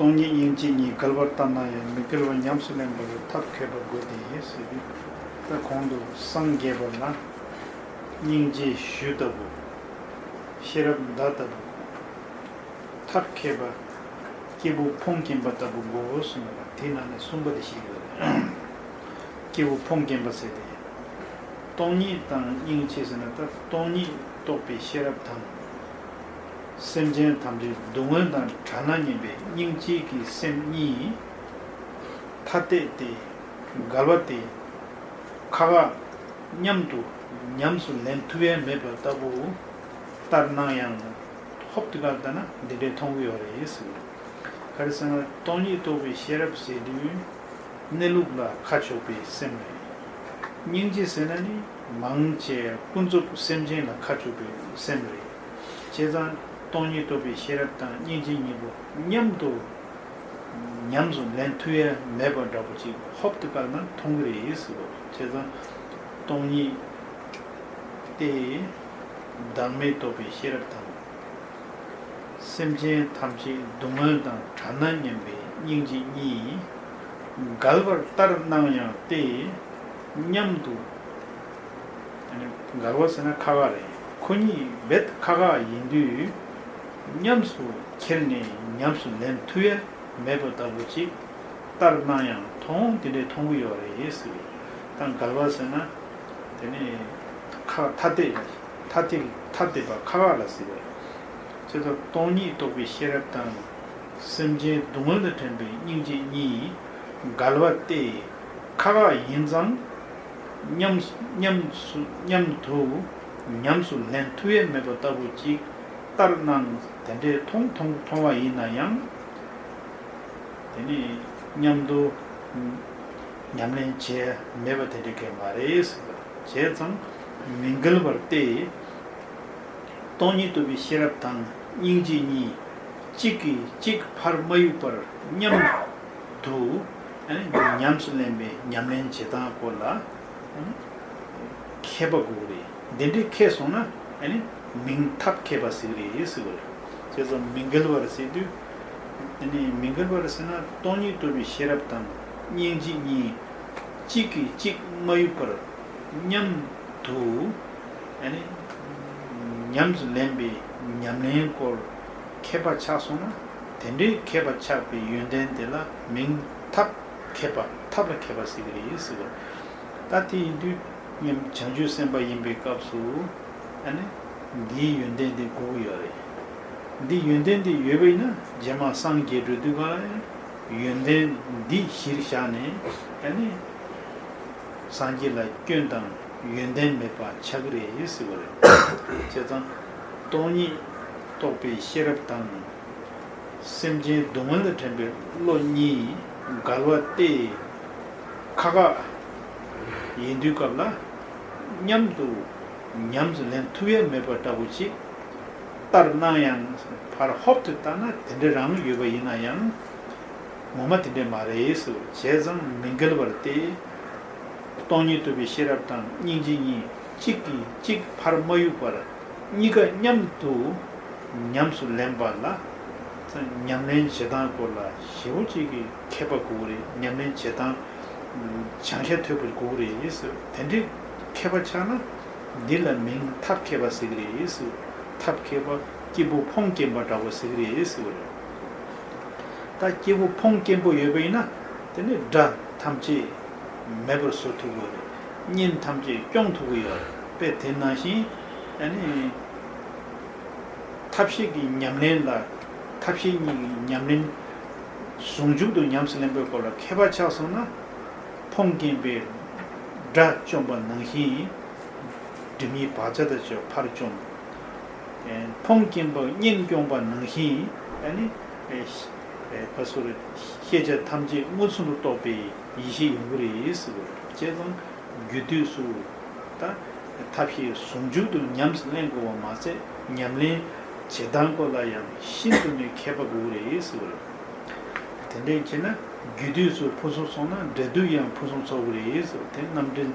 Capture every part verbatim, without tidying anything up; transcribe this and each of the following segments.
སྟོང་ཉིད་སྙིང་རྗེ་གཉིས། འགལ་བར་ལྟར་སྣང་ཡང་། མི་འགལ་བ་ཉམས་སུ་ལེན་པར། ཐབས་མཁས་པ་དགོས་ཏེ་ཟེར་གྱི། ད་གོང་དུ་སངས་རྒྱས་པ་ལ་སྙིང་རྗེ་གཞུ་ལྟ་བུ། ཤེས་རབ་མདའ་ལྟ་བུ། ཐབས་མཁས་པ། སྐྱེས་བུ་ཕོངས་སྐྱེན་པ་ལྟ་བུ་དགོས་གསུངས་པ། དེའི་ནང་ནས་གསུམ་པ་དེ་ཤེས་དགོས་རེད། སྐྱེས་བུ་ཕོངས་སྐྱེན་པ་ཟེར་ཏེ། སྟོང་ཉིད་དང་སྙིང་རྗེ་ཟེར་ན། ད་སྟོང་ཉིད་རྟོགས་པའི་ཤེས་རབ་དང་། སེམས་ཅན་ཐམས་ཅད་སྡུག་བསྔལ་དང་བྲལ་སྣང་ཉམས་པའི་སྙིང་རྗེ་གི་སེམས་གཉིས་ཐ་དད་དེ། འགལ་བ་སྟེ། ཁ་ཁ་མཉམ་དུ་ཉམས་སུ་ལེན་ཐུབ་ཡ་མེད་པ་ལྟ་བུ། ལྟར་སྣང་ཡང་། ཧོབ་ཏེ་བཀར་ལྟ་ན་འདི་འདྲའི་མཐོང་གི་ཡོད་རེད་ཟེར། ག་རེ་ཟེར་ན། སྟོང་ཉིད་རྟོགས་པའི་ཤེས་རབ་ཟེར་དུས། གནས་ལུགས་ལ་ཁ་ཕྱོགས་པའི་སེམས་རེད། སྙིང་རྗེ་ཟེར་ན་ནི་མང་ཆེ་ཀུན་རྫོབ་སེམས་ཅན་ལ་ཁ་ཕྱོགས་པའི་སེམས་རེད། བྱས་ཙང་སྟོང་ཉིད་རྟོགས་པའི་ཤེས་རབ་དང་སྙིང་རྗེ་གཉིས་པོ་མཉམ་དུ་ཉམས་སུ་ལེན་ཐུབ་ཡ་མེད་པ་འདྲ་པོ་ཅིག་ཧོབ་ཏེ་བཀར་ན་མཐོང་གི་རེད་ཟེར་བ། བྱས་ཙང་སྟོང་ཉིད་དེ་བདག་མེད་རྟོགས་པའི་ཤེས་རབ་དང་། སེམས་ཅན་ཐམས་ཅད་སྡུག་བསྔལ་དང་བྲལ་སྣང་ཉམས་པའི་སྙིང་རྗེ་གཉིས། འགལ་བར་ལྟར་སྣང་ཡང་སྟེ། མཉམ་དུ། འགལ་བ་ཟེར་ན་ཁ་ཁ་རེད། ཁོ་གཉིས་རྦད་ཁ་ཁ་ཡིན་དུས། མཉམ་དུ་ཁྱེར་ནས་ཉམས་སུ་ལེན་ཐུབ་ཡ་མེད་པ་ལྟ་བུ་ཅིག་ལྟར་སྣང་ཡང་མཐོང་། དེ་འདྲའི་མཐོང་གི་ཡོད་རེད་ཟེར་བས། ད་འགལ་བ་ཟེར་ན། དེ་ནི་ཁ་ཐ་དད། ཐ་དད། ཐ་དད་པ་ཁ་ཁ་ལ་ཟེར་བས། བྱས་ཙང་སྟོང་ཉིད་རྟོགས་པའི་ཤེས་རབ་དང་། སེམས་ཅན་སྡུག་བསྔལ་དུ་དྲན་པའི་སྙིང་རྗེ་གཉིས། འགལ་བ་སྟེ། ཁ་ཁ་ཡིན་ཙང་། མཉམ། མཉམ་སུ། མཉམ་དུ་ཉམས་སུ་ལེན་ཐུབ་ཡ་མེད་པ་ལྟ་བུ་ཅིག་ལྟར་སྣང་། དེ་འདྲའི་མཐོང་། མཐོང་། མཐོང་བ་ཡིན་ན་ཡང་། དེ་ནི་མཉམ་དུ་ཉམས་ལེན་བྱས་མེད་པ་དེ་འདྲ་གང་ཡང་མ་རེད་ཟེར་བ། བྱས་ཙང་མི་འགལ་བར་ཏེ། སྟོང་ཉིད་རྟོགས་པའི་ཤེས་རབ་དང་སྙིང་རྗེ་གཉིས་གཅིག་གིས་གཅིག་ཕར་མ་གཡུག་པར་མཉམ་དུ་ཉམས་སུ་ལེན་པའི་ཉམས་ལེན་བྱེད་སྟངས་སྐོར་ལ། མཁས་པ་དགོས་རེད། འདི་འདྲའི་མཁས་སོང་ན་ཨ་ནི་མིང་ཐབས་མཁས་པ་ཟེར་གི་རེད་ཟེར་བ་རེད། བྱས་ཙང་མི་འགལ་བར་ཟེར་དུས། ཨ་ནི་མི་འགལ་བར་ཟེར་ན་སྟོང་ཉིད་རྟོགས་པའི་ཤེས་རབ་དང་སྙིང་རྗེ་གཉིས་གཅིག་གིས་གཅིག་མ་གཡུག་པར་མཉམ་དུ་ཨ་ནི་ཉམས་སུ་ལེན་པའི་ཉམས་ལེན་སྐོར་མཁས་པ་ཆགས་སོང་ན། དེ་འདྲའི་མཁས་པ་ཆགས་པའི་ཡོན་ཏན་དེ་ལ་མིང་ཐབས་མཁས་པ། ཐབས་ལ་མཁས་པ་ཟེར་གི་རེད་ཟེར་བ་རེད། ད་དེ་ཡིན་དུས་ངས་བྱང་ཆུབ་སེམས་དཔའ་ཡིན་པའི་སྐབས་སུ་ཨ་ནི་འདིའི་ཡོན་ཏན་དེ་དགོས་ཀྱི་ཡོད་རེད། འདི་ཡོན་ཏན་དེ་ཡོད་པ་ཡིན་ན་རྗེས་མ་སངས་རྒྱས་འགྲོ་དུས་ག་ལ་ཡང་ཡོན་ཏན་འདི་གཞིར་བཞག་ནས་ཨ་ནི་སངས་རྒྱས་ལ་སྐྱོན་དང་ཡོན་ཏན་མེད་པ་ཆགས་ཀྱི་རེད་ཟེར་བ་རེད། བྱས་ཙང་སྟོང་ཉིད་རྟོགས་པའི་ཤེས་རབ་དང་། སེམས་ཅན་སྡུག་བསྔལ་དུ་དྲན་པའི་བློ་གཉིས་འགལ་བ་སྟེ། ཁ་ཁ་ཡིན་དུས་སྐབས་ལ་མཉམ་དུ་ཉམས་སུ་ལེན་ཐུབ་ཡ་མེད་པ་འདྲ་པོ་ཅིག་ལྟར་སྣང་ཡང་། ཕར་ཧོབ་ཏེ་ལྟ་ན་དེ་འདྲ་རང་ཡོད་པ་ཡིན་ན་ཡང་། ངོ་མ་དེ་འདྲ་མ་རེད་ཟེར། བྱས་ཙང་མི་འགལ་བར་ཏེ། སྟོང་ཉིད་རྟོགས་པའི་ཤེས་རབ་དང་སྙིང་རྗེ་གཉིས་གཅིག་གིས་གཅིག་ཕར་མ་གཡུག་པར་གཉིས་ཀ་མཉམ་དུ་ཉམས་སུ་ལེན་པ་ལ། ཉམས་ལེན་བྱེད་སྟངས་སྐོར་ལ་ཞེ་པོ་ཅིག་གི་མཁས་པ་དགོས་རེད། ཉམས་ལེན་བྱེད་སྟངས་བྱང་ཤ་ཐོད་པོ་དགོས་རེད་ཟེར། དེ་འདྲའི་མཁས་པ་ཆགས་ན་འདི་ལ་མིང་ཐབས་མཁས་པ་ཟེར་གི་རེད་ཟེར། ཐབས་མཁས་པ་སྐྱེས་བུ་ཕོངས་སྐྱེན་པ་འདྲ་པོ་ཟེར་གི་རེད་ཟེར་བ་རེད། ད་སྐྱེས་བུ་ཕོངས་སྐྱེན་པོ་ཡོད་པ་ཡིན་ན་དེ་ནི་དགྲ་ཐམས་ཅད་མེད་པར་བཟོ་ཐུབ་ཀྱི་ཡོད་རེད། གཉེན་ཐམས་ཅད་སྐྱོང་ཐུབ་ཀྱི་ཡོད་རེད། དཔེ་དེ་ནང་བཞིན་ཨ་ནི་ཐབས་ཤེས་ཀྱི་ཉམས་ལེན་ལ། ཐབས་ཤེས་གཉིས་ཀྱི་ཉམས་ལེན་ཟུང་འཇུག་ཏུ་ཉམས་སུ་ལེན་པའི་སྐོར་ལ་མཁས་པ་ཆགས་སོང་ན། ཕོངས་སྐྱེན་པའི་དགྲ་བཅོམ་པ་ནང་བཞིན། སྒྲིབ་གཉིས་བག་ཆགས་དང་བཅས་པ་ཕར་བཅོམ། ཕོངས་སྐྱེན་པ་གཉེན་སྐྱོང་བ་ནང་བཞིན་ཨ་ནི། ཕ་སོ་རེ། ཤེས་བྱ་ཐམས་ཅད་མངོན་སུམ་དུ་རྟོགས་པའི་ཡེ་ཤེས་ཡོང་གི་རེད་ཟེར་བ་རེད། བྱས་ཙང་རྒྱུ་དུས་སུ་ད་ཐབས་ཤེས་ཟུང་འཇུག་ཏུ་ཉམས་སུ་ལེན་དགོས་པ་མ་ཟད། ཉམས་ལེན་བྱེད་སྟངས་སྐོར་ལ་ཡང་ཤིན་ཏུ་ནས་མཁས་པ་དགོས་ཀྱི་རེད་ཟེར་བ་རེད། དེ་འདྲ་བྱས་ན་རྒྱུ་དུས་སུ་ཕུན་སུམ་ཚོགས་ན་འབྲས་དུས་ཡང་ཕུན་སུམ་ཚོགས་ཀྱི་རེད་ཟེར་བ་དེ་རྣམ་འགྲེལ་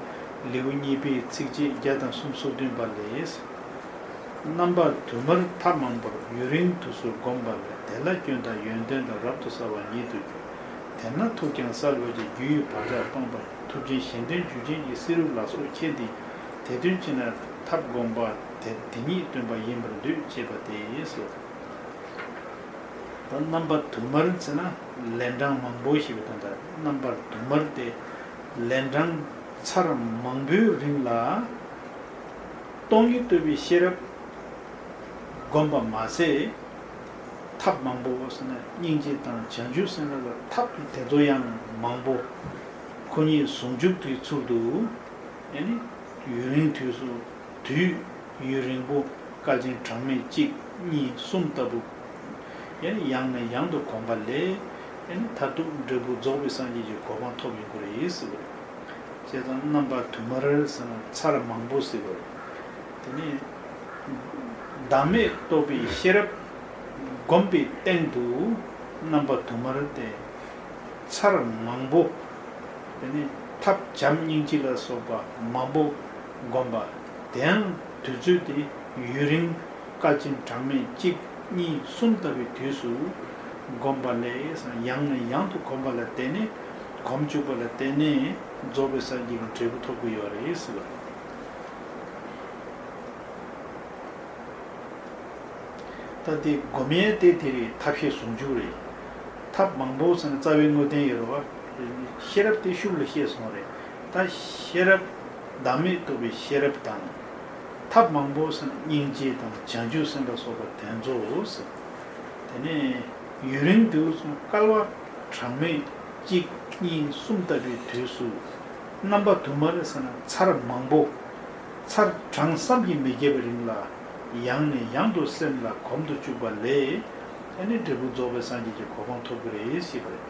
ལེའུ་གཉིས་པའི་ཚིགས་བཅད་བརྒྱ་དང་སུམ་ཅུ་སོ་བདུན་པ་ལས། རྣམ་པ་དུ་མར་ཐབས་མང་པོར་ཡུན་རིང་དུས་སུ་བསྒོམས་པ་ལས། དེ་ལ་སྐྱོན་དང་ཡོན་ཏན་དང་རབ་ཏུ་གསལ་བ་ཉིད་དུ་གྱུར། དེས་ན་ཐུགས་ཀྱང་གསལ་བའི་ཕྱིར། རྒྱུ་ཡི་བག་ཆགས་སྤངས་པ་ཡིན། ཐུབ་ཆེན་གཞན་དོན་འཇུག་ཆེན་གྱི་བསེ་རུ་ལ་སོགས་ཁྱེད་འདི་དེ་དོན་ཅི་ན་ཐབས་བསྒོམ་པ་དེ་དེ་ཉིད་སྟོན་པ་ཡིན་པར་འདོད་ཅེས་པ་སྟེ། ད་རྣམ་པ་དུ་མར་ཟེར་ན་ལན་གྲངས་མང་པོ་ཞེས་པའི་དོན་དང་། རྣམ་པ་དུ་མར་དེ་ལན་གྲངས་ཚར་མང་པོའི་རིང་ལ་སྟོང་ཉིད་རྟོགས་པའི་ཤེས་རབ་བསྒོམ་པ་མ་ཟད། ཐབས་མང་པོ་ཟེར་ན་སྙིང་རྗེ་དང་བྱང་ཆུབ་སེམས་དཔའ་ལ་ཐབས་དེ་ཚོ་ཡང་མང་པོ། ཁོ་གཉིས་ཟུང་འཇུག་དེའི་ཚུལ་དུ་ཨེ་ནི་ཡུན་རིང་དུས་སུ། དུས་ཡུན་རིང་པོ་སྐལ་ཆེན་གྲངས་མེད་གཅིག་གཉིས་གསུམ་ལྟ་བུ། ཡང་ནས་ཡང་དུ་གོམས་པ་ལས། ཡང་ནས་མཐར་ཐུག་འབྲས་བུ་རྫོགས་པའི་སངས་རྒྱས་ཀྱི་གོ་འཕང་ཐོབ་ཡོང་གི་རེད་ཟེར་བ་རེད། བྱས་ཙང་རྣམ་པ་དུ་མར་ཟེར་ན་ཚར་མང་པོ་ཟེར་བ་རེད། དེ་ནས་བདག་མེད་རྟོགས་པའི་ཤེས་རབ་བསྒོམས་པའི་སྟེང་དུ་རྣམ་པ་དུ་མར་དེ། ཚར་མང་པོ། དེ་ནས་ཐབས་བྱམས་སྙིང་རྗེ་ལ་སོགས་པ་མང་པོ་བསྒོམ་པ། དེའང་དུས་ཚོད་དེ་ཡུན་རིང་སྐལ་ཆེན་གྲངས་མེད་གཅིག་གཉིས་གསུམ་ལྟ་བུའི་དུས་སུ་བསྒོམ་པ་ལས། ཡང་ནས་ཡང་དུ་གོམས་པ་ལ་བརྟེན་ནས། གོམས་བཅུག་པ་ལ་བརྟེན་ནས་རྫོགས་པའི་སངས་རྒྱས་ཀྱི་འབྲས་བུ་ཐོབ་ཀྱི་ཡོད་རེད་ཟེར་བ་རེད། ད་དེ་སྒོམ་ཡས་དེ་དེ་རེད། ཐབས་ཤེས་ཟུང་འཇུག་རེད། ཐབས་མང་པོ་ཟེར་ན་རྩ་བའི་དངོས་བསྟན་ཡོད་རེད་བ། ཤེས་རབ་དེ་ཤུགས་ལ་ཤེས་སོང་རེད། ད་ཤེས་རབ་བདག་མེད་རྟོགས་པའི་ཤེས་རབ་དང་། ཐབས་མང་པོ་ཟེར་ན་སྙིང་རྗེ་དང་བྱང་ཆུབ་སེམས་དཔའ་སོགས་པ་དེ་ཚོ་ཟེར། དེ་ནས་ཡུན་རིང་དུས་སུ་སྐལ་བ་གྲངས་མེད་གཅིག་གཉིས་གསུམ་ལྟ་བུའི་དུས་སུ། རྣམ་པ་དུ་མར་ཟེར་ན་ཚར་མང་པོ། ཚར་གྲངས་བསམ་གྱིས་མི་ཁྱབ་པའི་རིང་ལ། ཡང་ནས་ཡང་དུ་སེམས་ལ་གོམས་སུ་བཅུག་པ་ལས། ཨ་ནི་འབྲས་བུ་རྫོགས་པའི་སངས་རྒྱས་ཀྱི་གོ་འཕང་ཐོབ་ཀྱི་རེད་ཞེས་པ་རེད།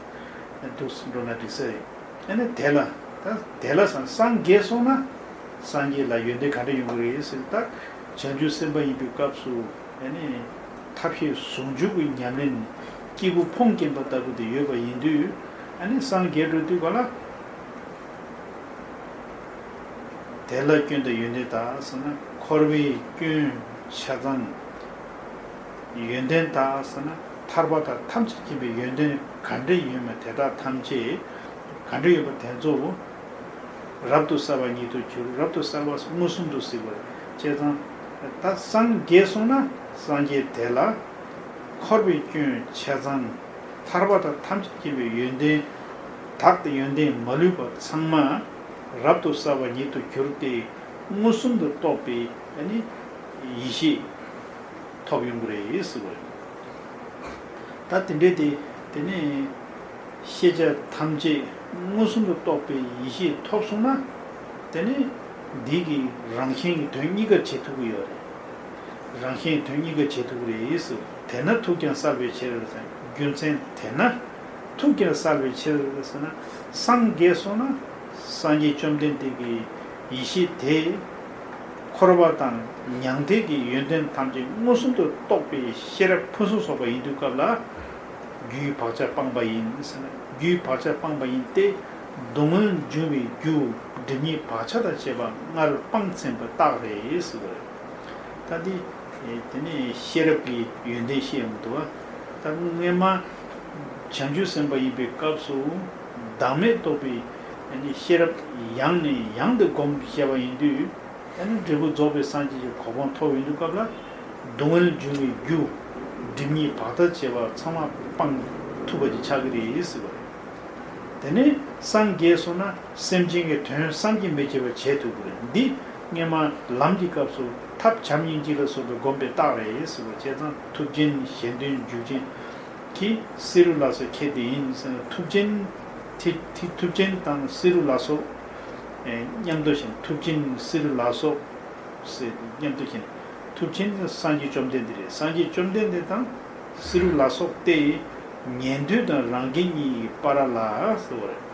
ཨ་ནི་འདུག་སེ་འགྲོ་ན་འགྲིག་ས་རེད། ཨ་ནི་དེ་ལ། ད་དེ་ལ་སངས་སངས་རྒྱས་སོང་ན། སངས་རྒྱས་ལ་ཡོན་ཏན་ག་འདྲ་ཡོང་གི་རེད་ཟེར། ད་བྱང་ཆུབ་སེམས་དཔའ་ཡིན་པའི་སྐབས་སུ། ཨ་ནི་ཐབས་ཤེས་ཟུང་འཇུག་གི་ཉམས་ལེན། སྐྱེས་བུ་ཕུང་སྐྱེན་པ་ལྟ་བུ་དེ་ཡོད་པ་ཡིན་དུས། ཨ་ནི་སངས་རྒྱས་འགྲོ་དུས་ག་ལ། དེ་ལ་སྐྱོན་དང་ཡོན་ཏན་དག་ཟེར་ན། འཁོར་བའི་སྐྱོན་ཆ་ཚང་། ཡོན་ཏན་དག་ཟེར་ན། ཐར་པ་དང་ཐམས་ཅད་མཁྱེན་པའི་ཡོན་ཏན་ག་འདྲ་ཡོད་མེད་དེ་དག་ཐམས་ཅད། ག་འདྲ་ཡོད་པ་དེ་ཚོ་རབ་ཏུ་གསལ་བ་ཉིད་དུ་གྱུར། རབ་ཏུ་གསལ་བ་མངོན་སུམ་དུ་གཟིགས་པ་རེད། བྱས་ཙང་ད་སངས་རྒྱས་སོང་ན་སངས་རྒྱས་དེ་ལ་འཁོར་བའི་སྐྱོན་ཆ་ཚང་། ཐར་པ་དང་ཐམས་ཅད་མཁྱེན་པའི་ཡོན་ཏན་དག་དང་ཡོན་ཏན་མ་ལུས་པ་ཚང་མ་རབ་ཏུ་གསལ་བ་ཉིད་དུ་གྱུར་ཏེ། མངོན་སུམ་དུ་རྟོགས་པའི་ཨ་ནི་ཡེ་ཤེས་ཐོབ་ཡོང་གི་རེད་ཟེར་བ་རེད། ད་དེ་འདྲའི་དེ། དེ་ནས་ཤེས་བྱ་ཐམས་ཅད་མངོན་སུམ་དུ་རྟོགས་པའི་ཡེ་ཤེས་ཐོབ་སོང་ན། དེ་ནས་འདི་གི་རང་བཞིན་གྱི་དོན་གཉིས་ཀ་བྱེད་ཐུབ་ཀྱི་ཡོད་རེད། རང་བཞིན་གྱི་དོན་གཉིས་ཀ་བྱེད་ཐུབ་ཀྱི་རེད་ཟེར། དེས་ན་ཐུགས་ཀྱང་གསལ་བའི་ཕྱིར་ཟེར། རྒྱུ་མཚན་དེས་ན་ཐུགས་ཀྱང་གསལ་བའི་ཕྱིར་ཟེར་ན། སངས་རྒྱས་སོང་ན་སངས་རྒྱས་བཅོམ་ལྡན་འདས་ཀྱི་ཡེ་ཤེས་དེ། འཁོར་བ་དང་མྱང་འདས་ཀྱི་ཡོན་ཏན་ཐམས་ཅད་མངོན་སུམ་དུ་རྟོགས་པའི་ཤེས་རབ་ཕུན་སུམ་ཚོགས་པ་ཡིན་དུས་སྐབས་ལ། རྒྱུའི་བག་ཆགས་སྤངས་པ་ཡིན་ཟེར་ན། རྒྱུའི་བག་ཆགས་སྤངས་པ་ཡིན་ཏེ། སྡུག་བསྔལ་འབྱུང་བའི་རྒྱུ། སྒྲིབ་གཉིས་བག་ཆགས་དང་བཅས་པ་སྔར་སྤངས་ཟིན་པའི་རྟགས་རེད་ཟེར་བ་རེད། ད་འདི། དེ་ནས་ཤེས་རབ་ཀྱི་ཡོན་ཏན་བཤད་ཡོང་འདུག་བ། ད་སྔོན་མ་བྱང་ཆུབ་སེམས་དཔའ་ཡིན་པའི་སྐབས་སུ་བདག་མེད་རྟོགས་པའི་ཤེས་རབ་ཡང་ནས་ཡང་དུ་སྒོམ་བྱས་པ་ཡིན་དུས། ཨ་ནི་འབྲས་བུ་རྫོགས་པའི་སངས་རྒྱས་ཀྱི་གོ་འཕང་ཐོབ་ཡོང་དུས་སྐབས་ལ། སྡུག་བསྔལ་འབྱུང་བའི་རྒྱུ། སྒྲིབ་གཉིས་བག་ཆགས་བཅས་པ་ཚང་མ་སྤང་ཐུབ་པ་ཅིག་ཆགས་ཀྱི་རེད་ཟེར་བ་རེད། དེ་ནས་སངས་རྒྱས་སོང་ན་སེམས་ཅན་གྱི་དོན་བསམ་གྱིས་མི་ཁྱབ་པ་བྱེད་ཐུབ་ཀྱི་རེད། འདི་སྔོན་མ་ལམ་གྱི་སྐབས་སུ་ཐབས་བྱམས་སྙིང་རྗེ་ལ་སོགས་པའི་བསྒོམས་པའི་རྟགས་རེད་ཟེར་བ། བྱས་ཙང་ཐུབ་ཆེན་གཞན་དོན་འཇུག་ཆེན་གྱི་བསེ་རུ་ལ་སོགས་ཁྱེད་དེ་ཡིན་ཟེར་ན། ཐུབ་ཆེན་དེ་དེ་ཐུབ་ཆེན་དང་བསེ་རུ་ལ་སོགས་མཉམ་དུ་བཞག། ཐུབ་ཆེན་བསེ་རུ་ལ་སོགས་ཟེར་མཉམ་དུ་བཞག། ཐུབ་ཆེན་དེ་སངས་རྒྱས་བཅོམ་ལྡན་འདས་རེད། སངས་རྒྱས་བཅོམ་ལྡན་འདས་དང་བསེ་རུ་ལ་སོགས་ཏེ། ཉན་ཐོས་དང་རང་རྒྱལ་གཉིས་ཀྱི་བར་ལ་ཟེར་བ་རེད།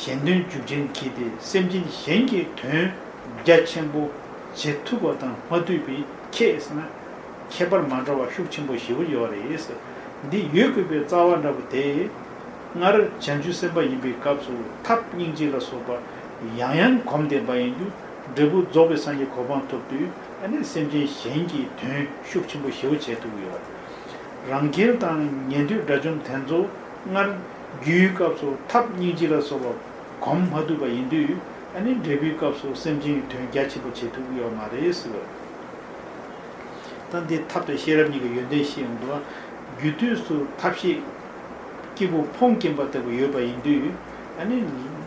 གཞན་དོན་འཇུག་ཆེན་གྱིས་ཏེ། སེམས་ཅན་གཞན་གྱི་དོན་རྒྱ་ཆེན་པོ་བྱེད་ཐུབ་པ་དང་མ་ཐུབ་པའི་ཁྱད་ཟེར་ན། ཁྱད་པར་མ་འདྲ་བ་ཤུགས་ཆེན་པོ་ཞེ་པོ་ཡོད་རེད། འདི་ཡོད་དགོས་པའི་རྩ་བ་འདྲ་པོ་དེ། སྔར་བྱང་ཆུབ་སེམས་དཔའ་ཡིན་པའི་སྐབས་སུ་ཐབས་སྙིང་རྗེ་ལ་སོགས་པ་ཡང་ཡང་གོམས་བསྡད་པ་ཡིན་དུས། འབྲས་བུ་རྫོགས་པའི་སངས་རྒྱས་གོ་འཕང་ཐོབ་དུས། ཨ་ནི་སེམས་ཅན་གཞན་གྱི་དོན་ཤུགས་ཆེན་པོ་ཞེ་པོ་བྱེད་ཐུབ་ཀྱི་ཡོད་རེད། རང་རྒྱལ་དང་ཉན་ཐོས་དགྲ་བཅོམ་དེ་ཚོ་སྔར་རྒྱུའི་སྐབས་སུ་ཐབས་སྙིང་རྗེ་ལ་སོགས་པ་གོམས་མ་ཐུབ་པ་ཡིན་དུས། ཨ་ནི་འབྲས་བུའི་སྐབས་སུ་སེམས་ཅན་གྱི་དོན་རྒྱ་ཆེན་པོ་བྱེད་ཐུབ་ཀྱི་ཡོད་མ་རེད་ཟེར་བ་རེད། ད་འདི་ཐབས་དང་ཤེས་རབ་གཉིས་ཀྱི་ཡོན་ཏན་བཤད་ཡོང་དུས། རྒྱུ་དུས་སུ་ཐབས་ཤེས་སྐྱེས་བུ་ཕོངས་སྐྱེན་པ་ལྟ་བུ་ཡོད་པ་ཡིན་དུས། ཨ་ནི་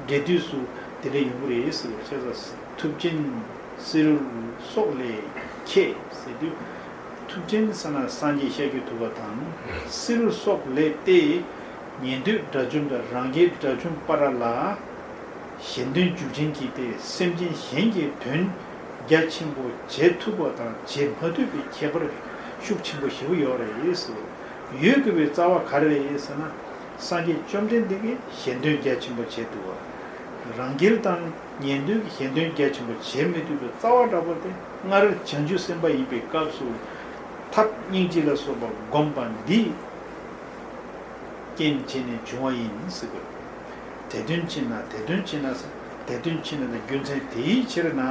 འབྲས་དུས་སུ་དེ་འདྲ་ཡོང་གི་རེད་ཟེར་བ་བྱས་ཙང་། ཐུབ་ཆེན་བསེ་རུ་སོགས་ལས་ཁྱད་ཟེར་དུས། ཐུབ་ཆེན་ཟེར་ན་སངས་རྒྱས་ཤཱཀྱ་ཐུབ་པ་དང་། བསེ་རུ་སོགས་ལས་ཏེ། ཉན་ཐོས་དགྲ་བཅོམ་དང་རང་རྒྱལ་དགྲ་བཅོམ་བར་ལ། གཞན་དོན་རྒྱུ་ཅན་གྱི་སྟེ། སེམས་ཅན་གཞན་གྱི་དོན་རྒྱ་ཆེན་པོ་བྱེད་ཐུབ་པ་དང་བྱེད་མ་ཐུབ་པའི་ཁྱད་པར་ཤུགས་ཆེན་པོ་ཞེ་པོ་ཡོད་རེད་ཟེར། ཡོད་དགོས་པའི་རྩ་བ་ག་རེ་རེད་ཟེར་ན། སངས་རྒྱས་བཅོམ་ལྡན་འདས་ཀྱིས་གཞན་དོན་རྒྱ་ཆེན་པོ་བྱེད་ཐུབ་པ། རང་རྒྱལ་དང་ཉན་ཐོས་ཀྱིས་གཞན་དོན་རྒྱ་ཆེན་པོ་བྱེད་མི་ཐུབ་པའི་རྩ་བ་འདྲ་པོ་དེ། སྔར་བྱང་ཆུབ་སེམས་དཔའ་ཡིན་པའི་སྐབས་སུ་ཐབས་སྙིང་རྗེ་ལ་སོགས་པ་བསྒོམས་པ་འདི་རྐྱེན་བྱས་ནས་བྱུང་བ་ཡིན་ཟེར་དགོས། དེ་དོན་ཕྱིར་ན། དེ་དོན་ཕྱིར་ན་ཟེར། དེ་དོན་ཕྱིར་ན་དང་རྒྱུ་མཚན་དེའི་ཕྱིར་ན།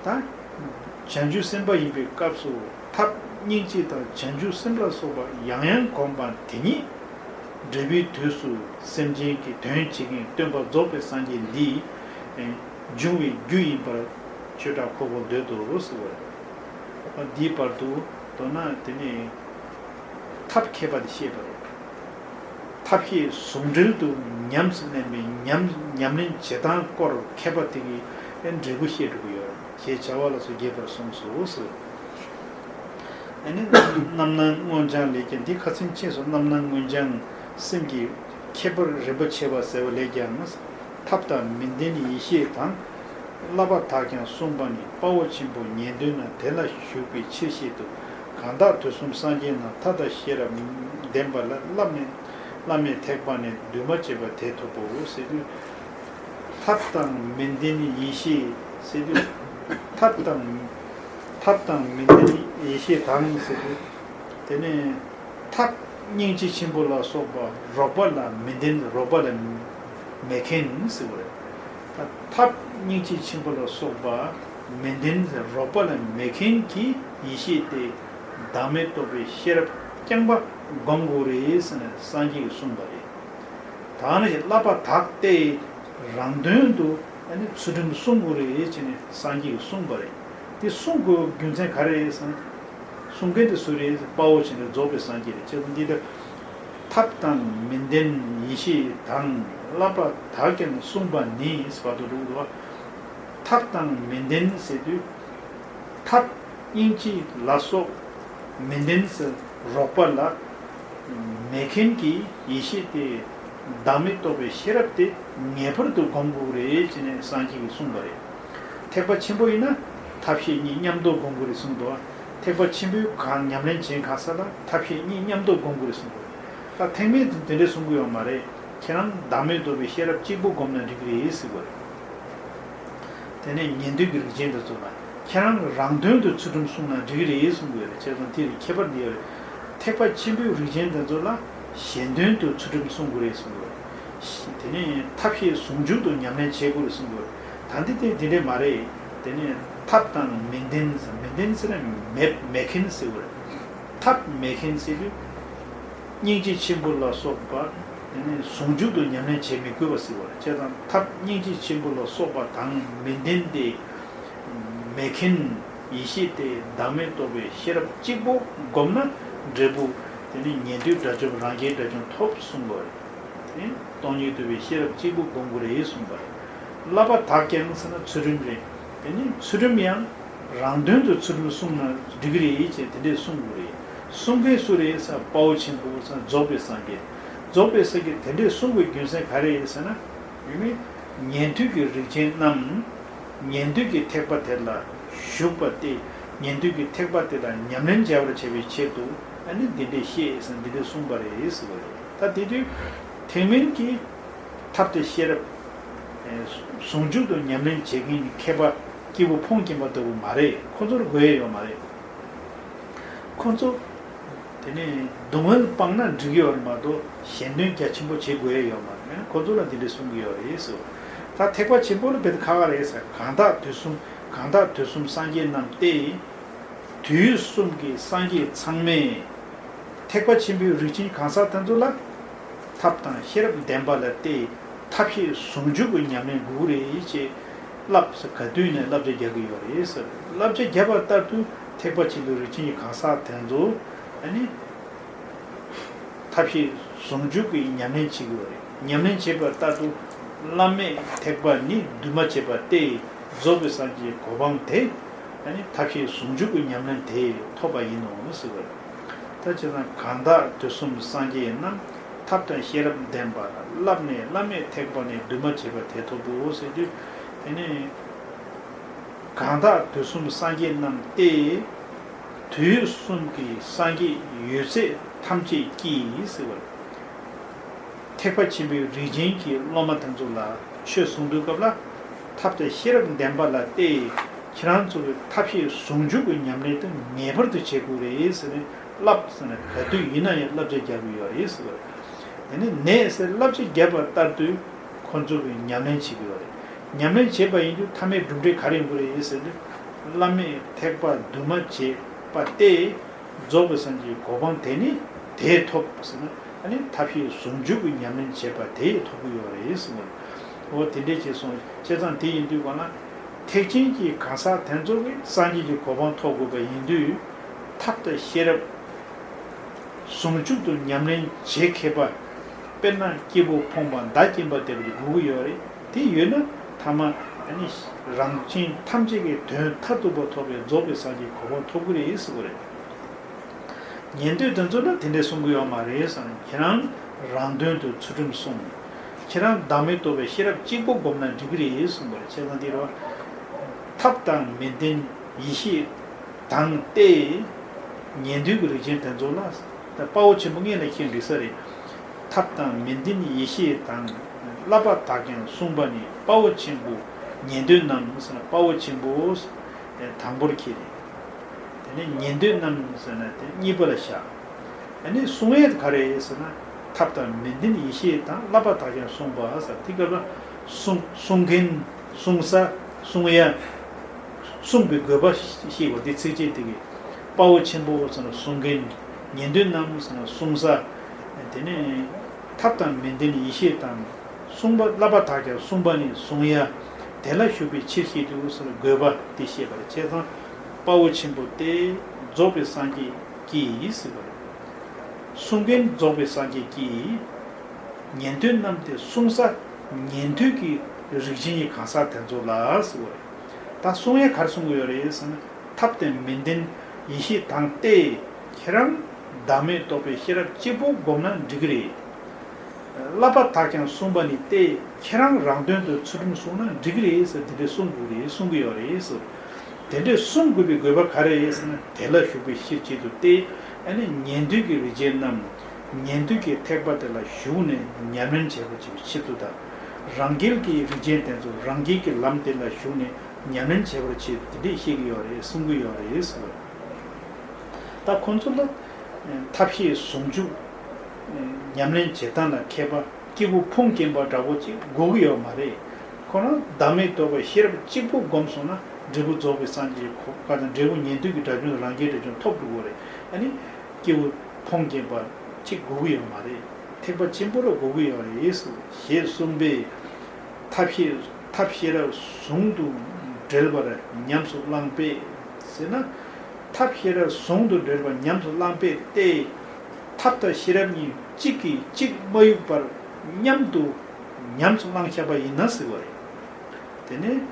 ད་བྱང་ཆུབ་སེམས་དཔའ་ཡིན་པའི་སྐབས་སུ་ཐབས་སྙིང་རྗེ་དང་བྱང་ཆུབ་སེམས་ལ་སོགས་པ་ཡང་ཡང་བསྒོམས་པ་དེ་ཉིད་འབྲས་བུའི་དུས་སུ་སེམས་ཅན་གྱི་དོན་བྱེད་མཁན་སྟོན་པ་རྫོགས་པའི་སངས་རྒྱས་འདིའི་འབྱུང་བའི་རྒྱུ་ཡིན་པར་ཆོས་གྲགས་ཁོ་བོར་འདོད་དོ་ཟེར་བ་རེད། འདིའི་བར་དུ་མདོར་ན་དེ་ནི་ཐབས་མཁས་པ་དེ་བཤད་པ་རེད། ཐབས་ཤེས་ཟུང་འབྲེལ་དུ་ཉམས་སུ་ལེན་པའི་ཉམས་ཉམས་ལེན་བྱེད་སྟངས་སྐོར་མཁས་པ་དེ་གིས་འབྲས་བུ་བཤད་འགྲོ་གི་ཡོད། ཞེས་བྱ་བ་ལ་སོགས་རྒྱས་པར་གསུངས་སོ་ཟེར། ཨ་ནི་རྣམ་སྣང་མངོན་བྱང་ལས་ཀྱང་། འདི་ཁ་སང་ཕྱིན་སོང་། རྣམ་སྣང་མངོན་བྱང་སེམས་ཀྱི་ཁྱད་པར་རིམ་པ་ཕྱེ་བ་ཟེར་བ་ལས་ཀྱང་། ཐབས་དང་མི་ལྡན་ཡེ་ཤེས་དང་། བསླབ་པ་དག་ཀྱང་གསུངས་པ་ནི། དཔའ་བོ་ཆེན་པོ་ཉན་ཐོས་རྣམས་དེ་ལ་ཞུགས་པའི་ཕྱིར་བཤད་དོ། གང་དག་དུས་གསུམ་སངས་རྒྱས་རྣམས། ཐབས་དང་ཤེས་རབ་ལྡན་པ་ལ། བླ་མེད་བླ་མེད་ཐེག་པ་ནི། འདུས་མ་བྱས་པ་དེ་ཐོབ་བོ་ཟེར་དུས། ཐབས་དང་མི་ལྡན་ཡེ་ཤེས་ཟེར་དུས། ཐབས་དང་ཐབས་དང་མི་ལྡན་ཡེ་ཤེས་དང་ཟེར་དུས། དེ་ནས་ཐབས་སྙིང་རྗེ་ཆེན་པོ་ལ་སོགས་པ་རོགས་པ་ལ་མི་ལྡན། རོགས་པ་ལ་མེད་མཁན་ཟེར་བ་རེད། ཐབས་སྙིང་རྗེ་ཆེན་པོ་ལ་སོགས་པ་མི་ལྡན། རོགས་པ་ལ་མེད་མཁན་གྱི་ཡེ་ཤེས་དེ་བདག་མེད་རྟོགས་པའི་ཤེས་རབ་རྐྱང་པ་བསྒོམ་དགོས་རེད་ཟེར་ནས་སངས་རྒྱས་ཀྱིས་གསུངས་པ་རེད། ད་ནི་བསླབ་པ་དག་སྟེ། རང་དོན་དུ་ཨ་ནི་ཚུལ་ཁྲིམས་བསྲུང་དགོས་རེད་ཅེས་ནས་སངས་རྒྱས་ཀྱིས་གསུངས་པ་རེད། དེ་བསྲུང་དགོས་རྒྱུ་མཚན་ག་རེ་རེད་ཟེར་ན། གསུང་མཁན་དེ་སུ་རེད་ཟེར། དཔའ་བོ་ཆེན་པོ་རྫོགས་པའི་སངས་རྒྱས་རེད། བྱས་ཙང་འདི་ལྟར་ཐབས་དང་མི་ལྡན་ཡེ་ཤེས་དང་། བསླབ་པ་དག་ཀྱང་གསུངས་པ་ནི་ཟེར་བ་དང་འགྲོ་གི་འདུག་བ། ཐབས་དང་མི་ལྡན་ཟེར་དུས། ཐབས་སྙིང་རྗེ་ལ་སོགས་མི་ལྡན་ཟེར། རོགས་པ་ལ་མེད་མཁན་གྱི་ཡེ་ཤེས་དེ། བདག་མེད་རྟོགས་པའི་ཤེས་རབ་དེ་ངེས་པར་དུ་བསྒོམ་དགོས་རེད་ཅེས་ནས་སངས་རྒྱས་ཀྱིས་གསུངས་པ་རེད། ཐེག་པ་ཆེན་པོ་ཡིན་ན་ཐབས་ཤེས་གཉིས་མཉམ་དུ་བསྒོམ་དགོས་རེད་གསུངས་འདུག། ཐེག་པ་ཆེན་པོའི་གང་ཉམས་ལེན་བྱེད་གང་ས་ལ་ཐབས་ཤེས་གཉིས་མཉམ་དུ་བསྒོམ་དགོས་རེད་གསུངས་འདུག། ད་ཐེག་དམན་དེ་འདྲས་གསུང་གི་ཡོད་མ་རེད། ཁྱེད་རང་བདག་མེད་རྟོགས་པའི་ཤེས་རབ་གཅིག་པུ་བསྒོམས་ན་འགྲིག་གི་རེད་ཟེར་བ་རེད། དེ་ནས་ཉན་ཐོས་ཀྱི་རིགས་ཅན་དེ་ཚོ་ལ། ཁྱེད་རང་རང་དོན་དུ་ཚུལ་ཁྲིམས་བསྲུངས་ན་འགྲིག་གི་རེད་གསུང་གི་ཡོད་རེད། བྱས་ཙང་དེ་ལ་ཁྱད་པར་འདི་ཡོད་རེད། ཐེག་པ་ཆེན་པོའི་རིགས་ཅན་དེ་ཚོ་ལ་གཞན་དོན་དུ་ཚུལ་ཁྲིམས་བསྲུང་དགོས་རེད་གསུང་གི་ཡོད་རེད། དེ་ནས་ཐབས་ཤེས་ཟུང་འཇུག་ཏུ་ཉམས་ལེན་བྱེད་དགོས་རེད་གསུང་གི་ཡོད་རེད། ད་འདི་དེ་འདི་འདྲས་མ་རེད། དེ་ནས་ཐབས་དང་མི་ལྡན། མི་ལྡན་ཟེར་ན་མེད་མེད་མཁན་ཟེར་བ་རེད། ཐབས་མེད་མཁན་ཟེར་དུས། སྙིང་རྗེ་ཆེན་པོ་ལ་སོགས་པ་དེ་ནི་ཟུང་འཇུག་ཏུ་ཉམས་ལེན་བྱེད་མི་དགོས་པ་ཟེར་བ་རེད། བྱས་ཙང་ཐབས་སྙིང་རྗེ་ཆེན་པོ་ལ་སོགས་པ་དང་མི་ལྡན་ཏེ། མེད་མཁན་ཡེ་ཤེས་དེ་བདག་མེད་རྟོགས་པའི་ཤེས་རབ་གཅིག་པོ་བསྒོམས་ན་འབྲས་བུ་དེ་ནི་ཉན་ཐོས་དགྲ་བཅོམ་རང་རྒྱལ་དགྲ་བཅོམ་ཐོབ་གསུངས་པ་རེད། དེ་སྟོང་ཉིད་རྟོགས་པའི་ཤེས་རབ་གཅིག་པོ་བསྒོམ་དགོས་རེད་གསུངས་པ་རེད། བསླབ་པ་དག་ཀྱང་ཟེར་ན་ཚུལ་ཁྲིམས་རེད། དེ་ནི་ཚུལ་ཁྲིམས་ཡང་རང་དོན་དུ་ཚུལ་ཁྲིམས་བསྲུངས་ན་འགྲིག་གི་རེད་ཅེས་དེ་འདྲས་གསུང་དགོས་རེད། གསུང་མཁན་སུ་རེད་ཟེར་དཔའ་བོ་ཆེན་པོ་ཟེར་རྫོགས་པའི་སངས་རྒྱས། རྫོགས་པའི་སངས་རྒྱས་དེ་འདྲས་གསུང་དགོས་རྒྱུ་མཚན་ག་རེ་རེད་ཟེར་ན། ཡུལ་མི་ཉན་ཐོས་ཀྱི་རིགས་ཅན་རྣམས་ཉན་ཐོས་ཀྱི་ཐེག་པ་དེ་ལ་ཞུགས་པ་སྟེ། ཉན་ཐོས་ཀྱི་ཐེག་པ་དེ་ལ་ཉམས་ལེན་བྱ་བར་བྱ་བའི་ཆེད་དུ་ཨ་ནི་འདི་འདྲས་བཤད་ཟེར་འདི་འདྲས་གསུངས་པ་རེད་ཟེར་བ་རེད། ད་དེ་དུས་ཐེག་དམན་གྱི་ཐབས་དང་ཤེས་རབ། ཨེ། ཟུང་འཇུག་ཏུ་ཉམས་ལེན་བྱེད་མཁན་གྱི་མཁས་པ་སྐྱེས་བུ་ཕོངས་སྐྱེན་པ་ལྟ་བུ་མ་རེད། ཁོ་ཚོར་དགོས་ཡས་ཡོད་མ་རེད། ཁོ་ཚོ་དེ་ནས་སྡུག་བསྔལ་སྤངས་ན་འགྲིག་གི་ཡོད་རེད་མ་གཏོགས་གཞན་དོན་རྒྱ་ཆེན་པོ་བྱེད་དགོས་ཡས་ཡོད་མ་རེད། ཁོ་ཚོ་ལ་འདི་འདྲས་གསུང་གི་ཡོད་རེད་ཟེར། ད་ཐེག་པ་ཆེན་པོ་ལ་དཔེ་དེ་ཁག་ཁག་རེད་ཟེར། གང་དག་དུས་གསུམ་ གང་དག་དུས་གསུམ་སངས་རྒྱས་རྣམས་ཏེ། དུས་གསུམ་གྱི་སངས་རྒྱས་ཚང་མས། ཐེག་པ་ཆེན་པོའི་རིགས་ཅན་གང་ཟག་དེ་ཚོ་ལ། ཐབས་དང་ཤེས་རབ་ལྡན་པ་ལ་སྟེ། ཐབས་ཤེས་ཟུང་འཇུག་གི་ཉམས་ལེན་དགོས་ཀྱི་རེད་ཅེས་བསླབ་ཟེར། ག་དུས་ནས་བསླབ་བྱ་རྒྱག་གི་ཡོད་རེད་ཟེར། བསླབ་བྱ་བརྒྱབ་པ་ལྟར་དུ་ཐེག་པ་ཆེན་པོའི་རིགས་ཅན་གྱི་གང་ཟག་དེ་ཚོ་ཨ་ནི། ཐབས་ཤེས་ཟུང་འཇུག་གི་ཉམས་ལེན་བྱེད་དགོས་རེད། ཉམས་ལེན་བྱེད་པ་ལྟར་དུ་བླ་མེད་ཐེག་པ་ནི་འདུས་མ་བྱས་པ་སྟེ། རྫོགས་པའི་སངས་རྒྱས་གོ་འཕང་དེ། ཨ་ནི་ཐབས་ཤེས་ཟུང་འཇུག་གི་ཉམས་ལེན་དེས་ཐོབ་པ་ཡིན་ནོ་ཟེར་བ་རེད། ད་བྱས་ཙང་གང་དག་དུས་གསུམ་སངས་རྒྱས་རྣམས། ཐབས་དང་ཤེས་རབ་ལྡན་པ་བླ་མེད་བླ་མེད་ཐེག་པ་ནི་འདུས་མ་བྱས་པ་དེ་ཐོབ་བོ་ཟེར་དུས། དེ་ནི། གང་དག་དུས་གསུམ་སངས་རྒྱས་རྣམས་ཏེ། དུས་གསུམ་གྱི་སངས་རྒྱས་ཡོད་ཚད་ཐམས་ཅད་ཀྱིས་ཟེར་བ། ཐེག་པ་ཆེན་པོའི་རིགས་ཅན་གྱི་སློབ་མ་དེ་ཚོ་ལ་ཆོས་གསུང་དུས་སྐབས་ལ། ཐབས་དང་ཤེས་རབ་ལྡན་པ་ལ་སྟེ། ཁྱེད་རང་ཚོ་གི་ཐབས་ཤེས་ཟུང་འཇུག་གི་ཉམས་ལེན་དེ་ངེས་པར་དུ་བྱེད་དགོས་རེད་ཟེར་ནས་བསླབ་ཟེར་ནས། ག་དུས་ཡིན་ན་ཡང་བསླབ་བྱ་རྒྱག་གི་ཡོད་རེད་ཟེར་བ། དེ་ནས་ནས་ཟེར་བསླབ་བྱ་བརྒྱབ་པ་ལྟར་དུ། ཁོ་ཚོ་གིས་ཉམས་ལེན་བྱེད་དགོས་པ་རེད། ཉམས་ལེན་བྱས་པ་ཡིན་དུས་མཐའ་མའི་གྲུབ་འབྲས་ག་རེ་ཡོང་གི་རེད་ཟེར་དུས། བླ་མེད་ཐེག་པ་འདུས་མ་བྱས་པ་སྟེ། རྫོགས་པའི་སངས་རྒྱས་གོ་འཕང་དེ་ནི་དེས་ཐོབ་ཟེར་ན། ཨ་ནི་ཐབས་ཤེས་ཟུང་འཇུག་གི་ཉམས་ལེན་བྱས་པ་དེས་ཐོབ་ཀྱི་ཡོད་རེད་ཟེར་བ། འོ་དེ་འདྲས་བྱས་སོང་བྱས་ཙང་། དེ་ཡིན་དུས་གང་ལ། ཐེག་ཆེན་གྱི་གང་ཟག་དེ་ཚོ་གིས་སངས་རྒྱས་ཀྱི་གོ་འཕང་ཐོབ་དགོས་པ་ཡིན་དུས། ཐབས་དང་ཤེས་རབ་ཟུང་འཇུག་ཏུ་ཉམས་ལེན་བྱེད་མཁས་པ། དཔེར་ན་སྐྱེས་བུ་ཕོངས་པ་མདའ་གཅིན་པ་དེ་འདྲ་དགོས་ཀྱི་ཡོད་རེད། དེ་ཡོད་ན་ཐ་མ་ཨ་ནི་རང་གཞན་ཐམས་ཅད་ཀྱི་དོན་མཐར་ཐུག་པ་ཐོབ་པའི་རྫོགས་པའི་སངས་རྒྱས་གོ་འཕང་ཐོབ་ཀྱི་རེད་ཟེར་བ་རེད། ཉན་ཐོས་དེ་ཚོ་ལ་དེ་འདྲས་གསུང་གི་ཡོད་མ་རེད་ཟེར། ཁྱེད་རང་རང་དོན་དུ་ཚུལ་ཁྲིམས་སྲུང་། ཁྱེད་རང་བདག་མེད་རྟོགས་པའི་ཤེས་རབ་གཅིག་པོ་བསྒོམས་ན་འགྲིག་གི་རེད་གསུངས་པ་རེད། བྱས་ཙང་འདི་རེད་བ། ཐབས་དང་མི་ལྡན་ཡེ་ཤེས་དང་སྟེ། ཉན་ཐོས་ཀྱི་རིགས་ཅན་དེ་ཚོ་ལ། ད་དཔའ་བོ་ཆེན་པོ་སྔོན་ལ་ཁྱེད་འགྲིག་ས་རེད། ཐབས་དང་མི་ལྡན་ཡེ་ཤེས་དང་། བསླབ་པ་དག་ཀྱང་བསྲུངས་པ་ནི། དཔའ་བོ་ཆེན་པོ་ཉན་ཐོས་རྣམས་ཟེར་ན། དཔའ་བོ་ཆེན་པོ་དང་པོར་ཁྱེད་རེད། དེ་ནས་ཉན་ཐོས་རྣམས་ཟེར་ན་དེ་གཉིས་པ་ལ་བཞག་ཨ་ནི་བསྲུང་ཡས་ག་རེ་ཟེར་ན། ཐབས་དང་མི་ལྡན་ཡེ་ཤེས་དང་། བསླབ་པ་དག་ཀྱང་བསྲུངས་པ་ཟེར། དེ་སྐབས་ལ་བསྲུང་བསྲུང་མཁན། བསྲུང་ས། བསྲུང་ཡ། བསྲུང་བའི་དགོས་པ་ཤེས་པ་དེ་ཚིགས་བཅད་དེ་གིས། དཔའ་བོ་ཆེན་པོ་ཟེར་ན་བསྲུང་མཁན། ཉན་ཐོས་རྣམས་ཟེར་ན་བསྲུང་ས། དེ་ནས་ཐབས་དང་མི་ལྡན་ཡེ་ཤེས་དང་། བསྲུང་བ། བསླབ་པ་དག་ཀྱང་བསྲུངས་པ་ནི། བསྲུང་ཡ། དེ་ལ་ཞུགས་པའི་ཕྱིར་ཞེས་དུས་སུ་དགོས་པ་དེ་བཤད་པར། བྱས་ཙང་དཔའ་བོ་ཆེན་པོ་སྟེ། རྫོགས་པའི་སངས་རྒྱས་ཀྱིས་ཟེར་བ་རེད། བསྲུང་མཁན་རྫོགས་པའི་སངས་རྒྱས་ཀྱིས། ཉན་ཐོས་རྣམས་ཏེ། བསྲུང་ས་ཉན་ཐོས་ཀྱི་རིགས་ཅན་གྱི་གང་ཟག་དེ་ཚོ་ལ་ཟེར་བ་རེད། ད་བསྲུང་ཡས་ག་རེ་གསུང་གི་ཡོད་རེད་ཟེར་ན། ཐབས་དང་མི་ལྡན་ཡེ་ཤེས་དང་སྟེ། ཁྱེད་རང་བདག་མེད་རྟོགས་པའི་ཤེས་རབ་གཅིག་པོ་བསྒོམས་ན་འགྲིག་གི་རེད། བསླབ་པ་དག་ཀྱང་བསྲུངས་པ་ནི་སྟེ། ཁྱེད་རང་རང་དོན་དུ་ཚུལ་ཁྲིམས་བསྲུངས་ན་འགྲིག་གི་རེད་ཟེར། དེ་འདྲས་གསུང་དགོས་རེད། གསུང་གི་ཡོད་རེད་ཟེར། དེ་འདྲས་གསུང་དགོས་པའི་དགོས་པ་ག་རེ་རེད་ཟེར་ན། དེ་ལ་ཞུགས་པའི་ཕྱིར་ཆེད་དུ་སྟེ། ཨ་ནི་ཉན་ཐོས་ཀྱི་རིགས་ཅན་རྣམས་ཉན་ཐོས་ཀྱི་ཐེག་པ་དེ་ལ་ཞུགས་ནས་ཉམས་ལེན་བྱེད་པར་བྱེད་པའི་ཕྱིར་དུ་དང་། རང་རྒྱལ་གྱི་རིགས་ཅན་དེ་ཚོ་རང་རྒྱལ་གྱི་ལམ་དེ་ལ་ཞུགས་ནས་ཉམས་ལེན་བྱེད་པར་བྱེད། དེ་འདྲས་བཤད་ཀྱི་ཡོད་རེད། གསུང་གི་ཡོད་རེད་ཟེར། ད་ཁོང་ཚོ་ལ་ཐབས་ཤེས་ཟུང་འཇུག་ཉམས་ལེན་བྱེད་སྟངས་ལ་མཁས་པ། སྐྱེས་བུ་ཕུང་སྐྱེན་པ་འདྲ་པོ་ཅིག་དགོས་ཀྱི་ཡོད་མ་རེད། ཁོ་རང་བདག་མེད་རྟོགས་པའི་ཤེས་རབ་གཅིག་པུ་བསྒོམས་སོང་ན། འབྲས་བུ་རྫོགས་པའི་སངས་རྒྱས་ཀྱི་གོ་འཕང་དང་། འབྲས་བུ་ཉན་ཐོས་ཀྱི་དགྲ་བཅོམ་རང་རྒྱལ་དགྲ་བཅོམ་ཐོབ་འགྲོ་གི་རེད། ཨ་ནི་སྐྱེས་བུ་ཕུང་སྐྱེན་པ་ཅིག་དགོས་ཀྱི་ཡོད་མ་རེད། ཐེག་པ་ཆེན་པོ་ལ་དགོས་ཀྱི་ཡོད་རེད་ཞེས་གསུངས་པས། ཐབས་ཤེས་ཐབས་ཤེས་རབ་ཟུང་དུ་འབྲེལ་བར་ཉམས་སུ་བླངས་པས་ཟེར་ན། ཐབས་ཤེས་རབ་ཟུང་དུ་འབྲེལ་བར་ཉམས་སུ་བླངས་པས་ཏེ། ཐབས་དང་ཤེས་རབ་གཉིས་གཅིག་གིས་གཅིག་མ་གཡུགས་པར་མཉམ་དུ་ཉམས་སུ་བླངས་བཞག་པ་ཡིན་ན་ཟེར་བ་རེད། དེ་ནས་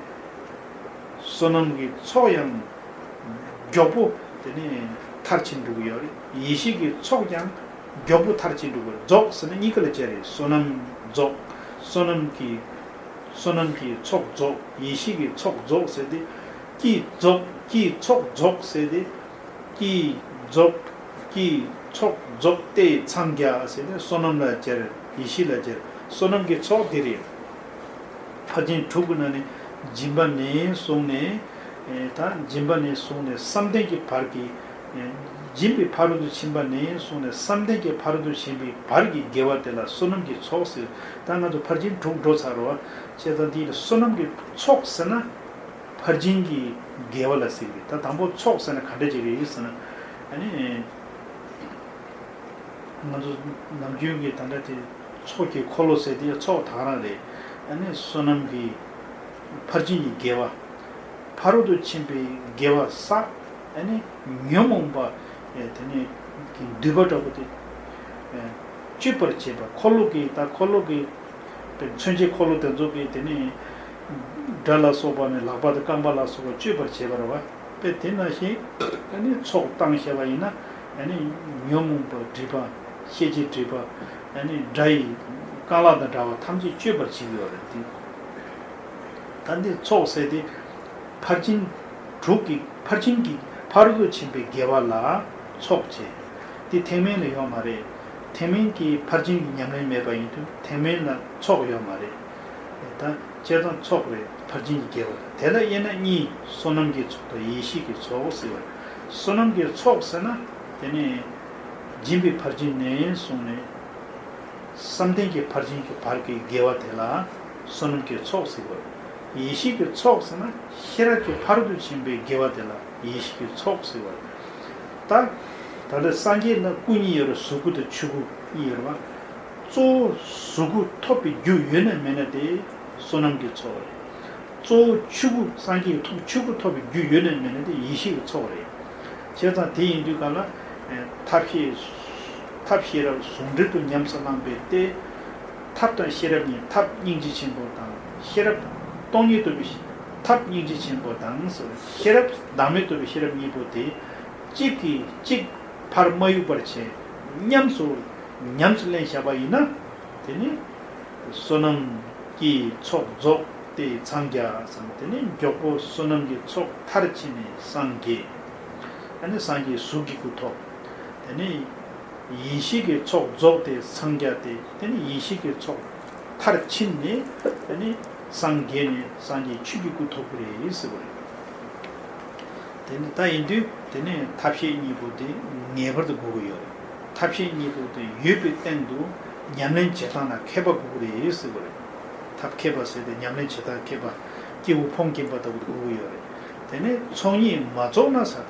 བསོད་ནམས་ཀྱི་ཚོགས་ཡང་མགྱོགས་པོ་དེ་ནས་མཐར་ཕྱིན་འགྲོ་གི་ཡོད་རེད། ཡེ་ཤེས་ཀྱི་ཚོགས་ཀྱང་མགྱོགས་པོ་མཐར་ཕྱིན་འགྲོ་གི་རེད། རྫོགས་ཟེར་ན་གཉིས་ཀ་ལ་སྦྱར་རེད། བསོད་ནམས་རྫོགས། བསོད་ནམས་ཀྱི་བསོད་ནམས་ཀྱི་ཚོགས་རྫོགས། ཡེ་ཤེས་ཀྱི་ཚོགས་རྫོགས་ཟེར་ཏེ། ཀྱི་རྫོགས། ཀྱི་ཚོགས་རྫོགས་ཟེར་ཏེ། ཀྱི་རྫོགས། ཀྱི་ཚོགས་རྫོགས་ཏེ་མཚམས་བརྒྱད་ཟེར་ཏེ། བསོད་ནམས་ལ་སྦྱར། ཡེ་ཤེས་ལ་སྦྱར། བསོད་ནམས་ཀྱི་ཚོགས་འདི་རེད། ཕར་ཕྱིན་དྲུག་གི་ནང་ནས་སྦྱིན་པ་ནས་བཟུང་ནས། ཨེ། ད་སྦྱིན་པ་ནས་བཟུང་ནས་བསམ་གཏན་གྱི་བར་གྱི། ཨེ། སྦྱིན་པའི་ཕ་རོལ་ཏུ་ཕྱིན་པ་ནས་བཟུང་ནས་བསམ་གཏན་གྱི་ཕ་རོལ་ཏུ་ཕྱིན་པའི་བར་གྱི་དགེ་བ་དེ་ལ་བསོད་ནམས་ཀྱི་ཚོགས་ཟེར། ད་ང་ཚོ་ཕར་ཕྱིན་དྲུག་འགྲོ་ཚར་རོ། བྱས་ཙང་འདི་ལ་བསོད་ནམས་ཀྱི་ཚོགས་ཟེར་ན། ཕར་ཕྱིན་གྱི་དགེ་བ་ལ་ཟེར་གི། ད་དང་པོ་ཚོགས་ཟེར་ན་ག་འདྲ་ཅིག་རེད་ཟེར་ན། ཨ་ནི། ང་ཚོ་ནམ་རྒྱུན་གྱི་ད་ལྟ་དེ་ཚོགས་ཀྱི་འཁོར་ལོ་ཟེར་དེ་ཚོགས་དེ་ག་རང་རེད། ཨ་ནི་བསོད་ནམས་ཀྱི་ཕར་ཕྱིན་གྱི་དགེ་བ། ཕ་རོལ་ཏུ་ཕྱིན་པའི་དགེ་བ་བསགས། ཨ་ནི་ཉོན་མོངས་པ་ཨེ་དེ་ནས་ཀྱི་མདུད་པ་འདྲ་པོ་དེ་ཨེ་གཅོད་པར་བྱེད་པ། འཁོར་ལོ་གི་ད་འཁོར་ལོ་གི་མཚོན་བྱེད་འཁོར་ལོ་དེ་ཚོ་གི་དེ་ནས་དགྲ་ལ་སོགས་པ་ནས་ལག་པ་དང་རྐང་པ་ལ་སོགས་པ་གཅོད་པར་བྱེད་པ་རེད་བ། དཔེ་དེ་ནང་བཞིན་ཨ་ནི་ཚོགས་བཏང་བཞག་པ་ཡིན་ན། ཨ་ནི་ཉོན་མོངས་པ་སྒྲིབ་པ། ཤེས་བྱའི་སྒྲིབ་པ། ཨ་ནི་དགྲ་ཡི་རྐང་ལག་དང་འདྲ་བ་ཐམས་ཅད་གཅོད་པར་བྱེད་ཀྱི་ཡོད་རེད་དེ། ད་འདི་ཚོགས་ཟེར་དེ་ཕར་ཕྱིན་དྲུག་གི་ཕར་ཕྱིན་གྱི་ཕ་རོལ་ཏུ་ཕྱིན་པའི་དགེ་བ་ལ་ཚོགས་བྱེད། འདི་ཐེག་དམན་ལ་ཡོད་མ་རེད། ཐེག་དམན་གྱི་ཕར་ཕྱིན་གྱི་ཉམས་ལེན་མེད་པ་ཡིན་དུས་ཐེག་དམན་ལ་ཚོགས་ཡོད་མ་རེད། ད་བྱས་ཙང་ཚོགས་རེད། ཕར་ཕྱིན་གྱི་དགེ་བ་དང་། དེ་ལ་དབྱེ་ན་གཉིས། བསོད་ནམས་ཀྱི་ཚོགས་དང་ཡེ་ཤེས་ཀྱི་ཚོགས་ཟེར་བ་རེད། བསོད་ནམས་ཀྱི་ཚོགས་ཟེར་ན་དེ་ནི་སྦྱིན་པའི་ཕར་ཕྱིན་ནས་བཟུང་ནས་བསམ་གཏན་གྱི་ཕར་ཕྱིན་གྱི་བར་གྱི་དགེ་བ་དེ་ལ་བསོད་ནམས་ཀྱི་ཚོགས་ཟེར་བ་རེད། ཡེ་ཤེས་ཀྱི་ཚོགས་ཟེར་ན་ཤེས་རབ་ཀྱི་ཕ་རོལ་ཏུ་ཕྱིན་པའི་དགེ་བ་དེ་ལ་ཡེ་ཤེས་ཀྱི་ཚོགས་ཟེར་བ་རེད། ད་ད་ལྟ་སངས་རྒྱས་ན་སྐུ་གཉིས་ཡོད་རེད། གཟུགས་སྐུ་དང་ཆོས་སྐུ་གཉིས་ཡོད་རེད་བ། གཙོ་བོ་གཟུགས་སྐུ་ཐོབ་པའི་རྒྱུ་ཡོད་ན་མེད་ན་དེ་བསོད་ནམས་ཀྱི་ཚོགས་རེད། གཙོ་བོ་ཆོས་སྐུ་སངས་རྒྱས་ཀྱི་ཐོབ་ཆོས་སྐུ་ཐོབ་པའི་རྒྱུ་ཡོད་ན་མེད་ན་དེ་ཡེ་ཤེས་ཀྱི་ཚོགས་རེད། བྱས་ཙང་དེ་ཡིན་དུས་ག་ལ་ཨེ་ཐབས་ཤེས་ཐབས་ཤེས་རབ་ཟུང་འབྲེལ་དུ་ཉམས་སུ་བླངས་པའི་ཏེ། ཐབས་དང་ཤེས་རབ་གཉིས། ཐབས་སྙིང་རྗེ་ཆེན་པོ་དང་། ཤེས་རབ་སྟོང་ཉིད་རྟོགས་པའི་ཐབས་སྙིང་རྗེ་ཆེན་པོ་དང་། ཤེས་རབ་བདག་མེད་རྟོགས་པའི་ཤེས་རབ་གཉིས་པོ་དེ་གཅིག་གིས་གཅིག་ཕར་མ་གཡུག་པར་བྱས། ཉམས་སུ་ཉམས་སུ་ལེན་བཞག་པ་ཡིན་ན། དེ་ནི་བསོད་ནམས་ཀྱི་ཚོགས་རྫོགས་ཏེ་འཚང་རྒྱ་ཟེར། དེ་ནི་མགྱོགས་པོ་བསོད་ནམས་ཀྱི་ཚོགས་མཐར་ཕྱིན་ནས་སངས་རྒྱས། ཨ་ནི་སངས་རྒྱས་གཟུགས་ཀྱི་སྐུ་ཐོབ། དེ་ནི་ཡེ་ཤེས་ཀྱི་ཚོགས་རྫོགས་ཏེ་འཚང་རྒྱ་སྟེ། དེ་ནི་ཡེ་ཤེས་ཀྱི་ཚོགས་མཐར་ཕྱིན་ནས་དེ་ནི་སངས་རྒྱས་ནས་སངས་རྒྱས་ཆོས་ཀྱི་སྐུ་ཐོབ་ཀྱི་རེད་ཟེར་བ་རེད། དེ་ནི་ད་ཡིན་དུས་དེ་ནི་ཐབས་ཤེས་གཉིས་པོ་དེ་ངེས་པར་དུ་དགོས་ཀྱི་ཡོད་རེད། ཐབས་ཤེས་གཉིས་པོ་དེ་ཡོད་པའི་སྟེང་དུ་ཉམས་ལེན་བྱེད་སྟངས་ལ་མཁས་པ་དགོས་ཀྱི་རེད་ཟེར་བ་རེད། ཐབས་མཁས་པ་ཟེར་ཏེ་ཉམས་ལེན་བྱེད་སྟངས་མཁས་པ། སྐྱེས་བུ་ཕུང་སྐྱེན་པ་ལྟ་བུ་དགོས་ཀྱི་ཡོད་རེད། དེ་ནི་ཚོགས་གཉིས་མ་རྫོགས་ན་ཟེར།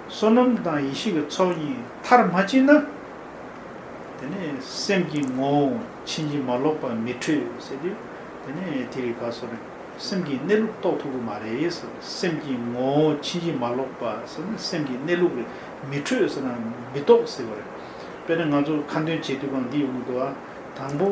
བསོད་ནམས་དང་ཡེ་ཤེས་ཀྱི་ཚོགས་གཉིས་མཐར་མ་ཕྱིན་ན། དེ་ནས་སེམས་ཀྱི་ངོ་བོ་ཕྱིན་ཅི་མ་ལོག་པ་མི་འཕྲོད་ཟེར་དུས། དེ་ནས་དེ་རིགས་ག་སོ་རེད། སེམས་ཀྱི་གནས་ལུགས་རྟོགས་ཐུབ་ཀྱི་མ་རེད་ཟེར། སེམས་ཀྱི་ངོ་བོ་ཕྱིན་ཅི་མ་ལོག་པ་ཟེར་ན་སེམས་ཀྱི་གནས་ལུགས་རེད། མི་འཕྲོད་ཟེར་ན་མི་རྟོགས་ཟེར་བ་རེད། དཔེར་ན་ང་ཚོ་ཁ་འདོན་བྱེད་དུས་གང་འདི་ཡོང་གི་འདུག་ཨ། དང་པོ་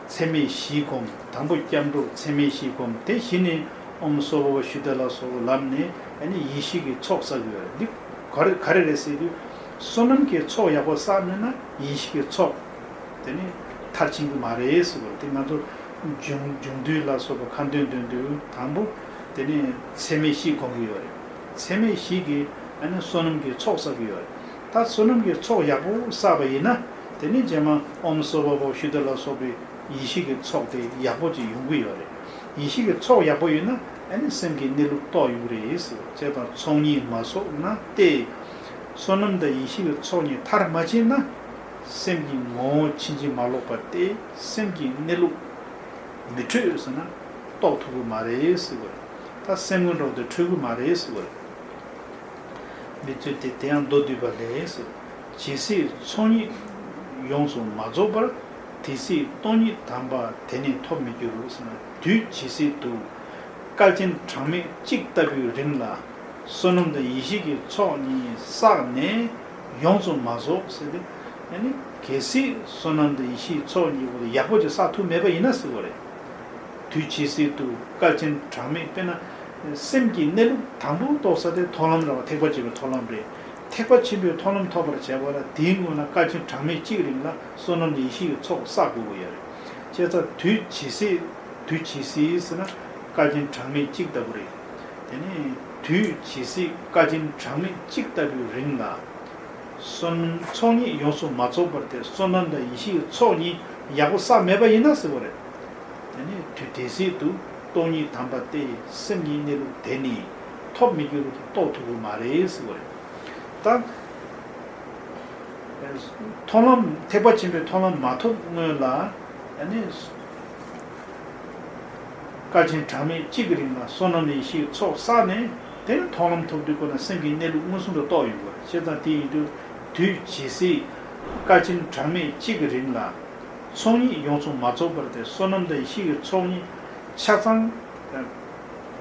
ཚད་མེད་བཞི་སྒོམ། དང་པོ་སྐྱབས་འགྲོ་ཚད་མེད་བཞི་སྒོམ། དེ་བཞིན་ནི་ཨོཾ་སྭ་བྷཱ་ཝ་ཤུདྡྷ་ལ་སོགས་པ་ལབ་ནས་ཨ་ནི་ཡེ་ཤེས་ཀྱི་ཚོགས་བསགས་ཡོད་རེད། འདི་ག་རེ་ག་རེ་རེད་ཟེར་དུས། བསོད་ནམས་ཀྱི་ཚོགས་ཡག་པོ་བསགས་མེད་ན་ཡེ་ཤེས་ཀྱི་ཚོགས་དེ་ནི་མཐར་ཕྱིན་གྱི་མ་རེད་ཟེར་བ་རེད། དེ་ང་ཚོ་སྦྱོང་སྦྱོང་དུས་ལ་སོགས་པ་ཁ་འདོན་འདོན་དུས་དང་པོ་དེ་ནི་ཚད་མེད་བཞི་སྒོམ་གྱི་ཡོད་རེད། ཚད་མེད་བཞི་གིས་ཨ་ནི་བསོད་ནམས་ཀྱི་ཚོགས་བསགས་ཀྱི་ཡོད་རེད། ད་བསོད་ནམས་ཀྱི་ཚོགས་ཡག་པོ་བསགས་པ་ཡིན་ན། དེ་ནི་རྗེས་མ་ཨོཾ་སྭ་བྷཱ་ཝ་ཤུདྡྷ་ལ་སོགས་པའི་ཡེ་ཤེས་ཀྱི་ཚོགས་དེ་ཡག་པོ་ཅིག་ཡོང་གི་ཡོད་རེད། ཡེ་ཤེས་ཀྱི་ཚོགས་ཡག་པོ་ཡོད་ན་ཨ་ནི་སེམས་ཀྱི་གནས་ལུགས་རྟོགས་ཡོང་གི་རེད་ཟེར། བྱས་ཙང་ཚོགས་གཉིས་མ་རྫོགས་ན་སྟེ། བསོད་ནམས་དང་ཡེ་ཤེས་ཀྱི་ཚོགས་གཉིས་མཐར་མ་ཕྱིན་ན། སེམས་ཀྱི་ངོ་བོ་ཕྱིན་ཅི་མ་ལོག་པ་སྟེ་སེམས་ཀྱི་གནས་ལུགས་མི་འཕྲོད་ཟེར་ན་རྟོགས་ཐུབ་ཀྱི་མ་རེད་ཟེར་བ་རེད། ད་སེམས་ཀྱི་འགྲོ་དེ་འཕྲོད་ཀྱི་མ་རེད་ཟེར་བ་རེད། མི་བརྗོད་དེ། དེ་ཡང་མདོ་སྡུད་པ་ལས་སོ། ཇི་སྲིད་ཚོགས་གཉིས་ཡོངས་སུ་མ་རྫོགས་པར། དེ་སྲིད་སྟོང་ཉིད་དམ་པ་དེ་ནི་ཐོབ་མི་འགྱུར་ཟེར་ན། དུས་ཇི་སྲིད་དུ་བསྐལ་ཆེན་གྲངས་མེད་གཅིག་ལྟ་བུའི་རིང་ལ་བསོད་ནམས་དང་ཡེ་ཤེས་ཀྱི་ཚོགས་གཉིས་བསགས་ནས་ཡོངས་སུ་མ་རྫོགས་ཟེར་ཏེ། ཨ་ནི་གལ་སྲིད་བསོད་ནམས་དང་ཡེ་ཤེས་ཀྱི་ཚོགས་གཉིས་པོ་ཡག་པོ་ཅིག་བསགས་ཐུབ་མེད་པ་ཡིན་ན་ཟེར་བ་རེད། དུས་ཇི་སྲིད་དུ་བསྐལ་ཆེན་གྲངས་མེད། དཔེར་ན་སེམས་ཀྱི་གནས་ལུགས་དང་པོ་རྟོགས་ས་དེ་མཐོང་ལམ་རེད་བ། ཐེག་པ་ཆེན་པོའི་མཐོང་ལམ་རེད། ཐེག་པ་ཆེན་པོའི་མཐོང་ལམ་ཐོབ་པར་བྱས་པ་ལ་དེའི་སྔོན་ལ་བསྐལ་ཆེན་གྲངས་མེད་གཅིག་རིང་ལ་བསོད་ནམས་ཡེ་ཤེས་ཀྱི་ཚོགས་བསགས་དགོས་ཀྱི་ཡོད་རེད། བྱས་ཙང་དུས་ཇི་སྲིད། དུས་ཇི་སྲིད་ཟེར་ན་བསྐལ་ཆེན་གྲངས་མེད་གཅིག་ལྟ་བུ་རེད། དེ་ནས་དུས་ཇི་སྲིད་བསྐལ་ཆེན་གྲངས་མེད་གཅིག་ལྟ་བུའི་རིང་ལ། བསོད་ནམས་ཚོགས་གཉིས་ཡོངས་སུ་མ་རྫོགས་པར་ཐལ། བསོད་ནམས་དང་ཡེ་ཤེས་ཀྱི་ཚོགས་གཉིས་ཡག་པོ་བསགས་མེད་པ་ཡིན་ན་ཟེར་བ་རེད། དེ་ནས་དུས་དེ་སྲིད་དུ་སྟོང་ཉིད་དམ་པ་སྟེ་སེམས་ཀྱི་གནས་ལུགས་དེ་ནི་ཐོབ་མི་འགྱུར་རོ། རྟོགས་ཐུབ་ཀྱི་མ་རེད་ཟེར་བ་རེད། ད་མཐོང་ལམ། ཐེག་པ་ཆེན་པོའི་མཐོང་ལམ་མ་ཐོབ་སྔོན་ལ་ཨ་ནི། དཀའ་ཆེན་གྲངས་མེད་གཅིག་གི་རིང་ལ་བསོད་ནམས་ཡེ་ཤེས་ཀྱི་ཚོགས་བསགས་ནས། དེ་ནས་མཐོང་ལམ་ཐོབ་དུས་ཁོ་ན་སེམས་ཀྱི་གནས་ལུགས་མངོན་སུམ་དུ་རྟོགས་ཡོང་གི་རེད། བྱས་ཙང་དེ་ཡིན་དུས་དུས་ཇི་སྲིད་དཀའ་ཆེན་གྲངས་མེད་གཅིག་གི་རིང་ལ་ཚོགས་གཉིས་ཡོངས་སུ་མ་རྫོགས་པར་དེ་བསོད་ནམས་དང་ཡེ་ཤེས་ཀྱི་ཚོགས་གཉིས་ཆ་ཚང་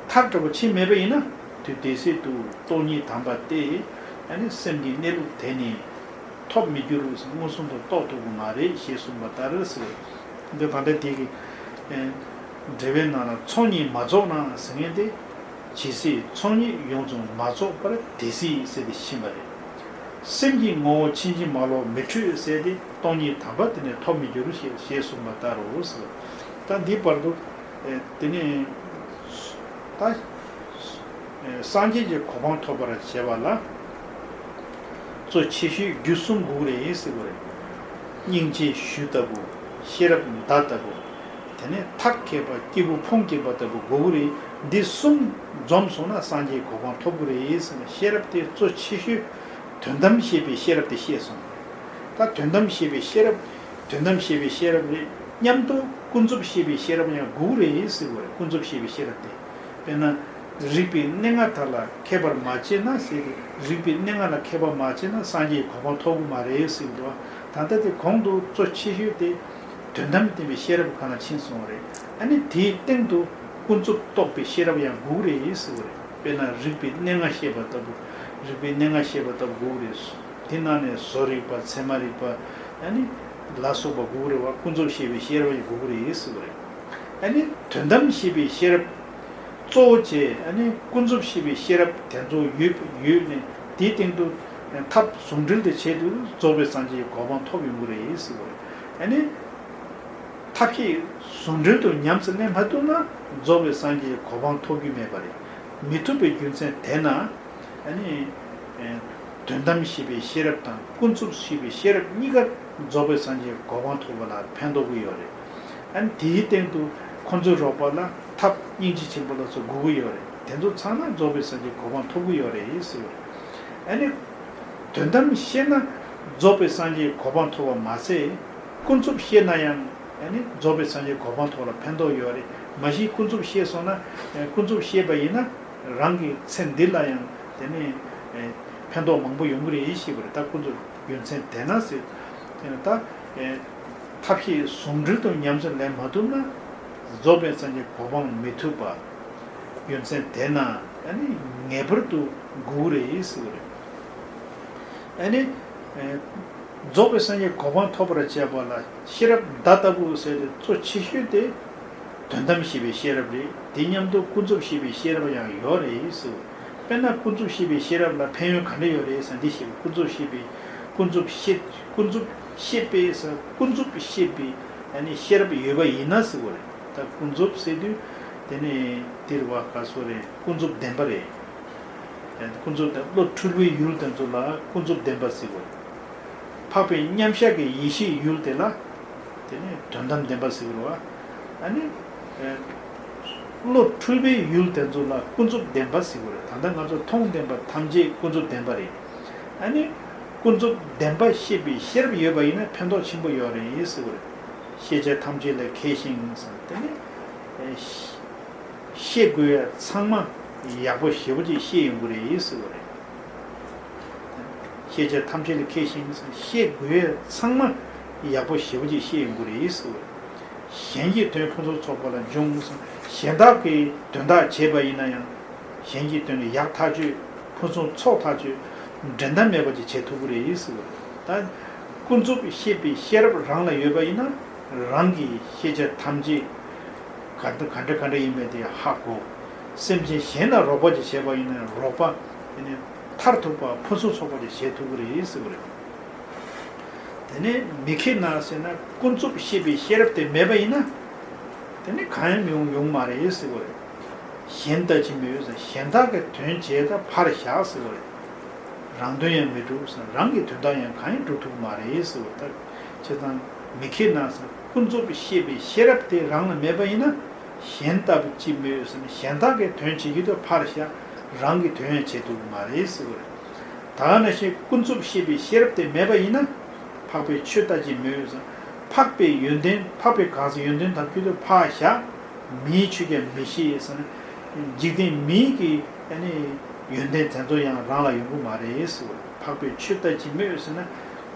མཐར་འདྲ་བ་ཕྱིན་མེད་པ་ཡིན་ན། དུས་དེ་སྲིད་དུ་སྟོང་ཉིད་དམ་པ་སྟེ། ཨ་ནི་སེམས་ཀྱི་གནས་ལུགས་དེ་ནི་ཐོབ་མི་འགྱུར་ཟེར། མངོན་སུམ་དུ་རྟོགས་ཐུབ་ཀྱི་མ་རེད་ཞེས་གསུངས་པ་ལྟར་ཟེར། འདི་ད་ལྟ་དེ་གི་ཨེ་འགྲེལ་པའི་ནང་ལ་ཚོགས་གཉིས་མ་རྫོགས་ན་ཟེར་མཁན་དེ། ཇི་སྲིད་ཚོགས་གཉིས་ཡོངས་སུ་མ་རྫོགས་པར་དེ་སྲིད་ཟེར་ཏེ་ཕྱིན་པ་རེད། སེམས་ཀྱི་ངོ་བོ་ཕྱིན་ཅི་མ་ལོག་མི་འཁྲུལ་ཟེར་ཏེ་སྟོང་ཉིད་དམ་པ་དེ་ནི་ཐོབ་མི་འགྱུར་ཞེས་ཞེས་གསུངས་པ་ལྟར་རོ་ཟེར། ད་འདི་བར་དུ་ཨེ་དེ་ནི་ད་སངས་རྒྱས་ཀྱི་གོ་འཕང་ཐོབ་པར་བྱེད་པ་ལ་གཙོ་ཆེ་ཤོས་རྒྱུ་གསུམ་དགོས་རེད་ཟེར་བ་རེད། སྙིང་རྗེ་གཞུ་ལྟ་བུ། ཤེས་རབ་མདའ་ལྟ་བུ། དེ་ནས་ཐབས་མཁས་པ་སྐྱེས་བུ་ཕུང་སྐྱེས་པ་ལྟ་བུ་དགོས་ཀྱི་རེད། འདི་གསུམ་འཛོམས་སོང་ན་སངས་རྒྱས་གོ་འཕང་ཐོབ་ཀྱི་རེད་ཟེར་ན། ཤེས་རབ་དེ་གཙོ་ཆེ་ཤོས་དོན་དམ་ཤེས་པའི་ཤེས་རབ་དེ་བཤད་སོང་། ད་དོན་དམ་ཤེས་པའི་ཤེས་རབ། དོན་དམ་ཤེས་པའི་ཤེས་རབ་རེད། མཉམ་དུ་ཀུན་རྫོབ་ཤེས་པའི་ཤེས་རབ་ཡང་དགོས་ཀྱི་རེད་ཟེར་བ་རེད། ཀུན་རྫོབ་ཤེས་པའི་ཤེས་རབ་དེ། དཔེར་ན། རིག་པའི་གནས་ལྔ་དག་ལ་མཁས་པར་མ་བྱས་ན་ཟེར་ཏེ། རིག་པའི་གནས་ལྔ་ལ་མཁས་པར་མ་བྱས་ན་སངས་རྒྱས་གོ་འཕང་ཐོབ་ཀྱི་མ་རེད་ཟེར་གྱི་འདུག། ད་ལྟ་དེ་གོང་དུ་གཙོ་ཆེ་ཤོས་དེ་དོན་དམ་བསྟན་པའི་ཤེས་རབ་སྒང་ལ་ཕྱིན་སོང་བ་རེད། ཨ་ནི་དེའི་སྟེང་དུ་ཀུན་རྫོབ་རྟོགས་པའི་ཤེས་རབ་ཡང་དགོས་ཀྱི་རེད་ཟེར་བ་རེད། དཔེར་ན་རིག་པའི་གནས་ལྔ་བཤད་པ་ལྟ་བུ། རིག་པའི་གནས་ལྔ་བཤད་པ་ལྟ་བུ་དགོས་ཀྱི་རེད། དེ་ནང་ནས་བཟོ་རིག་པ། ཚད་མ་རིག་པ། ཨ་ནི་ལ་སོགས་པ་དགོས་ཀྱི་རེད་བ། ཀུན་རྫོབ་ཤེས་པའི་ཤེས་རབ་ཡང་དགོས་ཀྱི་རེད་ཟེར་བ་རེད། ཨ་ནི་དོན་དམ་ཤེས་པའི་ཤེས་རབ་གཙོ་བོ་བྱས། ཨ་ནི་ཀུན་རྫོབ་ཤེས་པའི་ཤེས་རབ་དེ་ཚོ་ཡོད་ཡོད་ནས་དེའི་སྟེང་དུ་ཐབས་ཟུང་འབྲེལ་དུ་བྱས་དུས་རྫོགས་པའི་སངས་རྒྱས་ཀྱི་གོ་འཕང་ཐོབ་ཡོང་གི་རེད་ཟེར་བ་རེད། ཨ་ནི་ཐབས་ཤེས་ཟུང་འབྲེལ་དུ་ཉམས་སུ་ལེན་མ་ཐུབ་ན་རྫོགས་པའི་སངས་རྒྱས་ཀྱི་གོ་འཕང་ཐོབ་རྒྱུ་མེད་པ་རེད། མི་ཐུབ་པའི་རྒྱུ་མཚན་དེས་ན། ཨ་ནི། ཨེ། དོན་དམ་ཤེས་པའི་ཤེས་རབ་དང་ཀུན་རྫོབ་ཤེས་པའི་ཤེས་རབ་གཉིས་ཀ་རྫོགས་པའི་སངས་རྒྱས་གོ་འཕང་ཐོབ་པ་ལ་ཕན་ཐོགས་ཀྱི་ཡོད་རེད། ཨ་ནི་དེའི་སྟེང་དུ་ཁོ་ཚོའི་རོགས་པ་ལ་ཐབས་སྙིང་རྗེ་ཆེན་པོ་ལ་སོགས་དགོས་ཀྱི་ཡོད་རེད། དེ་ཚོ་ཚང་ན་རྫོགས་པའི་སངས་རྒྱས་གོ་འཕང་ཐོབ་ཀྱི་ཡོད་རེད་ཟེར་བ་རེད། ཨ་ནི། དོན་དམ་ཤེས་ན་རྫོགས་པའི་སངས་རྒྱས་གོ་འཕང་ཐོབ་པ་མ་ཟད། ཀུན་རྫོབ་ཤེས་ན་ཡང་ཨ་ནི་རྫོགས་པའི་སངས་རྒྱས་གོ་འཕང་ཐོབ་ལ་ཕན་ཐོགས་ཡོད་རེད། མ་གཞི་ཀུན་རྫོབ་ཤེས་སོང་ན། ཨེ། ཀུན་རྫོབ་ཤེས་པ་ཡིན་ན། རང་གི་ཚེ་འདི་ལ་ཡང་དེ་ནས་ཨེ་ཕན་ཐོགས་མང་པོ་ཡོང་གི་རེད་ཞེས་པ་རེད། ད་ཀུན་རྫོབ་རྒྱུ་མཚན་དེས་ན་ཟེར། དེ་ནས་ད་ཨེ་ཐབས་ཤེས་ཟུང་འབྲེལ་དུ་ཉམས་སུ་ལེན་མ་ཐུབ་ན་རྫོགས་པའི་སངས་རྒྱས་གོ་འཕང་མི་ཐོབ་པ། རྒྱུ་མཚན་དེས་ན་ཨ་ནི་ངེས་པར་དུ་དགོས་ཀྱི་རེད་ཟེར་བ་རེད། ཨ་ནི་ཨེ་རྫོགས་པའི་སངས་རྒྱས་གོ་འཕང་ཐོབ་པར་བྱེད་པ་ལ་ཤེས་རབ་མདའ་ལྟ་བུ་ཟེར་ཏེ་གཙོ་ཆེ་ཤོས་དེ། དོན་དམ་ཤེས་པའི་ཤེས་རབ་རེད། དེ་མཉམ་དུ་ཀུན་རྫོབ་ཤེས་པའི་ཤེས་རབ་ཡང་ཡོད་རེད་ཟེར། དཔེར་ན་ཀུན་རྫོབ་ཤེས་པའི་ཤེས་རབ་ལ་ཕན་ཡོན་ག་འདྲ་ཡོད་རེད་ཟེར་ན། འདི་ཤེས་པ། ཀུན་རྫོབ་ཤེས་པའི། ཀུན་རྫོབ་ཤེས། ཀུན་རྫོབ་ཤེས་པའི་ཟེར། ཀུན་རྫོབ་ཤེས་པའི་ཨ་ནི་ཤེས་རབ་ཡོད་པ་ཡིན་ན་ཟེར་བ་རེད། ད་ཀུན་རྫོབ་ཟེར་དུས་དེ་ནི་འདིར་བ་ག་སོ་རེད། ཀུན་རྫོབ་བདེན་པ་རེད། ཀུན་རྫོབ་བདེན། བློ་འཁྲུལ་བའི་ཡུལ་དེ་ཚོ་ལ་ཀུན་རྫོབ་བདེན་པ་ཟེར་བ་རེད། འཕགས་པའི་མཉམ་གཞག་གི་ཡེ་ཤེས་ཡུལ་དེ་ལ། དེ་ནི་དོན་དམ་བདེན་པ་ཟེར་བ། ཨ་ནི། ཨེ། བློ་འཁྲུལ་པའི་ཡུལ་དེ་ཚོ་ལ་ཀུན་རྫོབ་བདེན་པ་ཟེར་བ་རེད། ད་ལྟ་ང་ཚོ་མཐོང་བདེན་པ་ཐམས་ཅད་ཀུན་རྫོབ་བདེན་པ་རེད། ཨ་ནི། ཀུན་རྫོབ་བདེན་པ་ཤེས་པའི་ཤེས་རབ་ཡོད་པ་ཡིན་ན་ཕན་ཐོགས་ཆེན་པོ་ཡོད་རེད་ཟེར་བ་རེད། ཤེས་བྱ་ཐམས་ཅད་ལས་མཁས་ཤིང་ཟེར། དེ་ནི། ཨེ། ཤེས་དགོས་ཡ་ཚང་མ་ཡག་པོ་ཞེ་པོ་ཅིག་ཤེས་ཡོང་གི་རེད་ཟེར་བ་རེད། ཤེས་བྱ་ཐམས་ཅད་ལས་མཁས་ཤིང་། ཤེས་དགོས་ཡ་ཚང་མ་ཡག་པོ་ཞེ་པོ་ཅིག་ཤེས་ཡོང་གི་རེད་ཟེར་བ་རེད། གཞན་གྱི་དོན་ཕུན་སུམ་ཚོགས་པ་ལ་འབྱུང་། གཞན་དག་གི་དོན་དག་བྱས་པ་ཡིན་ན་ཡང་། གཞན་གྱི་དོན་ལ་ཡག་ཐག་ཆོད། ཕུན་སུམ་ཚོགས་ཐག་ཆོད། འགྲན་ཟླ་མེད་པ་ཅིག་བྱེད་ཐུབ་ཀྱི་རེད་ཟེར་བ་རེད། ད་ཀུན་རྫོབ་ཤེས་པའི་ཤེས་རབ་རང་ལ་ཡོད་པ་ཡིན་ན། རང་གི་ཤེས་བྱ་ཐམས་ཅད་ག་འདྲ་ག་འདྲ་ག་འདྲ་ཡིན་པ་དེ་ཧ་གོ། སེམས་ཅན་གཞན་ལ་རོགས་པ་ཅིག་བྱས་པ་ཡིན་ན་རོགས་པ་དེ་ནི་མཐར་ཐུག་པ་ཕུན་སུམ་ཚོགས་པ་ཅིག་བྱེད་ཐུབ་ཀྱི་རེད་ཟེར་བ་རེད། དེ་ནས་མི་མཁས་ན་ཟེར་ན། ཀུན་རྫོབ་ཤེས་པའི་ཤེས་རབ་དེ་མེད་པ་ཡིན་ན། དེ་ནི་གང་ཡང་ཡོང་ཡོང་མ་རེད་ཟེར་བ་རེད། གཞན་ལྟ་ཅི་སྨོས་ཟེར། གཞན་དག་གི་དོན་བྱས་ད་ཕར་བཞག་ཟེར་བ་རེད། རང་དོན་ཡང་མི་འགྲུབ་ཟེར། རང་གི་དོན་དག་ཡང་གང་ཡང་འགྲུབ་ཐུབ་མ་རེད་ཟེར་བ་ལྟར། བྱས་ཙང་མི་མཁས་ན་ཟེར། ཀུན་རྫོབ་ཤེས་པའི་ཤེས་རབ་དེ་རང་ལ་མེད་པ་ཡིན་ན། གཞན་ལྟ་བུ་ཅི་སྨོས་ཟེར་ན། གཞན་དག་གི་དོན་བྱེད་རྒྱུ་དེ་ཕར་བཞག། རང་གི་དོན་ཡང་བྱེད་ཐུབ་མ་རེད་ཟེར་བ་རེད། ད་ག་ནང་བཞིན་ཀུན་རྫོབ་ཤེས་པའི་ཤེས་རབ་དེ་མེད་པ་ཡིན་ན། འཕགས་པའི་ཆོས་ལྟ་ཅི་སྨོས་ཟེར། འཕགས་པའི་ཡོན་ཏན། འཕགས་པའི་གང་ཟག་ཡོན་ཏན་ཐམས་ཅད་དེ་ཕར་བཞག། མིའི་ཆོས་ཀྱང་མི་ཤེས་ཟེར་ན། འཇིག་རྟེན་མིའི་གི་ཨ་ནི་ཡོན་ཏན་དེ་ཚོ་ཡང་རང་ལ་ཡོང་གི་མ་རེད་ཟེར་བ། འཕགས་པའི་ཆོས་ལྟ་ཅི་སྨོས་ཟེར་ན།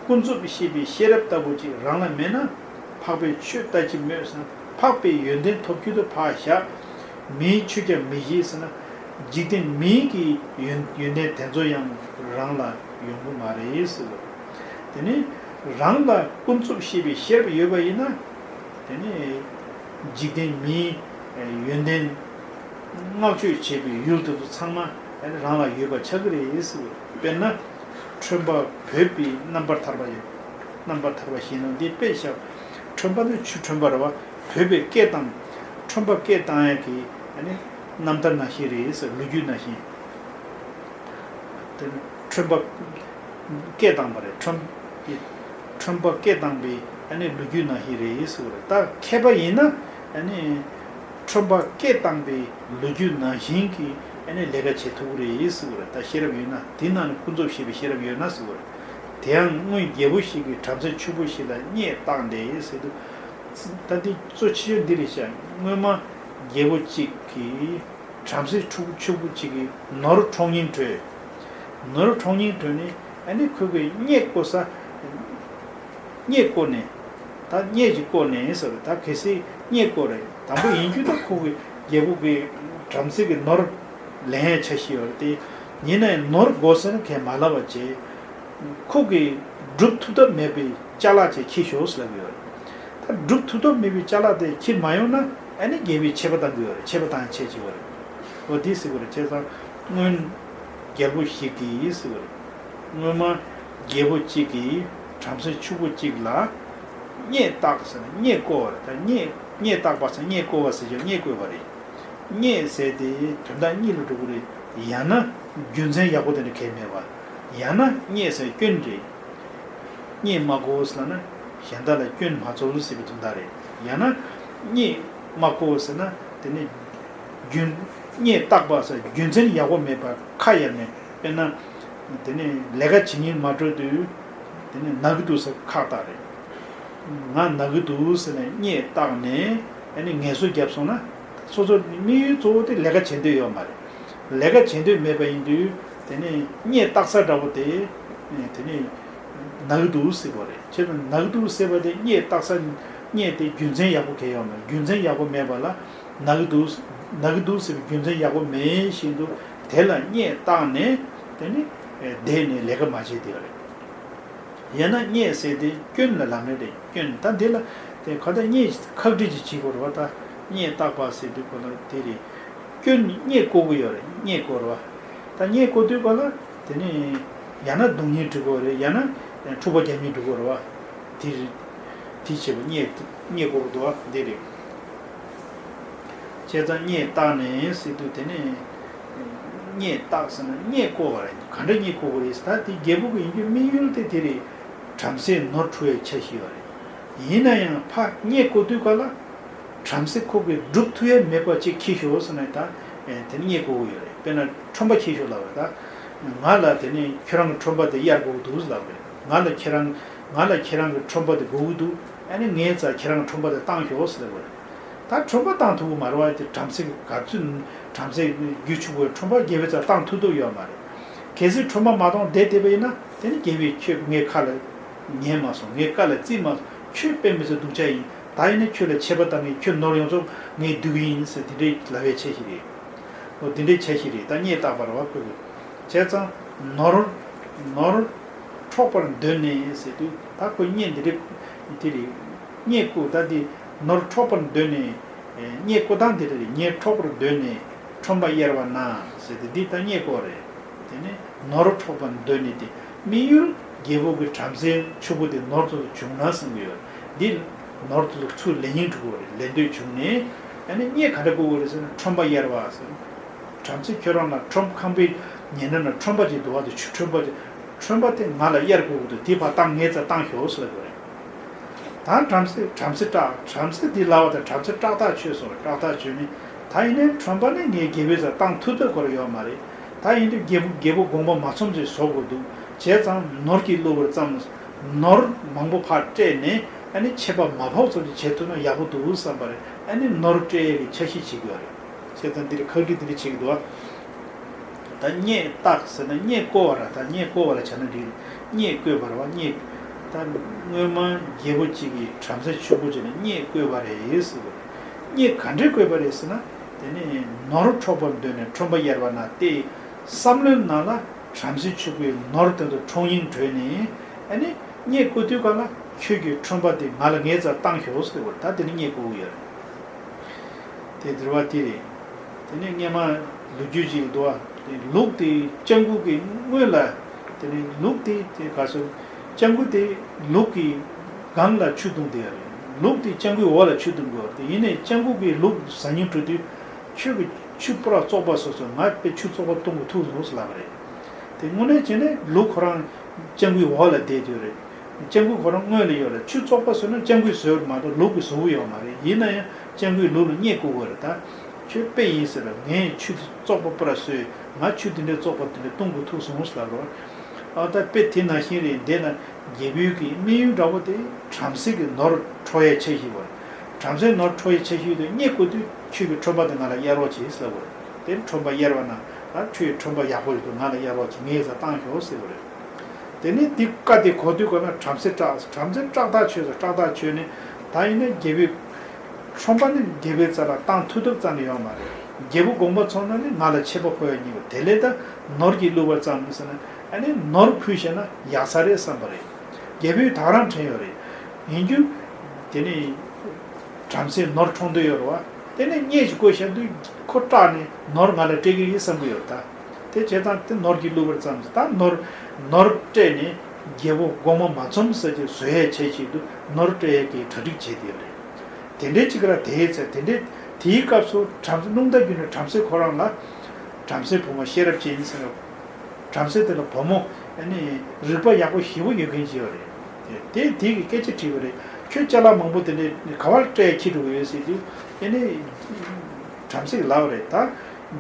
ཀུན་རྫོབ་ཤེས་པའི་ཤེས་རབ་ལྟ་བུ་ཅིག་རང་ལ་མེད་ན། འཕགས་པའི་ཆོས་ལྟ་ཅི་སྨོས་ཟེར་ན། འཕགས་པའི་ཡོན་ཏན་ཐོབ་ཁུལ་དུ་ཕར་བཞག། མིའི་ཆོས་ཀྱང་མི་ཤེས་ཟེར་ན། འཇིག་རྟེན་མིའི་གི་ཡོན་ཡོན་ཏན་དེ་ཚོ་ཡང་རང་ལ་ཡོང་གི་མ་རེད་ཟེར་བ། དེ་ནི་རང་ལ་ཀུན་རྫོབ་ཤེས་པའི་ཤེས་རབ་ཡོད་པ་ཡིན་ན། དེ་ནི་འཇིག་རྟེན་མིའི་ཡོན་ཏན་བསྔགས་བརྗོད་བྱེད་པའི་ཡུལ་དེ་ཚོ་ཚང་མ་རང་ལ་ཡོད་པ་ཆགས་ཀྱི་རེད་ཟེར་བ། དཔེར་ན། ཁྲོན་པ་བོད་པའི་རྣམ་པར་ཐར་པ་ཡོད། རྣམ་པར་ཐར་པ་ཞེས་ན་འདི་དཔེ་བཞག། ཁྲོན་པ་ནི་ཆུ་ཁྲོན་པ་རེད་བ། བོད་པའི་སྐད་བཏང་། ཁྲོན་པ་སྐད་བཏང་ཡག་གི་རྣམ་ཐར་ནང་བཞིན་རེད་ཟེར། ལོ་རྒྱུས་ནང་བཞིན། དེ་ནི་ཁྲོན་པ་སྐད་བཏང་པ་རེད། ཁྲོན་ཁྲོན་པ་སྐད་བཏང་པའི་ཨ་ནི་ལོ་རྒྱུས་ནང་བཞིན་རེད་ཟེར་བ་རེད། ད་མཁས་པ་ཡིན་ན་ཨ་ནི་ཁྲོན་པ་སྐད་བཏང་པའི་ལོ་རྒྱུས་ནང་བཞིན་གྱི་ཨ་ནི་ལས་ཀ་བྱེད་ཐུབ་ཀྱི་རེད་ཟེར་བ་རེད། ད་ཤེས་རབ་ཡོད་ན། དེ་ནང་ནས་ཀུན་རྫོབ་ཤེས་པའི་ཤེས་རབ་ཡོད་ན་ཟེར་བ་རེད། དེ་ཡང་སྔོན་རྒྱལ་པོ་ཞིག་གིས་བྲམ་ཟེ་ཕྱུག་པོ་ཞིག་ལ་གཉེན་བཏགས་ནས་ཟེར་དུས། ད་འདི་གཙོ་ཆེ་ཤོས་འདི་རེད་ཤག། སྔོན་མ་རྒྱལ་པོ་གཅིག་གིས་བྲམ་ཟེ་ཕྱུག་ཕྱུག་པོ་གཅིག་གི་ནོར་འཕྲོག་སྙིང་བྲོས། ནོར་འཕྲོག་སྙིང་བྲོས་ནས་ཨ་ནི་ཁོ་གི་གཉེན་བསྐོ་ས། གཉེན་བསྐོ་ནས། ད་གཉེན་ཅིག་བསྐོ་ནས་ཟེར། ད་གལ་སྲིད་གཉེན་བསྐོ་རེད། དང་པོ་ཡིན་རྒྱུ་ད་ཁོ་གི་རྒྱལ་པོ་གི་བྲམ་ཟེ་གི་ནོར་ལེན་ཡ་འཆར་གཞི་ཡོད་རེད་དེ། ཡིན་ན་ཡང་ནོར་དགོས་ཟེར་ན་ཁས་མ་ལབ་པ་བྱས། ཁོ་གིས་སྒྲུབ་ཐུབ་ཐབས་མེད་པའི་ཅ་ལག་ཅིག་འཁྱེར་ཤོག་ཟེར་ལབ་ཡོད་རེད། ད་སྒྲུབ་ཐུབ་ཐབས་མེད་པའི་ཅ་ལག་དེ་འཁྱེར་མ་ཡོང་ན་ཨ་ནི་རྒྱལ་པོས་ཆད་པ་བཏང་གི་ཡོད་རེད། ཆད་པ་བཏང་ཆད་ཀྱི་ཡོད་རེད། འོ་དེ་ཟེར་དགོས་རེད། བྱས་ཙང་སྔོན་རྒྱལ་པོ་ཞིག་གིས་ཟེར་དགོས་རེད། སྔོན་མ་རྒྱལ་པོ་གཅིག་གིས་བྲམ་ཟེ་ཕྱུག་པོ་གཅིག་ལ་གཉེན་བཏགས་ཟེར་ན་གཉེན་བསྐོ་བ་རེད། ད་གཉེན་གཉེན་བཏགས་པ་ཟེར་གཉེན་བསྐོ་བ་ཟེར་ཀྱང་གཉེན་བསྐོས་པ་རེད། གཉེན་ཟེར་དེ་དོན་དག་གཉིས་ལ་འགྲོ་གི་རེད། ཡང་ན་རྒྱུ་མཚན་ཡག་པོ་དེ་འདྲ་གང་ཡང་མེད་པ། ཡང་ན་གཉེན་ཟེར་སྐྱོན་རེད། གཉེན་མ་བསྐོ་ཟེར་ན་གཞན་དག་ལ་སྐྱོན་མ་ཚོར་ཟེར་བའི་དོན་དག་རེད། ཡང་ན་གཉེན་མ་བསྐོ་ཟེར་ན་དེ་ནི་རྒྱུ་གཉེན་བཏགས་པ་ཟེར་རྒྱུ་མཚན་ཡག་པོ་མེད་པར་ཁ་གཡར་ནས། དཔེར་ན་དེ་ནི་ལས་ཀ་བྱེད་སྙིང་མ་བྲོ་དུས་དེ་ནི་ན་གི་འདུག་ཟེར་ཁག་བཏགས་རེད། ང་ན་གི་འདུག་ཟེར་ནས་གཉེན་བཏགས་ནས་ཨ་ནི་ངལ་གསོ་བརྒྱབ་སོང་ན། སོ་སོ་དམིགས་ཡུལ་གཙོ་བོ་དེ་ལས་ཀ་བྱེད་འདོད་ཡོད་མ་རེད། ལས་ཀ་བྱེད་འདོད་མེད་པ་ཡིན་དུས་དེ་ནི་གཉེན་བཏགས་ས་འདྲ་པོ་དེ་དེ་ནི་ན་གི་འདུག་ཟེར་བ་རེད། བྱས་ཙང་ན་གི་འདུག་ཟེར་བ་དེ་གཉེན་བཏགས་ས་གཉེན་དེ་རྒྱུ་མཚན་ཡག་པོ་གང་ཡང་ཡོད་མ་རེད། རྒྱུ་མཚན་ཡག་པོ་མེད་པ་ལ་ན་གི་འདུག་ན་གི་འདུག་ཟེར་བའི་རྒྱུ་མཚན་ཡག་པོ་མེད་བཞིན་དུ་དེ་ལ་གཉེན་བཏགས་ནས་དེ་ནི་བསྡད་ནས་ལས་ཀ་མ་བྱེད་དེ་རེད། ཡང་ན་གཉེན་ཟེར་དེ་སྐྱོན་ལ་ལབ་ནི་རེད། སྐྱོན་ད་འདི་ལ་དེ་ག་ད་གཉེན་ཁག་དཀྲི་ཅིག་བྱེད་དགོས་རེད་བ། ད་གཉེན་བཏགས་པ་ཟེར་དུས་ག་ལ་དེ་རེད། སྐྱོན་གཉེན་བསྐོ་གི་ཡོད་རེད། གཉེན་བསྐོ་རེད་བ། ད་གཉེན་བསྐོ་དུས་ག་ལ་དེ་ནི་ཡང་ན་སྡུག་བསྔལ་འདྲི་དགོས་རེད། ཡང་ན་འཁྲུག་པ་རྒྱག་མིན་འདྲི་དགོས་རེད་བ། དེ་རེད། དེ་བྱེད་པ་གཉེན་གཉེན་བསྐོ་གི་འདུག་བ། འདི་རེད། བྱས་ཙང་གཉེན་བཏགས་ནས་ཟེར་དུས་དེ་ནས་གཉེན་བཏགས་ཟེར་ན་གཉེན་བསྐོ་བ་རེད། ག་འདྲ་གཉེན་བསྐོ་གི་རེད་ཟེར། ད་དེ་རྒྱལ་པོ་གི་ཡིན་རྒྱུ་དམིགས་ཡུལ་དེ་དེ་རེད། བྲམ་ཟེ་ནོར་འཁྲུ་བའི་འཆར་གཞི་ཡོད་རེད། ཡིན་ན་ཡང་ཕ་གཉེན་བསྐོ་དུས་ག་ལ་བྲམ་ཟེ་ཁོ་གི་སྒྲུབ་ཐུབ་ཡ་མེད་པ་ཅིག་འཁྱེར་ཤོག་ཟེར་ན་ད་དེ་ནས་གཉེན་བསྐོ་གི་ཡོད་རེད། དཔེར་ན་ཁྲོན་པ་འཁྱེར་ཤོག་ལབ་རེད། ད་ང་ལ་དེ་ནས་ཁྱོད་རང་གི་ཁྲོན་པ་དེ་གཡར་དགོས་ཀྱི་འདུག་ལབ་རེད། ང་ལ་ཁྱེད་རང་ང་ལ་ཁྱེད་རང་གི་ཁྲོན་པ་དེ་དགོས་ཀྱི་འདུག་ཨ་ནི་ངའི་རྩར་ཁྱེད་རང་གི་ཁྲོན་པ་དེ་བཏང་ཤོག་ཟེར་དགོས་རེད། ད་ཁྲོན་པ་བཏང་ཐུབ་ཀྱི་མ་རེད་བ། དེ་བྲམ་ཟེ་ག་ཚོད་བྲམ་ཟེ་རྒྱུ་ཕྱུག་པོའི་ཁྲོན་པ་རྒྱལ་པོའི་རྩར་བཏང་ཐུབ་ཐུབ་ཡོད་མ་རེད། གལ་སྲིད་ཁྲོན་པ་མ་བཏང་བསྡད་བསྡད་པ་ཡིན་ན་དེ་ནི་རྒྱལ་པོས་ཁྱོད་ངའི་ཁ་ལ་ཉན་མ་སོང་། ངའི་བཀའ་ལ་བརྩི་མ་སོང་། ཁྱོད་དཔེ་མི་སྲིད་སྡུག་ཅག་ཡིན། ད་ཡིན་ན་ཁྱོད་ལ་ཆད་པ་བཏང་གི། ཁྱོད་ནོར་ཡོངས་རྫོགས་ངས་བསྡུ་གི་ཡིན་ཟེར་དེ་འདྲའི་ལབ་པའི་འཆར་གཞི་རེད། འོ་དེ་འདྲའི་འཆར་གཞི་རེད། ད་གཉེན་བཏགས་པ་རེད་བ་ཁོ་གིས། བྱས་ཙང་ནོར་ནོར་འཕྲོག་པར་འདོད་ནས་ཟེར་དུས་ད་ཁོ་གཉེན་འདི་འདྲ་དེ་རེད། གཉེན་བསྐོ་ད་འདི་ནོར་འཕྲོག་པར་འདོད་ནས། གཉེན་བསྐོ་སྟངས་འདི་འདྲ་རེད། གཉེན་འཕྲོག་པར་འདོད་ནས་ཁྲོན་པ་གཡར་བ་ན་ཟེར་དུས་འདི་ད་གཉེན་བསྐོ་རེད། དེ་ནས་ནོར་འཕྲོག་པར་འདོད་ནས་དེ་དམིགས་ཡུལ་རྒྱལ་པོ་གི་བྲམ་ཟེ་ཕྱུག་པོ་དེ་ནོར་དུ་བྱུང་ན་བསམ་གྱི་ཡོད། འདི་ནོར་དུ་ཚུར་ལེན་སྙིང་འདོད་ཀྱི་ཡོད་རེད། ལེན་འདོད་བྱུང་ནས་ཨ་ནི་གཉེན་ག་འདྲ་བསྐོ་དགོས་རེད་ཟེར་ན་ཁྲོན་པ་གཡར་བ་ཟེར། བྲམ་ཟེ་ཁྱོད་རང་ལ་ཁྲོན་ཁང་པའི་ཉེ་འགྲམ་ན་ཁྲོན་པ་ཅིག་འདུག་བ། དེ་ཆུ་ཁྲོན་པ་ཅིག་ཁྲོན་པ་དེ་ང་ལ་གཡར་དགོས་ཀྱི་འདུག་དེ་ཕར་བཏང་ངའི་རྩར་བཏང་ཤོག་ཟེར་དགོས་རེད། ད་བྲམ་ཟེ་བྲམ་ཟེ་སྐྲག་བྲམ་ཟེ་འདི་ལབ་པ་དང་བྲམ་ཟེ་སྐྲག་ཐག་ཆོད་སོང་རེད། སྐྲག་ཐག་ཆོད་ནས་ད་ཡིན་ནའི་ཁྲོན་པ་ནི་ངའི་རྒྱལ་པོའི་རྩར་བཏང་ཐུབ་ཐུབ་ཁོ་རང་ཡོད་མ་རེད། ད་ཡིན་དུས་རྒྱལ་པོ་རྒྱལ་པོ་དགོངས་པ་མ་ཚོམ་ཅིག་བཟོ་དགོས་འདུག་བྱས་ཙང་ནོར་གྱིས་བསླུ་བར་བརྩམས། ནོར་མང་པོ་ཕར་སྤྲད་ནས་ ཨ་ནི་ཆད་པ་མ་ཕོག་ཙམ་ཅིག་བྱེད་ཐུབ་ན་ཡག་པོ་འདུག་བསམ་པ་རེད། ཨ་ནི་ནོར་སྤྲད་ཡས་ཀྱི་འཆར་གཞི་བྱེད་དགོས་རེད། བྱས་ཙང་འདིར་ཁག་དཀྲི་འདི་འདྲ་བྱེད་ཀྱི་འདུག་ཨ། ད་རྙེད་བཏགས་ཟེར་ན་རྙེད་བཀོལ་བ་ར། ད་རྙེད་བཀོལ་བ་ལ་བྱ་ན་འགྲིག་རེད། རྙེད་བཀོལ་བ་ར་བ། རྙེད། ད་སྔོན་མ་རྒྱལ་པོ་གཅིག་གིས་བྲམ་ཟེ་ཕྱུག་པོ་གཅིག་ལ་རྙེད་བཀོལ་བ་རེད་ཟེར་བ་རེད། རྙེད་ག་འདྲས་བཀོལ་བ་རེད་ཟེར་ན། དེ་ནས་ནོར་འཕྲོག་པར་འདོད་ནས་ཁྲོན་པ་གཡར་བ་ན་སྟེ། བསམ་བློའི་ནང་ལ་བྲམ་ཟེ་ཕྱུག་པོའི་ནོར་དེ་ཚོ་འཕྲོག་སྙིང་བྲོས་ནས། ཨ་ནི་རྙེད་བཀོལ་དུས་ག་ལ་ཁྱོད་ཀྱི་ཁྲོན་པ་དེ་ང་ལ་ངའི་རྩར་བཏང་ཤོག་ཟེར་བ་རེད། ད་དེ་ནི་རྙེད་བཀོལ་གྱི་ཡོད་རེད། དེ་དྲི་བ་དེ་རེད། དེ་ནས་སྔས་མ་ལོ་རྒྱུས་ཅིག་འདུག་བ། དེ་ལུག་དེ་སྤྱང་ཀི་གི་སྔོན་ལ། དེ་ནས་ལུག་དེ་དེ་ག་སོ། སྤྱང་ཀི་དེ་ལུག་གི་སྒང་ལ་ཆུ་བཏུང་བསྡད་ཡོད་རེད། ལུག་དེ་སྤྱང་ཀིའི་འོག་ལ་ཆུ་བཏུང་དགོས་པ་རེད། དེ་ཡིན་ནའི་སྤྱང་ཀི་གིས་ལུག་ཟ་སྙིང་བྲོ་དུས། ཁྱོད་ཀྱིས་ཆུ་པུ་ར་བཙོག་པ་བཟོས་སོང་། ང་དཔེ་ཆུ་བཙོག་པ་བཏུང་གི་ཐུག་སོང་ཟེར་ལབ་པ་རེད། དེ་དངོས་གནས་བྱས་ནས་ལུག་ཁོ་རང་སྤྱང་ཀིའི་འོག་ལ་བསྡད་ཡོད་རེད། སྤྱང་ཀི་ཁོ་རང་སྔོན་ལ་ཡོད་རེད། ཆུ་བཙོག་པ་བཟོས་ན་སྤྱང་ཀིས་བཟོས་པ་མ་གཏོགས་ལུག་གིས་བཟོ་གི་ཡོད་མ་རེད། ཡིན་ན་ཡང་སྤྱང་ཀིས་ལུག་ལ་རྙེད་བཀོལ་དགོས་རེད། ད་ཁྱོད་དཔེ་ཡིན་ཟེར་ལ། ངས་ཆུ་དེ་བཙོག་པ་པུ་ར་བཟོས། ང་ཆུ་དེ་འདྲའི་བཙོག་པ་དེ་འདྲ་བཏུང་དགོས་ཐུག་སོང་ཟེར་ལབ་རོགས། ཨ། ད་དཔེ་དེ་ནང་བཞིན་རེད། འདི་ན་རྒྱལ་པོའི་གི་དམིགས་ཡུལ་འདྲ་པོ་དེ་བྲམ་ཟེ་གི་ནོར་འཕྲོག་ཡའི་འཆར་གཞི་བ་རེད། བྲམ་ཟེ་ནོར་འཕྲོག་ཡའི་འཆར་གཞི་དེ་རྙེད་བཀོལ་དུས་ཁྱོད་ཀྱི་ཁྲོན་པ་དེ་ང་ལ་གཡར་རོགས་བྱེད་ཟེར་བ་རེད། དེ་ཁྲོན་པ་གཡར་བ་ན། ཨ། ཁྱོད་ཀྱི་ཁྲོན་པ་ཡག་པོ་རེད་འདུག་ང་ལ་གཡར་རོགས་བྱེད། ངའི་རྩར་བཏང་ཤོག་ཟེར་བ་རེད། དེ་ནས་དེ་བཀའ་དེ་གོ་དུས་ག་ན་བྲམ་ཟེ་སྐྲག། བྲམ་ཟེ་སྐྲག་ཐག་ཆོད་སོང་། སྐྲག་ཐག་ཆོད་ནས། ད་ཡིན་ན་རྒྱལ་པོའི་ཁྲོན་པ་ནི་རྒྱལ་པོའི་རྩ་ལ་བཏང་ཐུབ་ཐུབ་རྩ་ནས་ཡོད་མ་རེད། རྒྱལ་པོ་དགོངས་པ་ཚོམ་ན་ནི་ང་ལ་ཆད་པ་ཕོག་ཡ་ཉེ་བ། དེ་ལས་ད་ནོར་གྱིས་བསླུས་པ་ཙམ་ཟེར་ན། ཨ་ནི་ནོར་ཕུལ་བཞག་ན་ཡག་ས་རེད་བསམ་པ་རེད། རྒྱལ་པོས་ད་རང་དྲན་ཡོད་རེད། ཡིན་རྒྱུ། དེ་ནི་བྲམ་ཟེ་ནོར་འཕྲོག་འདོད་ཡོད་རེད་བ། དེ་ནས་རྙེད་ཅིག་བཀོལ་བཞག་དུས་ཁོ་སྐྲག་ནས་ནོར་ང་ལ་སྤྲད་ཀྱི་ཡིན་བསམ་གྱི་ཡོད་ད། དེ་བྱས་ཙང་དེ་ནོར་གྱིས་བསླུས་པ་ཙམ་ཟེར། ད་ནོར། ནོར་སྤྲད་ནས་རྒྱལ་པོ་དགོངས་པ་མ་ཚོམ་ས་ཅིག་བཟོ་ཡས་བྱས་བྱེད་དུ་ནོར་སྤྲད་ཡས་ཀྱི་གྲ་སྒྲིག་བྱས་ཏེ་ཡོད་རེད། དེ་འདྲའི་ཅིག་ར་དེའི་ཚེ། དེ་འདྲའི་དེའི་སྐབས་སུ་བྲམ་ཟེ། རླུང་རྟ་བརྒྱུད་ནས་བྲམ་ཟེ་ཁོ་རང་ལ། བྲམ་ཟེ་བུ་མོ་ཤེས་རབ་ཅན་ཟེར་བ། བྲམ་ཟེ་དེ་ལ་བུ་མོ། ཨ་ནི་རིག་པ་ཡག་པོ་ཞེ་པོ་ཡོད་མཁན་ཅིག་ཡོད་རེད། དེ་དེ་དེ་གིས་སྐད་ཆ་དྲིས་པ་རེད། ཁྱོད་ཅ་ལག་མང་པོ་དེ་འདྲ་ག་པར་སྤྲད་ཁྱི་འགྲོ་གི་ཡོད་ཟེར་དུས། ཨ་ནི་བྲམ་ཟེས་ལབ་པ་རེད། ད་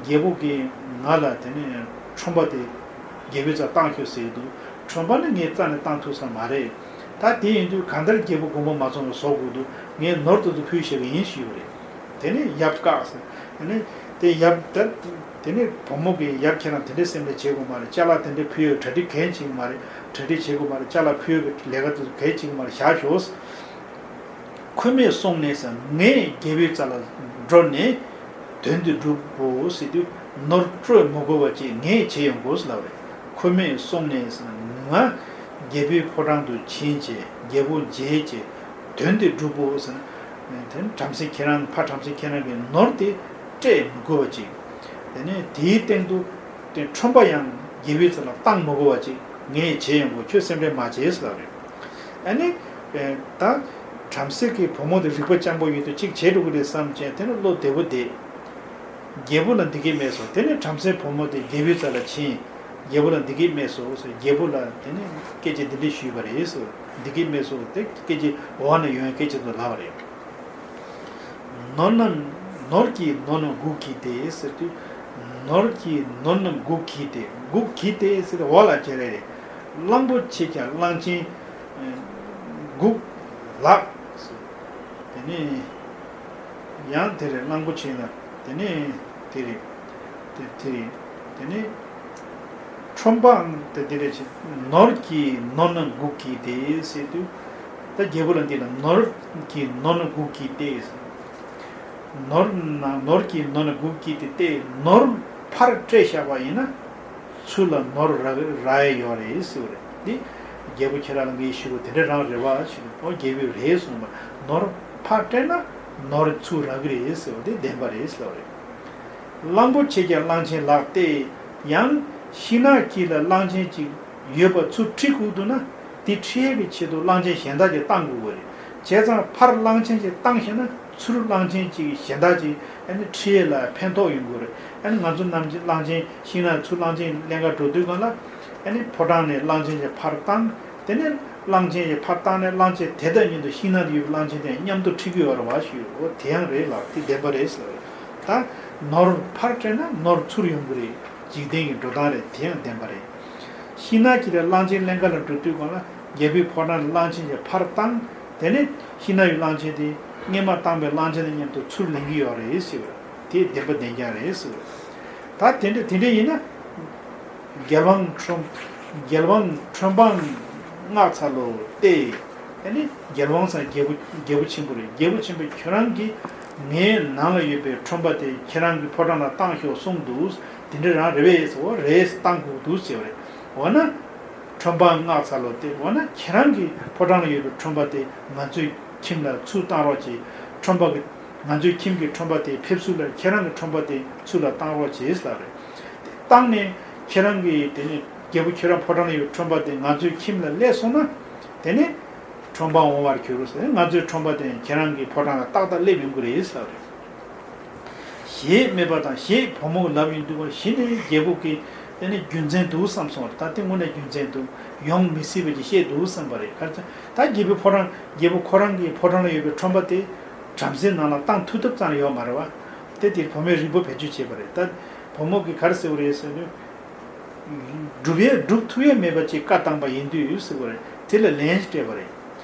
རྒྱལ་པོ་གིས་ང་ལ་དེ་ནས་ཁྲོན་པ་དེ་རྒྱལ་པོའི་རྩར་བཏང་ཤོག་ཟེར་འདུག་ཁྲོན་པ་ནི་ངའི་རྩ་ནས་བཏང་ཐུབ་ས་མ་རེད། ད་དེ་ཡིན་དུས་གང་ལྟར་རྒྱལ་པོ་དགོངས་པ་མ་ཚོམ་པ་བཟོ་དགོས་འདུག་ངས་ནོར་དེ་ཚོ་ཕུལ་བཞག་གི་ཡིན་ཞུས་པ་རེད། དེ་ནས་ཡབ་བཀག་ཟེར། དེ་ནས་དེ་ཡབ་ད། དེ་ནས་བུ་མོ་གིས་ཡབ་ཁྱེད་རང་དེ་འདྲའི་སེམས་ཁྲལ་བྱེད་དགོས་མ་རེད། ཅ་ལག་དེ་འདྲ་ཕུལ་ཡོད། གྲ་སྒྲིག་གང་བྱེད་དགོས་མ་རེད། གྲ་སྒྲིག་བྱེད་དགོས་མ་རེད། ཅ་ལག་ཕུལ་ཡོད་ཀྱི་ལས་ཀ་དེ་ཚོ་གང་བྱེད་དགོས་མ་རེད། བཞག་ཤོག་ཁོ་མོས་སོང་ནས་ཟེར། ངས་རྒྱལ་པོའི་རྩ་ལ་འགྲོ་ནས་དོན་དེ་སྒྲུབ་དགོས་ཟེར་དུས། ནོར་སྤྲོད་མི་དགོས་པ་ཅིག་ངས་བྱེད་ཡོང་དགོས་ལབ་རེད། ཁོ་མོས་སོང་ནས་ཟེར། ང་རྒྱལ་པོའི་ཕོ་བྲང་དུ་ཕྱིན་བྱས་རྒྱལ་པོ་མཇལ་བྱས་དོན་དེ་སྒྲུབ་དགོས་ཟེར། དེ་ནི་བྲམ་ཟེ་ཁྱེད་རང་། ཕ་བྲམ་ཟེ་ཁྱེད་རང་གིས་ནོར་དེ་སྤྲད་མི་དགོས་པ་ཅིག་དེ་ནས་དེའི་སྟེང་དུ་དེ་ཁྲོན་པ་ཡང་རྒྱལ་པོའི་རྩ་ལ་བཏང་མི་དགོས་པ་ཅིག་ངས་བྱེད་ཡོང་དགོས། ཁྱོད་སེམས་ཁྲལ་མ་བྱེད་ཟེར་ལབ་རེད། ཨ་ནི། ཨེ། ད་བྲམ་ཟེ་གི་བུ་མོ་དེ་རིག་པ་སྤྱང་པོ་ཡོད་དུས་གཅིག་བྱེད་འགྲོ་གི་རེད་བསམ་བྱས། དེ་ནི་བློ་བདེ་པོ་བསྡད། རྒྱལ་པོ་ལ་འདི་སྐད་སྨྲས་སོ། དེ་ནས་བྲམ་ཟེ་བུ་མོ་དེ་རྒྱལ་པོའི་རྩ་ལ་ཕྱིན། རྒྱལ་པོ་ལ་འདི་སྐད་སྨྲས་སོ་ཟེར། རྒྱལ་པོ་ལ་དེ་ནས་སྐད་ཆ་འདི་འདྲ་ཞུས་པ་རེད་ཟེར། འདི་སྐད་སྨྲས་སོ། དེ་སྐད་ཆ་འོག་ནས་ཡོང་བའི་སྐད་ཆ་དེ་ལབ་པ་རེད། ནོར་རྣམས། ནོར་གྱིས་ནོར་རྣམས་འགུགས་བགྱིས་ཏེ་ཟེར་དུས། ནོར་གྱིས་ནོར་རྣམས་འགུགས་བགྱིས་ཏེ། འགུགས་བགྱིས་ཏེ་ཟེར་དུས་འོག་ལ་བྱས་རེད། གླང་པོ་ཆེ་ཀྱང་གླང་ཆེན་འགུགས་ལགས། དེ་ནས་ཡང་དེ་རེད། གླང་པོ་ཆེ་ལ། དེ་ནས་དེ་རེད། དེ་དེ་རེད། དེ་ནས་ཁྲོན་པའང་དེ་དེ་རེད། ནོར་གྱིས་ནོར་རྣམས་འགུགས་བགྱིས་ཏེ་ཟེར་དུས། ད་རྒྱལ་པོ་ལ་འདི་ལ་ནོར་གྱིས་ནོར་རྣམས་འགུགས་བགྱིས་ཏེ། ནོར་ན། ནོར་གྱིས་ནོར་རྣམས་འགུགས་བགྱིས་ཏེ། དེ་ནོར་ཕར་སྤྲད་བཞག་པ་ཡིན་ན། ཚུར་ལ་ནོར་རག་རག་ཡས་ཡོད་རེད་ཟེར་བ་རེད། འདི་རྒྱལ་པོ་ཁྱེད་རང་ལ་ངས་ཞུ་བ་དེ་འདྲ་རང་རེད་བ་ཞུ་བ། ཨོ། རྒྱལ་པོས་རེད་གསུངས་པ། ནོར་ཕར་སྤྲད་ན་ནོར་ཚུར་རག་གི་རེད་ཟེར་བ་དེ་བདེན་པ་རེད་ཟེར་བ་རེད། གླང་པོ་ཆེ་ཀྱང་གླང་ཆེན་ལགས་ཏེ། ཡང་ཤིང་ནགས་དཀྱིལ་ལ་གླང་ཆེན་ཅིག་ཡོད་པ་ཚུར་ཁྲིད་དགོས་འདུག་ན། དེ་ཁྲིད་ཡས་ཀྱི་ཆེད་དུ་གླང་ཆེན་གཞན་དག་ཅིག་བཏང་དགོས་ཀྱི་རེད། བྱས་ཙང་ཕར་གླང་ཆེན་ཅིག་བཏང་ཤེ་ན་ཚུར་གླང་ཆེན་ཅིག་གཞན་དག་ཅིག་ཨ་ནི་ཁྲིད་ཡས་ལ་ཕན་ཐོགས་ཡོང་གི་རེད། ཨ་ནི་ང་ཚོ་ནམ་གླང་ཆེན་ཤིང་ནགས། ཚུར་གླང་ཆེན་ལེན་ག་འགྲོ་དུས་སྒང་ལ། ཨ་ནི་ཕོ་བྲང་ནས་གླང་ཆེན་ཅིག་ཕར་བཏང་། དེ་ནས་གླང་ཆེན་ཅིག་ཕར་བཏང་ནས་གླང་ཆེན་དེ་དང་མཉམ་དུ་ཤིང་ནགས་དེ་ཡོད་པའི་གླང་ཆེན་དེ་མཉམ་དུ་ཁྲིད་ཀྱི་ཡོད་རེད་བ་ཞུས། འོ། དེ་ཡང་རེད་ལགས། དེ་བདེན་པ་རེད་ཟེར་བ་རེད། ད་ནོར་ཕར་སྤྲད་ན་ནོར་ཚུར་ཡོང་གི་རེད། འཇིག་རྟེན་གྱི་འགྲོ་སྟངས་རེད། དེ་ཡང་བདེན་པ་རེད། ཤིང་ནགས་དཀྱིལ་ལ་གླང་ཆེན་ལེན་ག་ལ་འགྲོ་དུས་སྒང་ལ་རྒྱལ་པོའི་ཕོ་བྲང་ལ་གླང་ཆེན་ཅིག་ཕར་བཏང་། དེ་ནས་ཤི་ན་ཡུལ་གླང་ཆེན་དེ་སྔས་མ་བཏང་པའི་གླང་ཆེན་དང་མཉམ་དུ་ཚུར་ལེན་གྱི་ཡོད་རེད་ཟེར་བ་རེད། དེ་བདེན་པ་བདེན་རྐྱང་རེད་ཟེར་བ་རེད། ད་དེ་འདྲ་དེ་འདྲ་ཡིན་ན། རྒྱལ་དབང་ཁྲོམ། རྒྱལ་དབང་ཁྲོམ་འབངས་མངགས་ཚར་ལོ་སྟེ། ཨ་ནི་རྒྱལ་དབང་ཟེར་རྒྱལ་པོ་རྒྱལ་པོ་ཆེན་པོ་རེད། རྒྱལ་པོ་ཆེན་པོས་ཁྱོད་རང་གིས་ངའི་ནང་ལ་ཡོད་པའི་ཁྲོམ་པ་དེ་ཁྱེད་རང་གི་ཕོ་བྲང་ལ་བཏང་ཤོག་གསུངས་འདུག་དེ་འདྲ་རང་རེད་པས་ཟེར། འོ་རེད། བཏང་དགོས་འདུག་ཟེར་བ་རེད། འོ་ན། ཁྲོམ་འབངས་མངགས་ཚར་ལོ་སྟེ། འོ་ན་ཁྱེད་རང་གི་ཕོ་བྲང་ལ་ཡོད་པའི་ཁྲོམ་པ་དེ་ང་ཚོའི་ཁྱིམ་ལ་ཚུར་བཏང་རོགས་གྱིས། ཁྲོམ་པ་གི། ང་ཚོའི་ཁྱིམ་གྱི་ཁྲོམ་པ་དེ་ཕེབས་བསུ་ལ་ཁྱེད་རང་གི་ཁྲོམ་པ་དེ་ཚུར་ལ་བཏང་རོགས་གྱིས་ལབ་རེད། བཏང་ནས་ཁྱེད་རང་གིས་དེ་ནས་རྒྱལ་པོ་ཁྱོད་རང་ཕོ་བྲང་ལ་ཡོད་ཁྲོམ་པ་དེ་ང་ཚོའི་ཁྱིམ་ལ་སླེབས་སོང་ན། དེ་ནས་ཁྲོམ་པ་འོང་བར་གྱུར་ཟེར། ང་ཚོའི་ཁྲོམ་པ་དེ་ཁྱེད་རང་གི་ཕོ་བྲང་ལ་ཏག་ཏག་སླེབས་ཡོང་གི་རེད་ལབ་རེད། ཞེས་སྨྲས་པ་དང་། ཞེས་བུ་མོ་ལབ་ཡོང་དུས། གཞི་ནས་རྒྱལ་པོ་གིས་དེ་ནི་རྒྱུ་མཚན་འདུག་བསམ་སོང་བ་རེད། ད་དེ་དངོས་གནས་རྒྱུ་མཚན་འདུག་ཡོང་མི་སྲིད་པ་ཅིག་བཤད་འདུག་བསམ་པ་རེད། ག་རེ་ཟེར་ན་ད་རྒྱལ་པོའི་ཕོ་བྲང་། རྒྱལ་པོ་ཁོ་རང་གི་ཕོ་བྲང་ལ་ཡོད་པའི་ཁྲོམ་པ་དེ་བྲམ་ཟེའི་ནང་ལ་བཏང་ཐུབ་ཐབས་ཙམ་ཡོད་མ་རེད་བ། དེ་དེར་བུ་མོས་རིག་པ་བེད་སྤྱོད་བྱས་པ་རེད། ད་བུ་མོ་གིས་ག་རེ་ཟེར་བ་རེད་ཟེར་དུས། སྒྲུབ་ཡས་སྒྲུབ་ཐུབ་ཡས་མེད་པ་ཅིག་བཀའ་བཏང་པ་ཡིན་དུས་ཟེར་བ་རེད། དེ་ལ་ལན་ཞིག་སྤྲད་པ་རེད།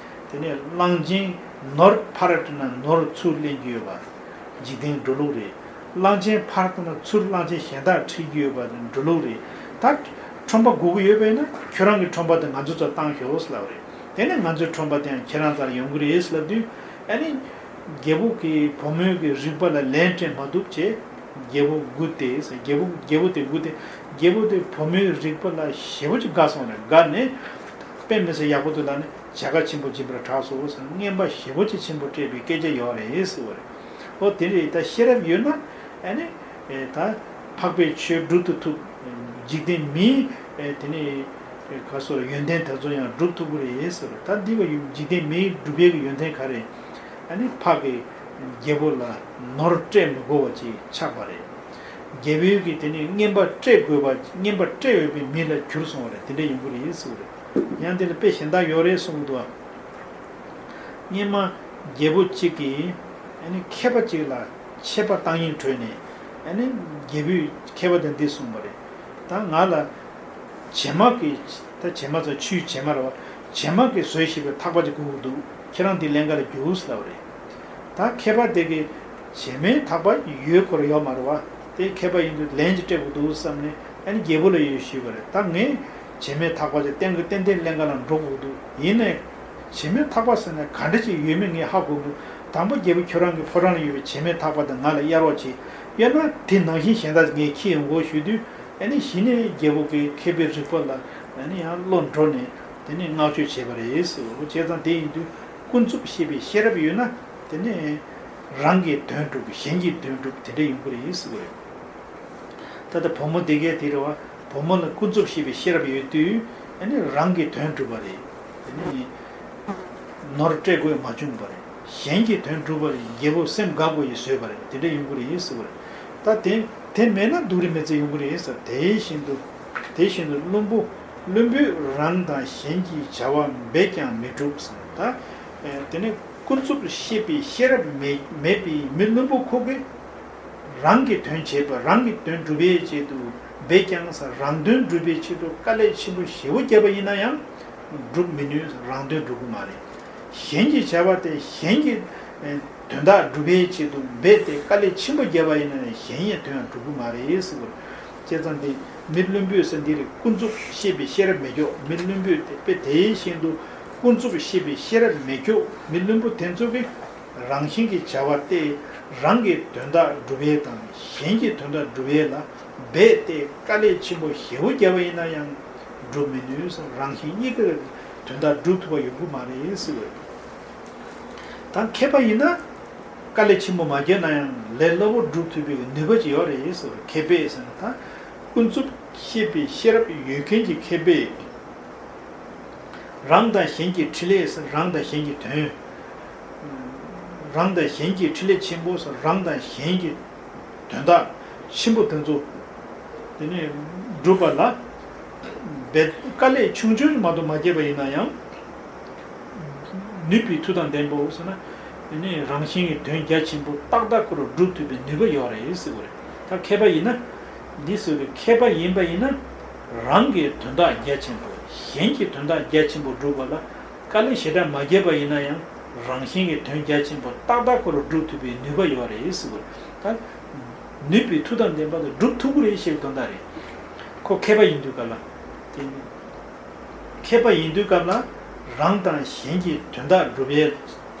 དེ་ནས་གླང་ཆེན་ནོར་ཕར་སྤྲད་ན་ནོར་ཚུར་ལེན་རྒྱུ་ཡོད་པ། འཇིག་རྟེན་འགྲོ་ལུགས་རེད། གླང་ཆེན་ཕར་བཏང་ན་ཚུར་གླང་ཆེན་གཞན་དག་ཁྲིད་རྒྱུ་ཡོད་པ་འགྲོ་ལུགས་རེད། ད་ཁྲོམ་པ་དགོས་ཀྱི་ཡོད་པ་ཡིན་ན་ཁྱོད་རང་གི་ཁྲོམ་པ་དེ་ང་ཚོ་ཚོར་བཏང་ཤོག་ཟེར་ལབ་པ་རེད། དེ་ནས་ང་ཚོའི་ཁྲོམ་པ་དེ་ཡང་ཁྱེད་རང་རྩར་ཡོང་གི་རེད་ཟེར་ལབ་དུས། ཨ་ནི། རྒྱལ་པོ་གིས་བུ་མོའི་གི་རིག་པ་ལ་ལན་སྤྲད་མ་ཐུབ་བྱས། རྒྱལ་པོ་སྒུག་སྟེ། རྒྱལ་པོ་རྒྱལ་པོ་དེ་སྒུག་སྟེ། རྒྱལ་པོ་དེ་བུ་མོའི་རིག་པ་ལ་ཞེ་པོ་ཅིག་དགའ་སོང་རེད། དགའ་ནས། དཔེ་མི་སྲིད་ཡག་པོ་འདུག་ལབ་ནས་བྱ་དགའ་ཆེན་པོ་སྦྱིན་པར་གྲགས་སོ་ཟེར། རྔན་པ་ཞེ་པོ་ཅིག་ཆེན་པོ་སྤྲད་པའི་སྐད་ཆ་ཡོད་རེད་ཟེར་བ་རེད། ཨོ་དེ་རེད། ད་ཤེས་རབ་ཡོད་ན། ཨ་ནི། ཨེ་ད་འཕགས་པའི་ཆོས་སྒྲུབ་ཏུ་ཐུབ། འཇིག་རྟེན་མིའི་ཨེ་དེ་ནི་ཨེ་ག་སོགས་ཡོན་ཏན་དེ་ཚོ་ཡང་སྒྲུབ་ཐུབ་ཀྱི་རེད་ཟེར། ད་འདི་བ་ཡུམ་འཇིག་རྟེན་མིའི་སྒྲུབ་པའི་ཡོན་ཏན་ག་རེ། ཨ་ནི་འཕགས་པའི་རྒྱལ་པོ་ལ་ནོར་སྤྲད་མི་དགོས་པ་ཅིག་ཆགས་པ་རེད། རྒྱལ་པོའི་གི་དེ་ནི་རྔན་པ་སྤྲད་དགོས་པ། རྔན་པ་སྤྲད་འོས་པའི་མི་ལ་གྱུར་སོང་བ་རེད། དེ་འདྲ་ཡོང་གི་རེད་ཟེར་བ་རེད། ཡང་དེ་ལ་དཔེ་གཞན་དག་ཡོད་རེད་གསུང་གི་འདུག་ཨ། སྔོན་མ་རྒྱལ་པོ་གཅིག་གིས་ཨ་ནི་མཁས་པ་གཅིག་ལ་ཆད་པ་བཏང་སྙིང་བྲོས་ནས། ཨ་ནི་རྒྱལ་པོས་མཁས་པ་དེ་འདི་གསུངས་པ་རེད། ད་ང་ལ་བྱེ་མ་གི། ད་བྱེ་མ་ཚོ་ཆུའི་བྱེ་མ་རེད་བ། བྱེ་མ་གིས་བཟོས་བཞག་པའི་ཐག་པ་ཅིག་དགོས་ཀྱི་འདུག་ཁྱེད་རང་འདི་ལེན་ག་ལ་རྒྱུགས་ལབ་པ་རེད། ད་མཁས་པ་དེ་གིས་བྱེ་མའི་ཐག་པ་ཡོད་ཁོ་ར་ཡོད་མ་རེད་བ། དེ་མཁས་པ་ཡིན་དུས་ལན་ཅིག་སྤྲད་དགོས་འདུག་བསམ་ནས། ཨ་ནི་རྒྱལ་པོ་ལ་ཡོད་ཞུས་པ་རེད། ད་ངས་བྱེ་མའི་ཐག་པ་དེ་གཏན་གི་ཏན་ཏན་ལེན་ག་ལ་འགྲོ་དགོས་འདུག་ཡིན་ནའི། བྱེ་མའི་ཐག་པ་ཟེར་ན་ག་འདྲ་ཅིག་ཡོད་མེད་ངས་ཧ་གོ་གི་མི་འདུག་དང་པོ་རྒྱལ་པོ་ཁྱོད་རང་གི་ཕོ་བྲང་ལ་ཡོད་པའི་བྱེ་མའི་ཐག་པ་དེ་ང་ལ་གཡར་རོགས་གྱིས། གཡར་ན་དེ་ནང་བཞིན་གཞན་དག་ངས་འཁྱེར་ཡོང་དགོས་ཞུས་དུས། ཨ་ནི་གཞི་ནས་རྒྱལ་པོ་གི་མཁས་པའི་རིག་པ་ལ་ཨ་ནི་ཡང་བློ་འགྲོ་ནས་དེ་ནས་བསྔགས་བརྗོད་བྱས་པ་རེད་ཟེར། འོ་བྱས་ཙང་དེ་ཡིན་དུས་ཀུན་རྫོབ་ཤེས་པའི་ཤེས་རབ་ཡོད་ན། དེ་ནས་རང་གི་དོན་སྒྲུབ། གཞན་གྱི་དོན་སྒྲུབ་དེ་འདྲ་ཡོང་གི་རེད་ཟེར་བ་རེད། ད་ལྟ་བུ་མོ་དེ་གས་དེ་རེད་བ། བུ་མོ་ལ་ཀུན་རྫོབ་ཤེས་པའི་ཤེས་རབ་ཡོད་དུས། ཨ་ནི་རང་གི་དོན་སྒྲུབ་པ་རེད། དེ་ནི་ནོར་སྤྲད་དགོས་མ་བྱུང་བ་རེད། གཞན་གྱི་དོན་སྒྲུབ་པ་རེད། རྒྱལ་པོ་སེམས་དགའ་དགོས་ཡི་བཟོས་པ་རེད། དེ་འདྲ་ཡོང་གི་རེད་ཟེར་བ་རེད། ད་དེ་དེ་མེད་ན་སྡུག་རུས་མེད་ཚུལ་ཡོང་གི་རེད་ཟེར། དེ་བཞིན་དུ། དེ་བཞིན་དུ་བླུན་པོ། བླུན་པོས་རང་དང་གཞན་གྱི་བྱ་བ་འབད་ཀྱང་མི་འགྲུབ་ཟེར། ད་དེ་ནི་ཀུན་རྫོབ་ཤེས་པའི་ཤེས་རབ་མེད་མེད་པའི་མི་བླུན་པོ་ཁོ་གིས། རང་གི་དོན་བྱེད་པ། རང་གི་དོན་སྒྲུབ་པའི་ཆེད་དུ་འབད་ཀྱང་ཟེར། རང་དོན་སྒྲུབ་པའི་ཆེད་དུ་དཀའ་ལས་ཆེན་པོ་ཞེ་པོ་བརྒྱབ་པ་ཡིན་ན་ཡང་སྒྲུབ་མི་ནུས། རང་དོན་སྒྲུབ་ཀྱི་མ་རེད། གཞན་གྱི་བྱ་བ་དེ་གཞན་གྱི་དོན་དག་སྒྲུབ་པའི་ཆེད་དུ་འབད་དེ་དཀའ་ལས་ཆེན་པོ་བརྒྱབ་པ་ཡིན་ན་ཡང་གཞན་ཡང་དོན་ཡང་སྒྲུབ་ཀྱི་མ་རེད་ཟེར་བ་རེད། བྱས་ཙང་དེ་མི་བླུན་པོས་ཟེར་འདི་རེད། ཀུན་རྫོབ་ཤེས་པའི་ཤེས་རབ་མེད་ཀྱོག་མི་བླུན་པོས་དེ་དཔེ་དེ་བཞིན་དུ་ཀུན་རྫོབ་ཤེས་པའི་ཤེས་རབ་མེད་ཀྱོག་མི་བླུན་པོ་དེ་ཚོ་གིས། རང་བཞིན་གྱི་བྱ་བ་སྟེ། རང་གི་དོན་དག་སྒྲུབ་པའི་དང་གཞན་གྱི་དོན་དག་སྒྲུབ་པའི་ལ་འབད་དེ་དཀའ་ལས་ཆེན་པོ་ཞེ་པོ་བརྒྱབ་པ་ཡིན་ན་ཡང་སྒྲུབ་མི་ནུས། རང་བཞིན་གཉིས་ཀའི་དོན་དག་སྒྲུབ་ཐུབ་པ་ཡོང་གི་མ་རེད་ཟེར་བས། ད་མཁས་པ་ཡིན་ན་དཀའ་ལས་ཆེན་པོ་མ་བརྒྱབ་ན་ཡང་ལས་སླ་པོ་སྒྲུབ་ཐུབ་པའི་ནུས་པ་ཅིག་ཡོད་རེད་ཟེར་བས། མཁས་པས་ཟེར་ན་ད་ཀུན་རྫོབ་ཤེས་པའི་ཤེས་རབ་ཡོད་མཁན་གྱི་མཁས་པས། རང་དང་གཞན་གྱི་འཕྲིན་ལས་ཟེར། རང་དང་གཞན་གྱི་དོན། རང་དང་གཞན་གྱི་འཕྲིན་ལས་ཆེན་པོ་ཟེར། རང་དང་གཞན་གྱི་དོན་དག་ཆེན་པོ་དེ་ཚོ་དེ་ནས་སྒྲུབ་པ་ལ་འབད་དཀའ་ལས་ཆུང་ཆུང་མ་གཏོགས་མ་བརྒྱབ་པ་ཡིན་ན་ཡང་། ནུས་པའི་མཐུ་དང་ལྡན་པོ་ཟེར་ན། དེ་ནས་རང་བཞིན་གྱི་དོན་རྒྱ་ཆེན་པོ་ཏག་ཏག་ཁོ་རང་སྒྲུབ་ཐུབ་པའི་ནུས་པ་ཡོད་རེད་ཟེར་བ་རེད། ད་མཁས་པ་ཡིན་ན། འདི་ཟེར་བའི་མཁས་པ་ཡིན་པ་ཡིན་ན། རང་གི་དོན་དག་རྒྱ་ཆེན་པོ། གཞན་གྱི་དོན་དག་རྒྱ་ཆེན་པོ་སྒྲུབ་པ་ལ་དཀའ་ལས་ཞེ་དྲག་མ་བརྒྱབ་པ་ཡིན་ན་ཡང་ རང་གཞན་གྱི་དོན་རྒྱ་ཆེན་པོ་ཏག་ཏག་ཁོ་རང་སྒྲུབ་ཐུབ་པའི་ནུས་པ་ཡོད་རེད་ཟེར་བ་རེད། ད་ནུས་པའི་མཐུ་དང་ལྡན་པ་དང་སྒྲུབ་ཐུབ་ཀྱི་རེད་ཞེས་དོན་དག་རེད། ཁོ་མཁས་པ་ཡིན་དུས་ག་ལ། དེ་ནི་མཁས་པ་ཡིན་དུས་སྐབས་ལ། རང་དང་གཞན་གྱི་དོན་དག་སྒྲུབ་ཡས།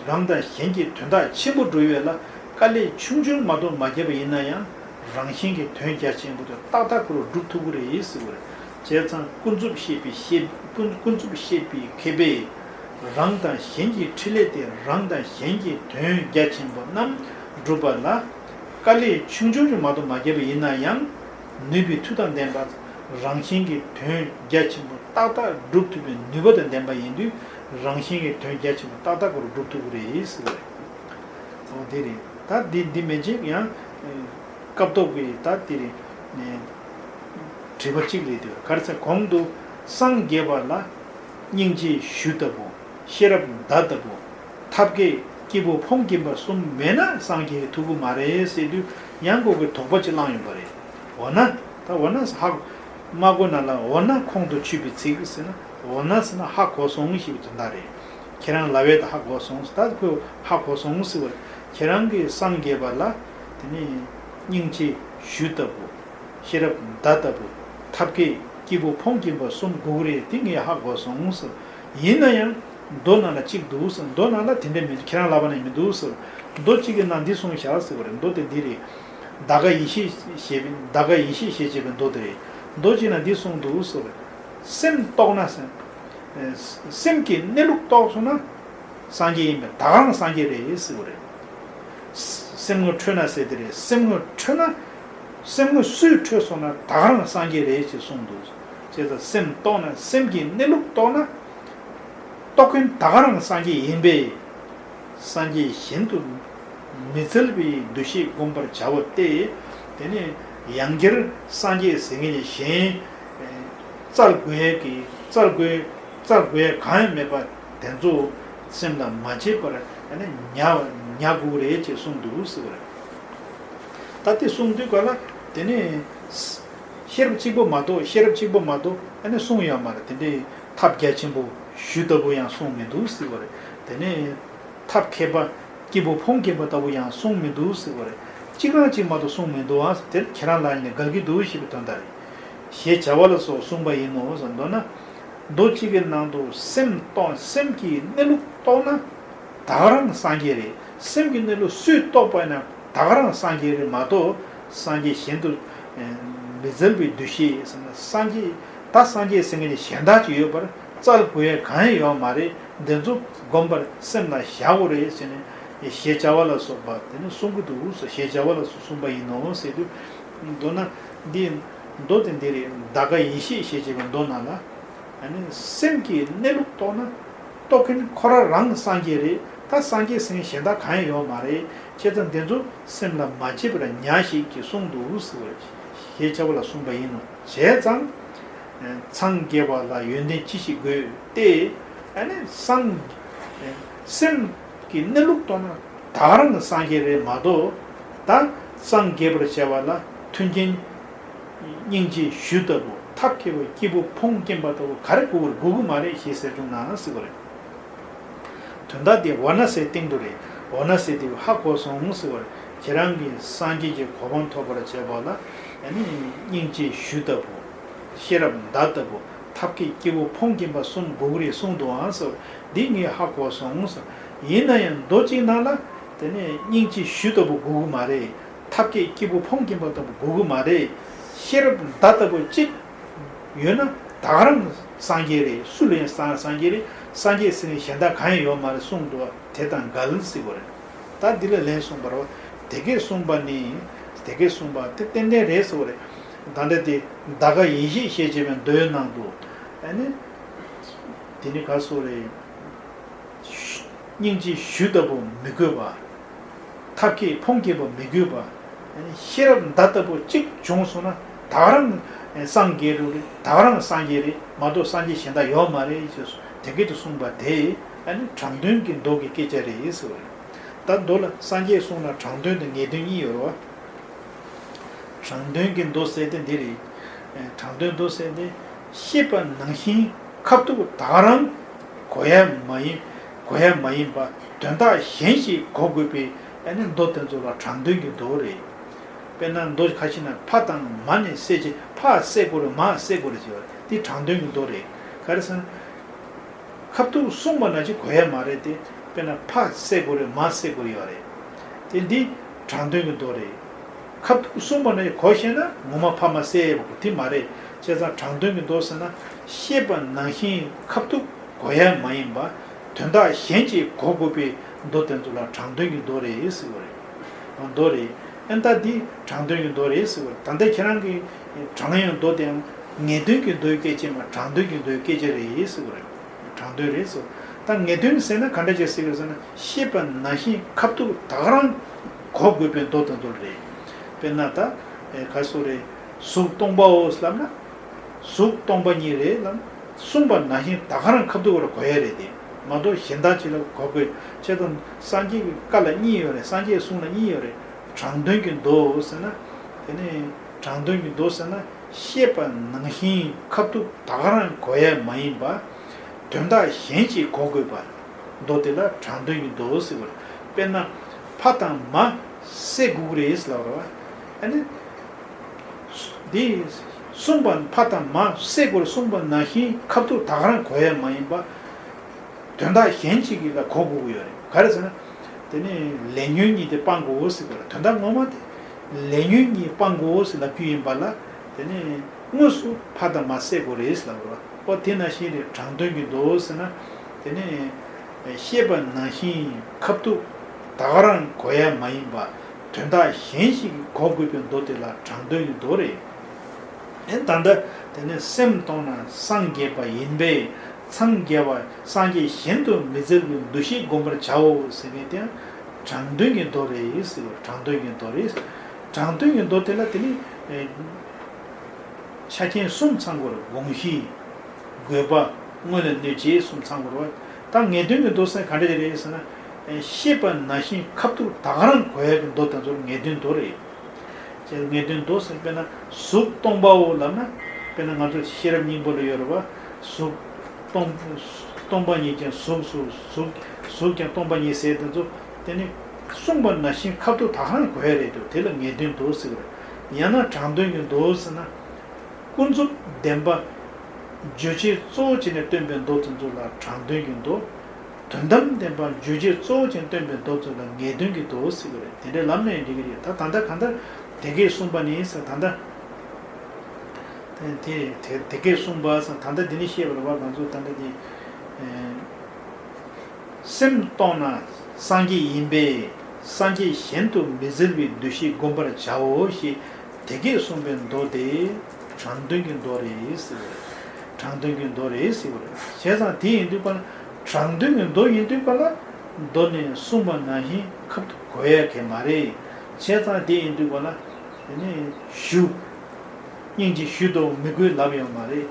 རང་དང་གཞན་གྱི་དོན་དག་ཆེན་པོ་སྒྲུབ་ཡས་ལ་དཀའ་ལས་ཆུང་ཆུང་མ་གཏོགས་མ་བརྒྱབ་པ་ཡིན་ན་ཡང་། རང་གཞན་གྱི་དོན་རྒྱ་ཆེན་པོ་དེ་ཏག་ཏག་ཁོ་རང་སྒྲུབ་ཐུབ་ཀྱི་རེད་ཟེར་བ་རེད། བྱས་ཙང་ཀུན་རྫོབ་ཤེས་པའི་ཤེས། ཀུན་ཀུན་རྫོབ་ཤེས་པའི་མཁས་པས། རང་དང་གཞན་གྱི་འཕྲིན་ལས་དེ་རང་དང་གཞན་གྱི་དོན་རྒྱ་ཆེན་པོ་རྣམས་སྒྲུབ་པ་ལ། དཀའ་ལས་ཆུང་ཆུང་ཞིག་མ་གཏོགས་མ་བརྒྱབ་པ་ཡིན་ན་ཡང་། ནུས་པའི་མཐུ་དང་ལྡན་པ། རང་གཞན་གྱི་དོན་རྒྱ་ཆེན་པོ་ཏག་ཏག་སྒྲུབ་ཐུབ་པའི་ནུས་པ་དང་ལྡན་པ་ཡིན་དུས། རང་གཞན་གྱི་དོན་རྒྱ་ཆེན་པོ་ཏག་ཏག་ཁོ་རང་སྒྲུབ་ཐུབ་ཀྱི་རེད་ཟེར་བ་རེད། འོ་དེ་རེད། ད་འདི་འདི་མན་ཆད་ཡང་། སྐབས་ཐོག་གི་ད་དེ་རེད། དྲི་བ་གཅིག་རེད་དེ། ག་རེ་ཟེར། གོང་དུ་སངས་རྒྱས་པ་ལ་སྙིང་རྗེའི་གཞུ་ལྟ་བུ། ཤེས་རབ་མདའ་ལྟ་བུ། ཐབས་མཁས་སྐྱེས་བུ་ཕོངས་སྐྱེན་པ་གསུམ་མེད་ན་སངས་རྒྱས་ཐུབ་ཀྱི་མ་རེད་ཟེར་དུས། ཡང་ཁོ་གིས་དོགས་པ་ཅིག་བསླངས་ཡོད་པ་རེད། འོ་ན། ད་འོ་ན་ཧ་མ་གོ་ན་ལ། འོ་ན་ཁོང་དུ་ཆུད་པའི་ཚིག་ཟེར་ན། འོ་ན་ཟེར་ན་ཧ་གོ་སོང་ཞེས་པའི་དོན་དག་རེད། ཁྱེད་རང་ལབ་ཡས་དེ་ཧ་གོ་སོང་། ད་ཁོས་ཧ་གོ་སོང་ཟེར་བ་རེད། ཁྱེད་རང་གིས་སངས་རྒྱས་པ་ལ་དེ་ནི་སྙིང་རྗེའི་གཞུ་ལྟ་བུ། ཤེས་རབ་མདའ་ལྟ་བུ། ཐབས་མཁས་སྐྱེས་བུ་ཕོངས་སྐྱེན་པ་གསུམ་དགོས་ཀྱི་རེད། དེ་ངས་ཧ་གོ་སོང་ཟེར། ཡིན་ན་ཡང་། མདོ་ནང་ལ་གཅིག་འདུག་ཟེར། མདོ་ནང་ལ་དེ་འདྲ་མི་འདུག་ཁྱེད་རང་ལབ་པ་ནང་མི་འདུག་ཟེར། མདོ་གཅིག་གི་ནང་འདི་གསུངས་བཞག་ཟེར་བ་རེད། མདོ་དེ་འདི་རེད། ཟླ་དཀར་ཡེ་ཤེས་ཞེས་པའི། ཟླ་དཀར་ཡེ་ཤེས་ཞེས་བྱ་བའི་མདོ་དེ་རེད། མདོ་གཅིག་ན་འདི་གསུངས་འདུག་ཟེར་བ་རེད། སེམས་རྟོགས་ན་ཟེར། སེམས་ཀྱི་གནས་ལུགས་རྟོགས་སོང་ན། སངས་རྒྱས་ཡིན་པས། ད་ག་རང་སངས་རྒྱས་རེད་ཟེར་བ་རེད། སེམས་ངོ་འཕྲོད་ན་ཟེར་དེ་རེད། སེམས་ངོ་འཕྲོད་ན། སེམས་ངོ་སུས་འཕྲོད་སོང་ན་ད་ག་རང་སངས་རྒྱས་རེད་ཅེས་གསུངས་འདུག་བྱས་ཙང་སེམས་རྟོགས་ན། སེམས་ཀྱི་གནས་ལུགས་རྟོགས་ན། རྟོགས་མཁན་ད་ག་རང་སངས་རྒྱས་ཡིན་པས། སངས་རྒྱས་གཞན་དུ་མི་འཚོལ་བའི་འདུ་ཤེས་བསྒོམ་པར་བྱའོ་སྟེ། དེ་ནས་ཡང་བསྐྱར་སངས་རྒྱས་ཟེར་མཁན་གཞན་བཙལ་དགོས་ཀྱི། བཙལ་དགོས། བཙལ་དགོས་གང་ཡང་མེད་པ་དེ་ཚོ་སེམས་ལ་མ་བྱེད་པར་ཉར་ཉར་དགོས་རེད་ཅེས་གསུངས་འདུག་ཟེར་བ་རེད། ད་དེ་གསུངས་དུས་ག་ལ་དེ་ནས། ཤེས་རབ་གཅིག་པོ་མ་གཏོགས། ཤེས་རབ་གཅིག་པོ་མ་གཏོགས་ཨ་ནི་གསུངས་ཡོད་མ་རེད། དེ་འདྲའི་ཐབས་རྒྱ་ཆེན་པོ་གཞུ་ལྟ་བུ་ཡང་གསུངས་མི་འདུག་ཟེར་བ་རེད། དེ་ནས་ཐབས་མཁས་པ་སྐྱེས་བུ་ཕོངས་སྐྱེན་པ་ལྟ་བུ་ཡང་གསུངས་མི་འདུག་ཟེར་བ་རེད། གཅིག་རང་གཅིག་མ་གཏོགས་གསུངས་མི་འདུག་ཨ། དེར་ཁྱེད་རང་ལ་ཡིན་ནས་འགལ་གྱི་འདུག་ཞེས་པའི་དོན་དག་རེད། ཞེས་བྱ་བ་ལ་སོགས་གསུངས་པ་ཡིན་ནོ་ཟེར། མདོར་ན། མདོ་གཅིག་གི་ནང་དུ་སེམས་རྟོགས། སེམས་ཀྱི་གནས་ལུགས་རྟོགས་ན་ད་ག་རང་སངས་རྒྱས་རེད། སེམས་ཀྱི་གནས་ལུགས་སུས་རྟོགས་པ་ཡིན་ན་ད་ག་རང་སངས་རྒྱས་རེད་མ་གཏོགས། སངས་རྒྱས་གཞན་དུ་མི་འཚོལ་བའི་འདུ་ཤེས་ཟེར་ན། སངས་རྒྱས། ད་སངས་རྒྱས་ཟེར་མཁན་གྱི་གཞན་དག་ཅིག་ཡོད་པར་བཙལ་དགོས་ཡ་གང་ཡང་ཡོད་མ་རེད། འདི་ཚོ་བསྒོམ་པར་སེམས་ལ་བཞག་དགོས་རེད་ཟེར་ནས། ཞེས་བྱ་བ་ལ་སོགས་པ་དེ་ནི་གསུང་གི་འདུག་ཟེར། ཞེས་བྱ་བ་ལ་སོགས་གསུངས་པ་ཡིན་ནོ་ཟེར་དུས། མདོར་ན་འདི། མདོ་དེ་འདི་རེད། ཟླ་དཀར་ཡེ་ཤེས་ཞེས་བྱ་བའི་མདོ་ནང་ལ། ཨ་ནི་སེམས་ཀྱི་གནས་ལུགས་རྟོགས་ན། རྟོགས་མཁན་ཁོ་རང་རང་སངས་རྒྱས་རེད། ད་སངས་རྒྱས་ཟེར་མཁན་གཞན་དག་གང་ཡང་ཡོད་མ་རེད། བྱས་ཙང་འདི་ཚོ་སེམས་ལ་མ་བྱེད་པར་ཉར་ཞིག་ཅེས་གསུངས་འདུག་ཟེར་བ་ཞེས་བྱ་བ་ལ་གསུངས་པ་ཡིན་ནོ། བྱས་ཙང་། སངས་རྒྱས་པ་ལ་ཡོན་ཏན་ཅི་ཞིག་དགོས་ཏེ། ཨ་ནི་སངས། སེམས་ཀྱི་གནས་ལུགས་རྟོགས་ན་ད་ག་རང་གི་སངས་རྒྱས་རེད་མ་གཏོགས། ད་སངས་རྒྱས་པར་བྱ་བ་ལ་མཐུན་རྐྱེན། སྙིང་རྗེའི་གཞུ་ལྟ་བུ། ཐབས་མཁས་པ་སྐྱེས་བུ་ཕོངས་སྐྱེན་པ་ལྟ་བུ་ག་རེ་དགོས་པར་དགོས་ཀྱི་མ་རེད་ཞེས་ཟེར་བྱུང་ན་ཟེར་བ་རེད། དོན་དག་དེ་འོ་ན་ཟེར་སྟེང་དུ་རེད། འོ་ན་ཟེར་དེ་ཧ་གོ་སོང་ཟེར་བ་རེད། ཁྱེད་རང་གིས་སངས་རྒྱས་ཀྱི་གོ་འཕང་ཐོབ་པར་བྱེད་པ་ལ། ཨ་ནི་སྙིང་རྗེའི་གཞུ་ལྟ་བུ། ཤེས་རབ་མདའ་ལྟ་བུ། ཐབས་མཁས་སྐྱེས་བུ་ཕོངས་སྐྱེན་པ་གསུམ་དགོས་ཀྱི་རེད་གསུངས་འདུག་ཨང་ཟེར་བ་རེད། འདི་ངས་ཧ་གོ་སོང་ཟེར། ཡིན་ན་ཡང་མདོ་གཅིག་ནང་ལ། དེ་ནས་སྙིང་རྗེའི་གཞུ་ལྟ་བུ་དགོས་ཀྱི་མ་རེད། ཐབས་མཁས་སྐྱེས་བུ་ཕོངས་སྐྱེན་པ་ལྟ་བུ་དགོས་ཀྱི་མ་རེད། ཤེས་རབ་མདའ་ལྟ་བུ་གཅིག་ཡོད་ན་ད་ག་རང་སངས་རྒྱས་རེད། སུ་ལ་ཡང་སངས་སངས་རྒྱས་རེད། སངས་རྒྱས་ཟེར་མཁན་གཞན་དག་གང་ཡང་ཡོད་མ་རེད་གསུངས་འདུག་བ། དེ་དང་འགལ་ཟེར་བ་རེད། ད་འདི་ལ་ལན་གསུངས་པ་རེད་བ། དེ་སྐད་གསུངས་པ་ནི། དེ་སྐད་གསུངས་པ་དེ་ཏན་ཏན་རེད་ཟེར་བ་རེད། ད་ལྟ་དེ་ཟླ་དཀར་ཡེ་ཤེས་ཞེས་བྱ་བའི་མདོའི་ནང་དུ། ཨ་ནི། དེ་ནི་ག་སོགས་རེད། སྙིང་རྗེའི་གཞུ་ལྟ་བུ་མི་དགོས་པ། ཐབས་མཁས་ཕོངས་སྐྱེན་པ་མི་དགོས་པ། ཤེས་རབ་མདའ་ལྟ་བུ་གཅིག་བྱུང་སོང་ན་ད་ག་རང་སངས་རྒྱས་རེད། ད་ག་རང་སངས་རྒྱས་རེད་མ་གཏོགས་སངས་རྒྱས་གཞན་དག་ཡོད་མ་རེད་ཅེས་དེ་སྐད་དུ་གསུངས་པ་དེ། ཨ་ནི་དྲང་དོན་གྱི་མདོ་གི་སྐད་ཆ་རེད་ཟེར་བ་རེད། ད་མདོ་ལ་སངས་རྒྱས་གསུངས་ན་དྲང་དོན་དང་ངེས་དོན་གཉིས་ཡོད་རེད་བ། དྲང་དོན་གྱི་མདོ་ཟེར་དེ་འདི་རེད། དྲང་དོན་མདོ་ཟེར་དེ་ཤེས་པ་ནང་བཞིན་ཁ་ཐུག་ད་ག་རང་གོ་ཡ་མ་ཡིན། གོ་ཡ་མ་ཡིན་པ་དོན་དག་གཞན་ཞིག་གོ་དགོས་པའི་ཨ་ནི་མདོ་དེ་ཚོ་ལ་དྲང་དོན་གྱི་མདོ་རེད། དཔེར་ན་མདོ་ཁ་ཤས་ན་ཕ་དང་མ་ནི་བསད་ཅེས། ཕ་བསད་དགོས་རེད། མ་བསད་དགོས་རེད་ཅེས་པ་འདི་དྲང་དོན་གྱི་མདོ་རེད། ག་རེ་ཟེར་ན། ཁ་ཐུག་གསུངས་པ་ནང་བཞིན་གོ་ཡ་མ་རེད་དེ། དཔེར་ན་ཕ་བསད་དགོས་རེད། མ་བསད་དགོས་ཡོད་རེད། དེ་འདི་དྲང་དོན་གྱི་མདོ་རེད། ཁ་ཐུག་གསུངས་པ་ནང་བཞིན་གོ་ཤེས་ན་ངོ་མ་ཕ་མ་བསད་ཡ་དེ་མ་རེད། བྱས་ཙང་དྲང་དོན་གྱི་མདོ་ཟེར་ན་བཤད་པ་ནང་བཞིན་ཁ་ཐུག་གོ་ཡ་མ་ཡིན་པ། དོན་དག་གཞན་གྱིས་གོ་དགོས་པའི་མདོ་དེ་ཚོ་ལ་དྲང་དོན་གྱི་མདོ་རེད་ཟེར་བ་རེད། མདོ་རེད། ཨེ་ད་འདི་དྲང་དོན་གྱི་མདོ་རེད་ཟེར་བ་རེད། ད་ལྟ་ཁྱེད་རང་གིས་དྲང་ཡང་མདོ་དེའང་ངེས་དོན་གྱི་མདོའི་སྐད་ཆ་མ་དྲང་དོན་གྱི་མདོའི་སྐད་ཆ་རེད་ཟེར་བ་རེད། དྲང་དོན་རེད་ཟེར། ད་ངེས་དོན་ཟེར་ན་ག་འདྲ་ཅིག་ཟེར་གི་ཟེར་ན་བཤད་པ་ནང་བཞིན་ཁ་ཐུག་ད་ག་རང་གོ་དགོས་པའི་མདོ་དེ་ཚོ་རེད། དཔེར་ན་ད་ག་སོ་རེད། གཟུགས་སྟོང་པའོ་ལབ་ན། གཟུགས་སྟོང་པ་ཉིད་རེད་ལབ་ན། གསུངས་པ་ནང་བཞིན་ད་ག་རང་ཁ་ཐུག་ལ་གོ་ཡ་རེད་དེ། མ་གཏོགས་གཞན་དག་ཅིག་ལ་གོ་དགོས་ཆེད་དུ་སངས་རྒྱས་ཀྱི་བཀའ་ལ་གཉིས་ཡོད་རེད། སངས་རྒྱས་གསུང་ལ་གཉིས་ཡོད་རེད། དྲང་དོན་གྱི་མདོ་ཟེར་ན། དེ་ནི་དྲང་དོན་གྱི་མདོ་ཟེར་ན་བཤད་པ་ནང་བཞིན་ཁ་ཐུག་ད་ག་རང་གོ་ཡ་མ་ཡིན་པ། དོན་དག་གཞན་གྱིས་གོ་དགོས་པ། མདོ་དེ་ལ་དྲང་དོན་གྱི་མདོ་ཟེར་བ་རེད། དཔེར་ན་ཕ་དང་མ་བསད་དགོས་ཀྱི་རེད་ཟེར་བ་རེད་བ། ཨ་ནི། འདི་གསུངས་པ་ཕ་དང་མ་བསད་དགོས་གསུངས་པ་ནང་བཞིན་ཁ་ཐུག་ད་ག་རང་གོ་ཡ་མ་ཡིན་པ། དོན་དག་གཞན་གཅིག་གིས་ལ་གོ་དགོས་ཀྱི་ཡོད་རེད། ག་རེ་ཟེར་ན། དེ་ནི་ལས་ཉོན་གཉིས་དེ་སྤང་དགོས་ཟེར་དགོས་རེད། དོན་དག་ངོ་མ་དེ་ལས་ཉོན་གཉིས་སྤང་དགོས་ཟེར་ལབ་རྒྱུ་ཡིན་པ་ལ། དེ་ནི་དངོས་སུ་ཕ་དང་མ་བསད་དགོས་རེད་ཟེར་ལབ་དགོས་རེད། ཨོ་དེ་ནང་བཞིན་རེད། དྲང་དོན་གྱི་མདོ་ཟེར་ན། དེ་ནི་བཤད་པ་ནང་བཞིན་ཁ་ཐུག་ད་ག་རང་གོ་ཡ་མ་ཡིན་པ། དོན་དག་གཞན་ཞིག་གིས་གོ་དགོས་པའི་མདོ་དེ་ལ་དྲང་དོན་གྱི་མདོ་རེད། ཨེ་ད་ལྟ་དེ་ནི་སེམས་གཏོང་ན་སངས་རྒྱས་པ་ཡིན་པས། འཚང་རྒྱ་བ་སངས་རྒྱས་གཞན་དུ་མི་འཛིན་པའི་འདུ་ཤེས་བསྒོམ་པར་བྱའོ་ཟེར་མཁན་དེ་ཡང་དྲང་དོན་གྱི་མདོ་རེད་ཟེར་བ། དྲང་དོན་གྱི་མདོ་རེད། དྲང་དོན་གྱི་མདོ་དེ་ལ་དེ་ནི་ཨེ་ཆ་རྐྱེན་གསུམ་ཚང་དགོས་རེད། དགོངས་གཞི། དགོས་པ། སྔོན་ལ་གནོད་བྱེད་གསུམ་ཚང་དགོས་རེད་བ། ད་ངེས་དོན་གྱི་མདོ་ཟེར་ག་འདྲ་ཞིག་རེད་ཟེར་ན། ཨེ་བཤད་པ་ནང་བཞིན་ཁ་ཐུག་ད་ག་རང་གོ་ཡ་གི་མདོ་དེ་ཚོར་ངེས་དོན་མདོ་རེད། ཅེས་ངེས་དོན་མདོ་ཟེར་དཔེར་ན་གཟུགས་སྟོང་པའོ་ལབ་ན། དཔེར་ན་ང་ཚོ་ཤེས་རབ་སྙིང་པོ་ལ་ཡོད་རེད་བ། གཟུགས་སྟོང་། སྟོང་པ་ཉིད་ཀྱང་གཟུགས་སུ། གཟུགས། གཟུགས་ཀྱང་སྟོང་པ་ཉིད་ཟེར་དེ་ཚོ། དེ་ནི་གསུངས་པ་ནང་བཞིན་ཁ་ཐུག་ད་ག་རང་གོ་ཡ་རེད་འདུག་དེ་ལ་ངེས་དོན་མདོ་ཟེར་བ་རེད། ཡང་ན་དྲང་དོན་གྱི་མདོ་ཟེར་ན། ཀུན་རྫོབ་བདེན་པ་རྗོད་བྱེད་གཙོ་བོ་བྱས་ནས་སྟོན་པའི་མདོ་དེ་ཚོ་ལ་དྲང་དོན་གྱི་མདོ། དོན་དམ་བདེན་པ་རྗོད་བྱེད་གཙོ་བོ་བྱས་ནས་སྟོན་པའི་མདོ་དེ་ཚོ་ལ་ངེས་དོན་གྱི་མདོ་ཟེར་གྱི་རེད། དེ་འདྲའི་ལབ་ནའི་འགྲིག་གི་རེད། ད་ད་ལྟ་གང་ལྟར་དེ་སྐད་གསུངས་པ་ནི་ཟེར། ད་ལྟ་དེ་དེ་དེ་སྐད་གསུངས་པ་ཟེར། ད་ལྟ་འདི་ནི་བཤད་པ་ལ་བབ་ང་ཚོ་ད་ལྟ་འདི། སེམས་རྟོགས་ན་སངས་རྒྱས་ཡིན་པས། སངས་རྒྱས་གཞན་དུ་མི་འཛིན་པའི་འདུ་ཤེས་བསྒོམ་པར་བྱའོ་ཞེས་དེ་སྐད་གསུངས་པའི་མདོ་དེ་དྲང་དོན་གྱི་མདོ་རེད་ཟེར་བ་རེད། དྲང་དོན་གྱི་མདོ་རེད་ཟེར་བ་རེད། བྱས་ཙང་དེ་ཡིན་དུས་ག་ལ་དྲང་དོན་གྱི་མདོ་ཡིན་དུས་ག་ལ་མདོ་ནས་གསུངས་པ་ནང་བཞིན་ཁ་ཐུག་གོ་ཡ་གི་མ་རེད། བྱས་ཙང་དེ་ཡིན་དུས་ག་ལ་དེ་ནས་ཞུ། སྙིང་རྗེ་ཞུ་དང་མི་དགོས་ལབ་ཡོད་མ་རེད།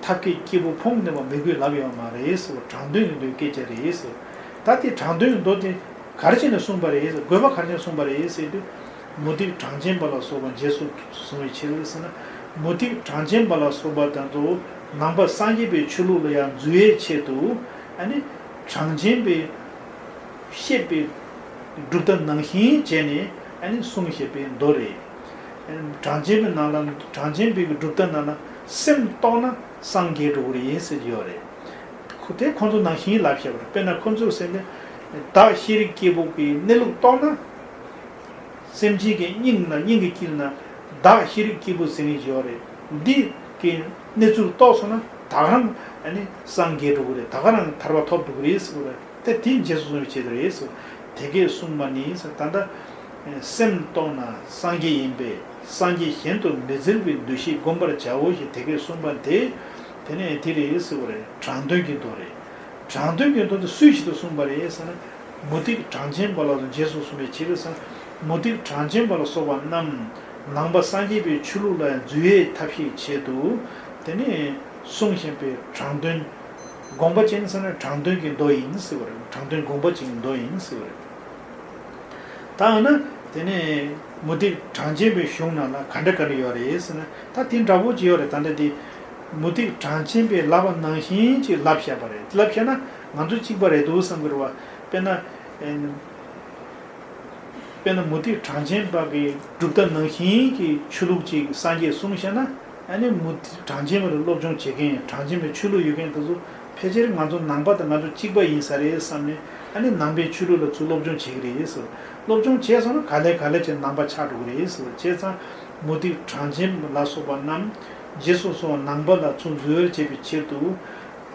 ཐབས་མཁས་སྐྱེས་བུ་ཕུང་ནུས་པ་མི་དགོས་ལབ་ཡོད་མ་རེད་ཟེར་བ། དྲང་དོན་ཡིན་དུས་སྐད་ཆ་རེད་ཟེར། ད་དེ་དྲང་དོན་ཡིན་མདོ་དེ་ག་རེ་བྱས་ནས་གསུངས་པ་རེད་ཟེར། དགོས་པ་ག་རེ་བྱས་ནས་གསུངས་པ་རེད་ཟེར་དུས། མུ་སྟེགས་གྲངས་ཅན་པ་ལ་སོགས་པ་རྗེས་སུ་བཟུང་བའི་ཕྱིར་ཟེར་ན། མུ་སྟེགས་གྲངས་ཅན་པ་ལ་སོགས་པ་དང་དུ་ནང་པ་སངས་རྒྱས་པའི་ཆོས་ལུགས་ལ་ཡང་འཛུལ་བའི་ཆེད་དུ། ཨ་ནི་གྲངས་ཅན་པའི་བཤད་པའི་གྲུབ་མཐའ་ནང་བཞིན་བྱས་ནས་ཨ་ནི་གསུངས་བཞག་པའི་མདོ་རེད། གྲངས་ཅན་པའི་ནང་ལ། གྲངས་ཅན་པའི་གི་གྲུབ་མཐའ་ནང་ལ་སེམས་རྟོགས་ན་སངས་རྒྱས་འགྲོ་གི་རེད་ཟེར་གྱི་ཡོད་རེད། ཁོ་དེ་ཁོང་ཚོ་ནང་བཞིན་ལབ་བཞག་པ་རེད། དཔེར་ན་ཁོང་ཚོས་ཟེར་ན་བདག་ཤེས་རིག་སྐྱེས་བུ་གི་གནས་ལུགས་རྟོགས་ན། སེམས་ཅན་གྱི་སྙིང་ལ། སྙིང་གི་དཀྱིལ་ན་བདག་ཤེས་རིག་སྐྱེས་བུ་ཟེར་མཁན་ཡོད་རེད། འདི་གི་གནས་ཚུལ་རྟོགས་སོང་ན་ད་ག་རང་ཨ་ནི་སངས་རྒྱས་འགྲོ་གི་རེད། ད་ག་རང་ཐར་པ་ཐོབ་འགྲོ་གི་རེད་ཟེར་བ་རེད། དེ་དེ་རྗེས་སུ་བཟུང་བའི་ཆེད་དུ་རེད་ཟེར། དེ་སྐད་གསུངས་པ་ནི་ཟེར། ད་ལྟ་སེམས་རྟོགས་ན་སངས་རྒྱས་ཡིན་པས། སངས་རྒྱས་གཞན་དུ་མི་འཛིན་པའི་འདུ་ཤེས་བསྒོམ་པར་བྱའོ་ཞེས་དེ་སྐད་གསུངས་པ་དེ། དེ་ནས་དེ་རེད་ཟེར་བ་རེད། དྲང་དོན་གྱི་མདོ་རེད། དྲང་དོན་གྱི་མདོ་དེ་སུས་ཞིག་ཏུ་གསུངས་པ་རེད་ཟེར་ན། མུ་སྟེགས་གྲངས་ཅན་པ་ལ་སོགས་རྗེས་སུ་བཟུང་བའི་ཕྱིར་ཟེར། མུ་སྟེགས་གྲངས་ཅན་པ་ལ་སོགས་པ་རྣམས་ནང་པ་སངས་རྒྱས་པའི་ཆོས་ལུགས་ལ་འཛུལ་བའི་ཐབས་ཤེས་ཆེད་དུ། དེ་ནས་གསུངས་བཞིན་པའི་དྲང་དོན། དགོངས་པ་ཅན་ཟེར་ན་དྲང་དོན་གྱི་མདོ་ཡིན་ཟེར་བ་རེད། དྲང་དོན་དགོངས་པ་ཅན་གྱི་མདོ་ཡིན་ཟེར་བ་རེད། ད་འོ་ན་དེ་ནས་མུ་སྟེགས་གྲངས་ཅན་པའི་གཞུང་ནང་ལ་ག་འདྲ་ག་འདྲ་ཡོད་རེད་ཟེར་ན། ད་དེ་འདྲ་པོ་ཅིག་ཡོད་རེད། ད་ལྟ་དེ་མུ་སྟེགས་གྲངས་ཅན་པས་ལབ་པ་ནང་བཞིན་ཅིག་ལབ་བཞག་པ་རེད། ལབ་བཞག་ན། ང་ཚོ་གཅིག་པ་རེད་འདུག་བསམ་གྱི་རེད་བ། དཔེར་ན། ཨེ། དཔེར་ན་མུ་སྟེགས་གྲངས་ཅན་པ་གི་གྲུབ་མཐའ་ནང་བཞིན་གྱི་ཆོས་ལུགས་ཅིག་སངས་རྒྱས་གསུངས་བཞག་ན། ཨ་ནི་མུ་སྟེགས་གྲངས་ཅན་པ་ལ་སློབ་སྦྱོང་བྱེད་མཁན། གྲངས་ཅན་པའི་ཆོས་ལུགས་ཡོད་མཁན་དེ་ཚོ་ཕལ་ཆེར་ང་ཚོ་ནང་པ་དང་ང་ཚོ་གཅིག་པ་ཡིན་ས་རེད་བསམ་ནས། ཨ་ནི་ནང་པའི་ཆོས་ལུགས་ལ་ཚུར་སློབ་སྦྱོང་བྱེད་ཀྱི་རེད་ཟེར། སློབ་སྦྱོང་བྱས་སོང་ན་ག་ལེ་ག་ལེ་བྱས་ནང་པ་ཆགས་འགྲོ་གི་རེད་ཟེར། བྱས་ཙང་མུ་སྟེགས་གྲངས་ཅན་ལ་སོགས་པ་རྣམས་རྗེས་སུ་སོང་བ་ནང་པ་ལ་ཚུར་འཛུལ་བར་བྱེད་པའི་ཕྱིར་དུ།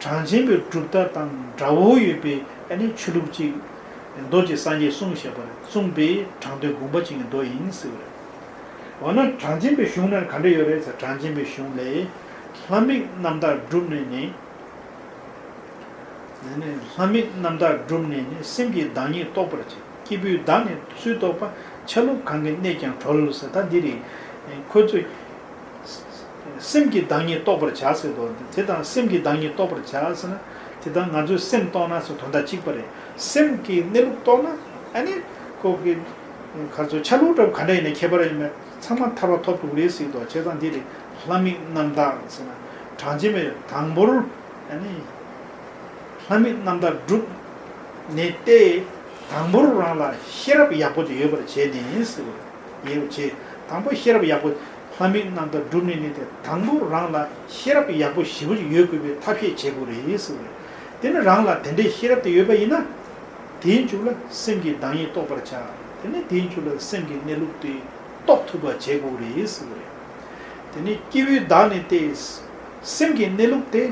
གྲངས་ཅན་པའི་གྲུབ་མཐའ་དང་འདྲ་བོ་ཡོད་པའི་ཨ་ནི་ཆོས་ལུགས་ཅིག་མདོ་ཅིག་སངས་རྒྱས་གསུངས་བཞག་པ་རེད། གསུངས་པའི་དྲང་དོན་དགོངས་པ་ཅན་གྱི་མདོ་ཡིན་ཟེར་བ་རེད། འོ་ན་གྲངས་ཅན་པའི་གཞུང་ན་ག་འདྲ་ཡོད་རེད་ཟེར། གྲངས་ཅན་པའི་གཞུང་ལས། ལྷ་མིག་རྣམ་དག་བསྒྲུབས་ནས་ནི། ནི་ནི་ལྷ་མིག་རྣམ་དག་བསྒྲུབས་ནས་ནི་སེམས་ཀྱི་བདག་ཉིད་རྟོགས་པར་བྱ། སྐྱེས་བུའི་བདག་ནི་སུས་རྟོགས་པ། ཆ་ལུགས་གང་གིས་གནས་ཀྱང་གྲོལ་ཟེར། ད་འདི་རེད། ཁོ་ཚོས། སེམས་ཀྱི་བདག་ཉིད་རྟོགས་པར་བྱ་ཟེར་དོ། དེ་དང་སེམས་ཀྱི་བདག་ཉིད་རྟོགས་པར་བྱ་ཟེར་ན། དེ་དང་ང་ཚོའི་སེམས་རྟོགས་ན་ཟེར་དོན་དག་གཅིག་པ་རེད། སེམས་ཀྱི་གནས་ལུགས་རྟོགས་ན་ཨ་ནི་ཁོ་གི་ག་ཚོད་ཆ་ལུགས་འདྲ་བོ་ག་འདྲ་ཡིན་ན་ཁྱད་པར་ཡོད་མེད་ཚང་མ་ཐར་པ་ཐོབ་ཐུབ་རེད་ཟེར་དོ། བྱས་ཙང་འདི་རེད། ལྷ་མིག་རྣམ་དག་ཟེར་ན་གྲངས་ཅན་པའི་དང་པོར་ཨ་ནི་ལྷ་མིག་རྣམ་དག་བསྒྲུབས་ནས་ཏེ། དང་པོར་རང་ལ་ཤེས་རབ་ཡག་པོ་ཅིག་ཡོད་པར་བྱས་ནས་ཟེར་བ་ཡོད་བྱས། དང་པོ་ཤེས་རབ་ཡག་པོ། ལྷ་མིག་རྣམ་དག་བསྒྲུབས་ནས་ནི་ཏེ་དང་པོ་རང་ལ་ཤེས་རབ་ཡག་པོ་ཞེ་པོ་ཅིག་ཡོད་དགོས་པའི་ཐབས་ཤེས་བྱེད་དགོས་རེད་ཟེར་བ་རེད། དེ་ནི་རང་ལ་དེ་འདྲའི་ཤེས་རབ་དེ་ཡོད་པ་ཡིན་ན། དེའི་མཇུག་ལ་སེམས་ཀྱི་བདག་ཉིད་རྟོགས་པར་བྱ། དེ་ནི་དེའི་མཇུག་ལ་སེམས་ཀྱི་གནས་ལུགས་དེ་རྟོགས་ཐུབ་པ་བྱེད་དགོས་རེད་ཟེར་བ་རེད། དེ་ནི་སྐྱེས་བུའི་བདག་ནི་སྟེ། སེམས་ཀྱི་གནས་ལུགས་དེ་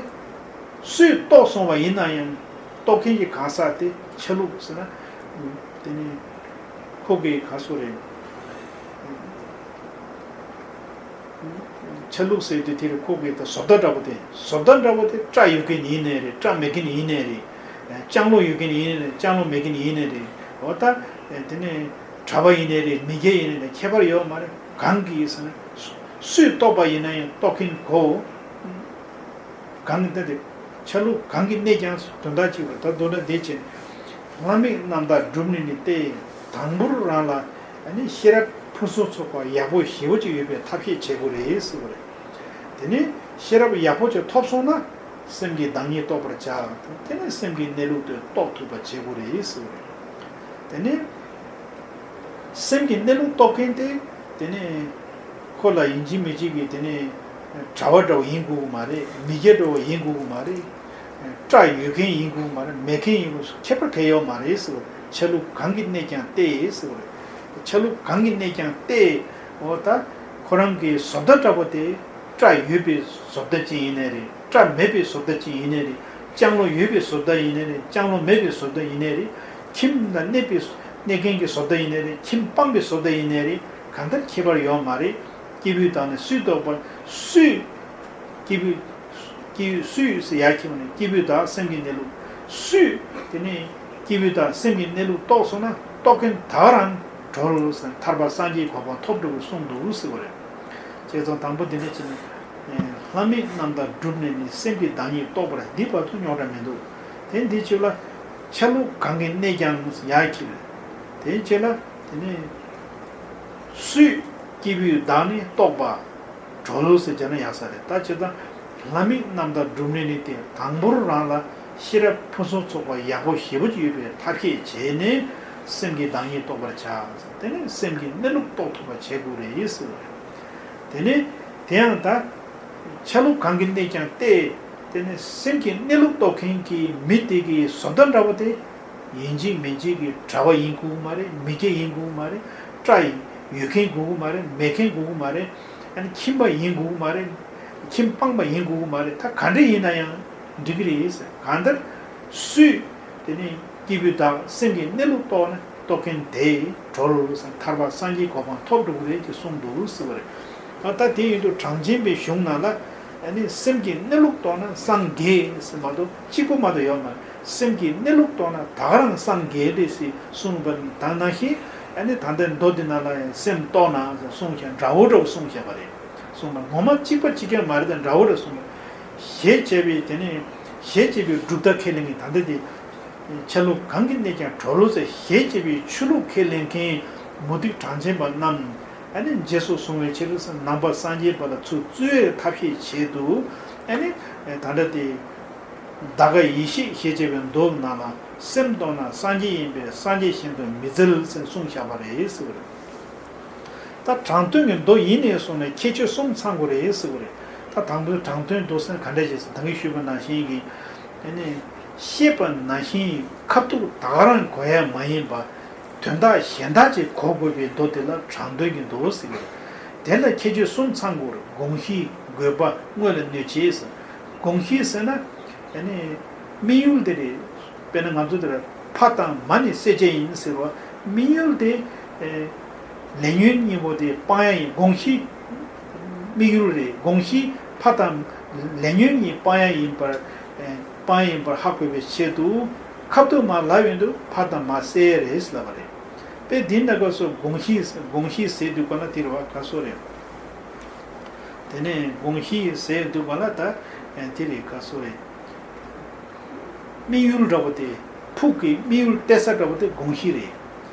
སུས་རྟོགས་སོང་བ་ཡིན་ན་ཡང་། རྟོགས་མཁན་གྱི་གང་ཟག་དེ་ཆ་ལུགས་ཟེར་ན། དེ་ནི་ཁོ་གི་ག་སོ་རེད། ཆ་ལུགས་ཟེར་དུས་དེ་རེད། ཁོ་གི་ད་བཟོ་ལྟ་འདྲ་པོ་དེ། བཟོ་ལྟ་འདྲ་པོ་དེ་སྐྲ་ཡོད་མཁན་ཡིན་ནའི་རེད། སྐྲ་མེད་མཁན་ཡིན་ནའི་རེད། ལྕང་ལོ་ཡོད་མཁན་ཡིན་ནའི་རེད། ལྕང་ལོ་མེད་མཁན་ཡིན་ནའི་རེད། འོ་ད་དེ་ནི་གྲྭ་པ་ཡིན་ནའི་རེད། མི་སྐྱ་ཡིན་ནའི་རེད། ཁྱད་པར་ཡོད་མ་རེད། གང་གིས་ཟེར་ན། སུས་རྟོགས་པ་ཡིན་ན་ཡང་རྟོགས་མཁན་གོ། གང་གིས་ད་དེ། ཆ་ལུགས་གང་གིས་གནས་ཀྱང་དོན་དག་གཅིག་པ། ད་མདོར་ན་འདི་བྱས། ལྷ་མིག་རྣམ་དག་བསྒྲུབས་ནས་ནི་སྟེ། དང་པོར་རང་ལ་ཨ་ནི་ཤེས་རབ་ཕུན་སུམ་ཚོགས་པ་ཡག་པོ་ཞེ་པོ་ཅིག་ཡོད་པའི་ཐབས་ཤེས་བྱེད་དགོས་རེད་ཟེར་བ་རེད། དེ་ནས་ཤེས་རབ་ཡག་པོ་ཅིག་ཐོབ་སོང་ན། སེམས་ཀྱི་བདག་ཉིད་རྟོགས་པར་བྱ། དེ་ནས་སེམས་ཀྱི་གནས་ལུགས་དེ་རྟོགས་ཐུབ་པ་བྱེད་དགོས་རེད་ཟེར་བ་རེད། དེ་ནས། སེམས་ཀྱི་གནས་ལུགས་རྟོགས་མཁན་དེ། དེ་ནས་ཁོ་ལ་ཡིན་གཅིག་མིན་གཅིག་གིས་དེ་ནས་གྲྭ་པ་འདྲ་བོ་ཡིན་དགོས་ཀྱི་མ་རེད། མི་སྐྱ་འདྲ་བོ་ཡིན་དགོས་ཀྱི་མ་རེད། སྐྲ་ཡོད་མཁན་ཡིན་དགོས་ཀྱི་མ་རེད། མེད་མཁན་ཡིན་དགོས། ཁྱད་པར་གང་ཡང་ཡོད་མ་རེད་ཟེར་བ། ཆ་ལུགས་གང་གིས་གནས་ཀྱང་སྟེ་ཟེར་བ་རེད། ཆ་ལུགས་གང་གིས་གནས་ཀྱང་སྟེ། འོ་ད་ཁོ་རང་གི་བཟོ་ལྟ་འདྲ་པོ་དེ། སྐྲ་ཡོད་པའི་བཟོ་ལྟ་ཅིག་ཡིན་ནའི་རེད། སྐྲ་མེད་པའི་བཟོ་ལྟ་ཅིག་ཡིན་ནའི་རེད། ལྕང་ལོ་ཡོད་པའི་བཟོ་ལྟ་ཡིན་ནའི་རེད། ལྕང་ལོ་མེད་པའི་བཟོ་ལྟ་ཡིན་ནའི་རེད། ཁྱིམ་ལ་གནས་པའི། གནས་མཁན་གྱི་བཟོ་ལྟ་ཡིན་ནའི་རེད། ཁྱིམ་སྤངས་པའི་བཟོ་ལྟ་ཡིན་ནའི་རེད། གང་ལྟར་ཁྱད་པར་ཡོད་མ་རེད། སྐྱེས་བུའི་བདག་ནི་སུས་རྟོགས་པ། སུས། སྐྱེས་བུ། སྐྱེས་བུ་སུས་ཟེར་ཡར་འཁྱེར་བ་ནས་སྐྱེས་བུའི་བདག་སེམས་ཀྱི་གནས་ལུགས། སུས། དེ་ནས་སྐྱེས་བུའི་བདག་སེམས་ཀྱི་གནས་ལུགས་རྟོགས་སོང་ན་རྟོགས་མཁན་ད་ག་རང་གྲོལ་ཟེར། ཐར་པ་སངས་རྒྱས་གོ་འཕང་ཐོབ་འགྲོ་གི་གསུངས་འདུག་ཟེར་བ་རེད། བྱས་ཙང་དང་པོ་འདི་འདྲ་བྱས་ནས། ལྷ་མིག་རྣམ་དག་བསྒྲུབས་ནས་ནི་སེམས་ཀྱི་བདག་ཉིད་རྟོགས་པར། འདི་བར་དུ་རྙོག་དྲ་མི་འདུག་དེ་འདི་ཕྱི་ལ་ཆ་ལུགས་གང་གིས་གནས་ཀྱང་ཡར་འཁྱེར། དེ་ཕྱི་ལ་དེ་ནས་སུས་སྐྱེས་བུའི་བདག་ནི་རྟོགས་པ་གྲོལ་ཟེར་བྱས་ན་ཡག་ས་རེད། ད་བྱས་ཙང་ལྷ་མིག་རྣམ་དག་བསྒྲུབས་ནས་ནི་དེ་དང་པོར་རང་ལ་ཤེས་རབ་ཕུན་སུམ་ཚོགས་པ་ཡག་པོ་ཞེ་པོ་ཅིག་ཡོད་པའི་ཐབས་ཤེས་བྱས་ནས་སེམས་ཀྱི་བདག་ཉིད་རྟོགས་པར་བྱ། དེ་ནས་སེམས་ཀྱི་གནས་ལུགས་རྟོགས་ཐུབ་པ་བྱེད་དགོས་རེད་ཟེར་བ་རེད། དེ་ནས་དེ་ཡང་ད། ཆ་ལུགས་གང་གིས་གནས་ཀྱང་སྟེ། དེ་ནས་སེམས་ཀྱི་གནས་ལུགས་རྟོགས་མཁན་གྱི་མི་དེ་གི་བཟོ་ལྟ་འདྲ་པོ་དེ། ཡིན་གཅིག་མིན་གཅིག་གི་གྲྭ་པ་ཡིན་དགོས་ཀྱི་མ་རེད། མི་སྐྱ་ཡིན་དགོས་ཀྱི་མ་རེད། སྐྲ་ཡོད་མཁན་དགོས་ཀྱི་མ་རེད། མེད་མཁན་དགོས་ཀྱི་མ་རེད། ཨ་ནི་ཁྱིམ་པ་ཡིན་དགོས་ཀྱི་མ་རེད། ཁྱིམ་སྤངས་པ་ཡིན་དགོས་ཀྱི་མ་རེད། ད་ག་འདྲ་ཡིན་ན་ཡང་འགྲིག་གི་རེད་ཟེར། གང་ལྟར་སུས། དེ་ནས་སྐྱེས་བུའི་བདག་སེམས་ཀྱི་གནས་ལུགས་རྟོགས་ན་རྟོགས་མཁན་དེ་གྲོལ་ཟེར། ཐར་པ་སངས་རྒྱས་གོ་འཕང་ཐོབ་འགྲོ་གི་རེད་ཅེས་གསུངས་འདུག་ཟེར་བ་རེད། ད་ལྟ་དེ་ཡིན་དུས་གྲངས་ཅན་པའི་གཞུང་ནང་ལ་ཨ་ནི་སེམས་ཀྱི་གནས་ལུགས་རྟོགས་ན་སངས་རྒྱས་ཟེར་མ་གཏོགས་གཅིག་པོ་མ་གཏོགས་ཡོད་མ་རེད། སེམས་ཀྱི་གནས་ལུགས་རྟོགས་ན་ད་ག་རང་སངས་རྒྱས་རེད་ཟེར་གསུངས་པ་དང་ནང་བཞིན། ཨ་ནི་ད་ལྟའི་མདོ་འདི་ནང་ལ་ཡང་སེམས་རྟོགས་ན་གསུངས་ཤག་འདྲ་བོ་འདྲ་བོ་གསུངས་བཞག་པ་རེད། གསུངས་པ་ངོ་མ་གཅིག་པ་གཅིག་རྐྱང་མ་རེད་དང་འདྲ་བོ་འདྲ་གསུངས་པ། ཞེས་བྱས་པའི་དེ་ནས་ཞེས་བྱས་པའི་གྲུབ་མཐའ་ཁས་ལེན་མཁན་ད་ལྟ་དེ། ཆ་ལུགས་གང་གིས་གནས་ཀྱང་གྲོལ་ལོ་ཟེར་ཞེས་བྱས་པའི་ཆོས་ལུགས་ཁས་ལེན་མཁན་མུ་སྟེགས་གྲངས་ཅན་པ་རྣམས་ཨ་ནི་རྗེས་སུ་བཟུང་བའི་ཕྱིར་ནང་པ་སངས་རྒྱས་པ་ལ་ཚུར་བཙུད་པའི་ཐབས་ཤེས་བྱེད་དུ་ཨ་ནི་ད་ལྟ་དེ། ད་ག་ཡེ་ཤེས་ཞེས་བྱ་བའི་མདོ་ནང་ལ་སེམས་རྟོགས་ན་སངས་རྒྱས་ཡིན་པས་སངས་རྒྱས་གཞན་དུ་མི་འཛིན་ཟེར་གསུངས་བཞག་པ་རེད་ཟེར་བ་རེད། ད་དྲང་དོན་གྱི་མདོ་ཡིན་ནས་བཟུང་ནས་ཁྱད་ཆོས་གསུམ་ཚང་དགོས་རེད་ཟེར་བ་རེད། ད་དང་པོའི་དྲང་དོན་མདོ་ཟེར་ག་འདྲ་ཞིག་ཟེར་ད་གིན་ཞུས་པ་ནང་བཞིན་གྱི། དེ་ནས་ཤེས་པ་ནང་བཞིན་ཁ་ཐུག་ད་ག་རང་གོ་ཡ་མ་ཡིན་པ། དོན་དག་གཞན་དག་ཅིག་གོ་དགོས་པའི་མདོ་དེ་ལ་དྲང་དོན་གྱི་མདོ་ཟེར་གྱི་རེད། དེ་ལ་ཁྱད་ཆོས་གསུམ་ཚང་དགོས་རེད། དགོངས་གཞི། དགོས་པ། དངོས་ལ་གནོད་བྱེད་ཟེར། དགོངས་གཞི་ཟེར་ན། ཨ་ནི། དམིགས་ཡུལ་དེ་རེད། དཔེར་ན་ང་ཚོ་དེ་ལ་ཕ་དང་མ་ནི་བསད་བྱ་ཡིན་ཟེར་བ། དམིགས་ཡུལ་དེ། ཨེ། ལས་ཉོན་གཉིས་པོ་དེ་སྤང་ཡ་ཡིན། དགོངས་གཞི། དམིགས་ཡུལ་རེད། དགོངས་གཞི་ཕ་དང་ལས་ཉོན་གཉིས་སྤང་ཡ་ཡིན་པར། ཨེ། སྤང་ཡིན་པར་ཧ་གོ་བའི་ཆེད་དུ། ཁ་ཐུག་མར་ལབ་ཡོང་དུས་ཕ་དང་མ་བསད་ཡ་རེད་ལབ་པ་རེད། དཔེ་འདི་འདྲ་སྐབས་སུ་དགོངས་གཞི། དགོངས་གཞི་ཟེར་དུས་ག་ལ་དེ་རེད་བ། ག་སོ་རེད། དེ་ནས་དགོངས་གཞི་ཟེར་དུས་ག་ལ་ད་དེ་རེད། ག་སོ་རེད། དམིགས་ཡུལ་འདྲ་པོ་དེ། ཕུགས་ཀྱི་དམིགས་ཡུལ་གཏད་ས་འདྲ་པོ་དེ་དགོངས་གཞི་རེད།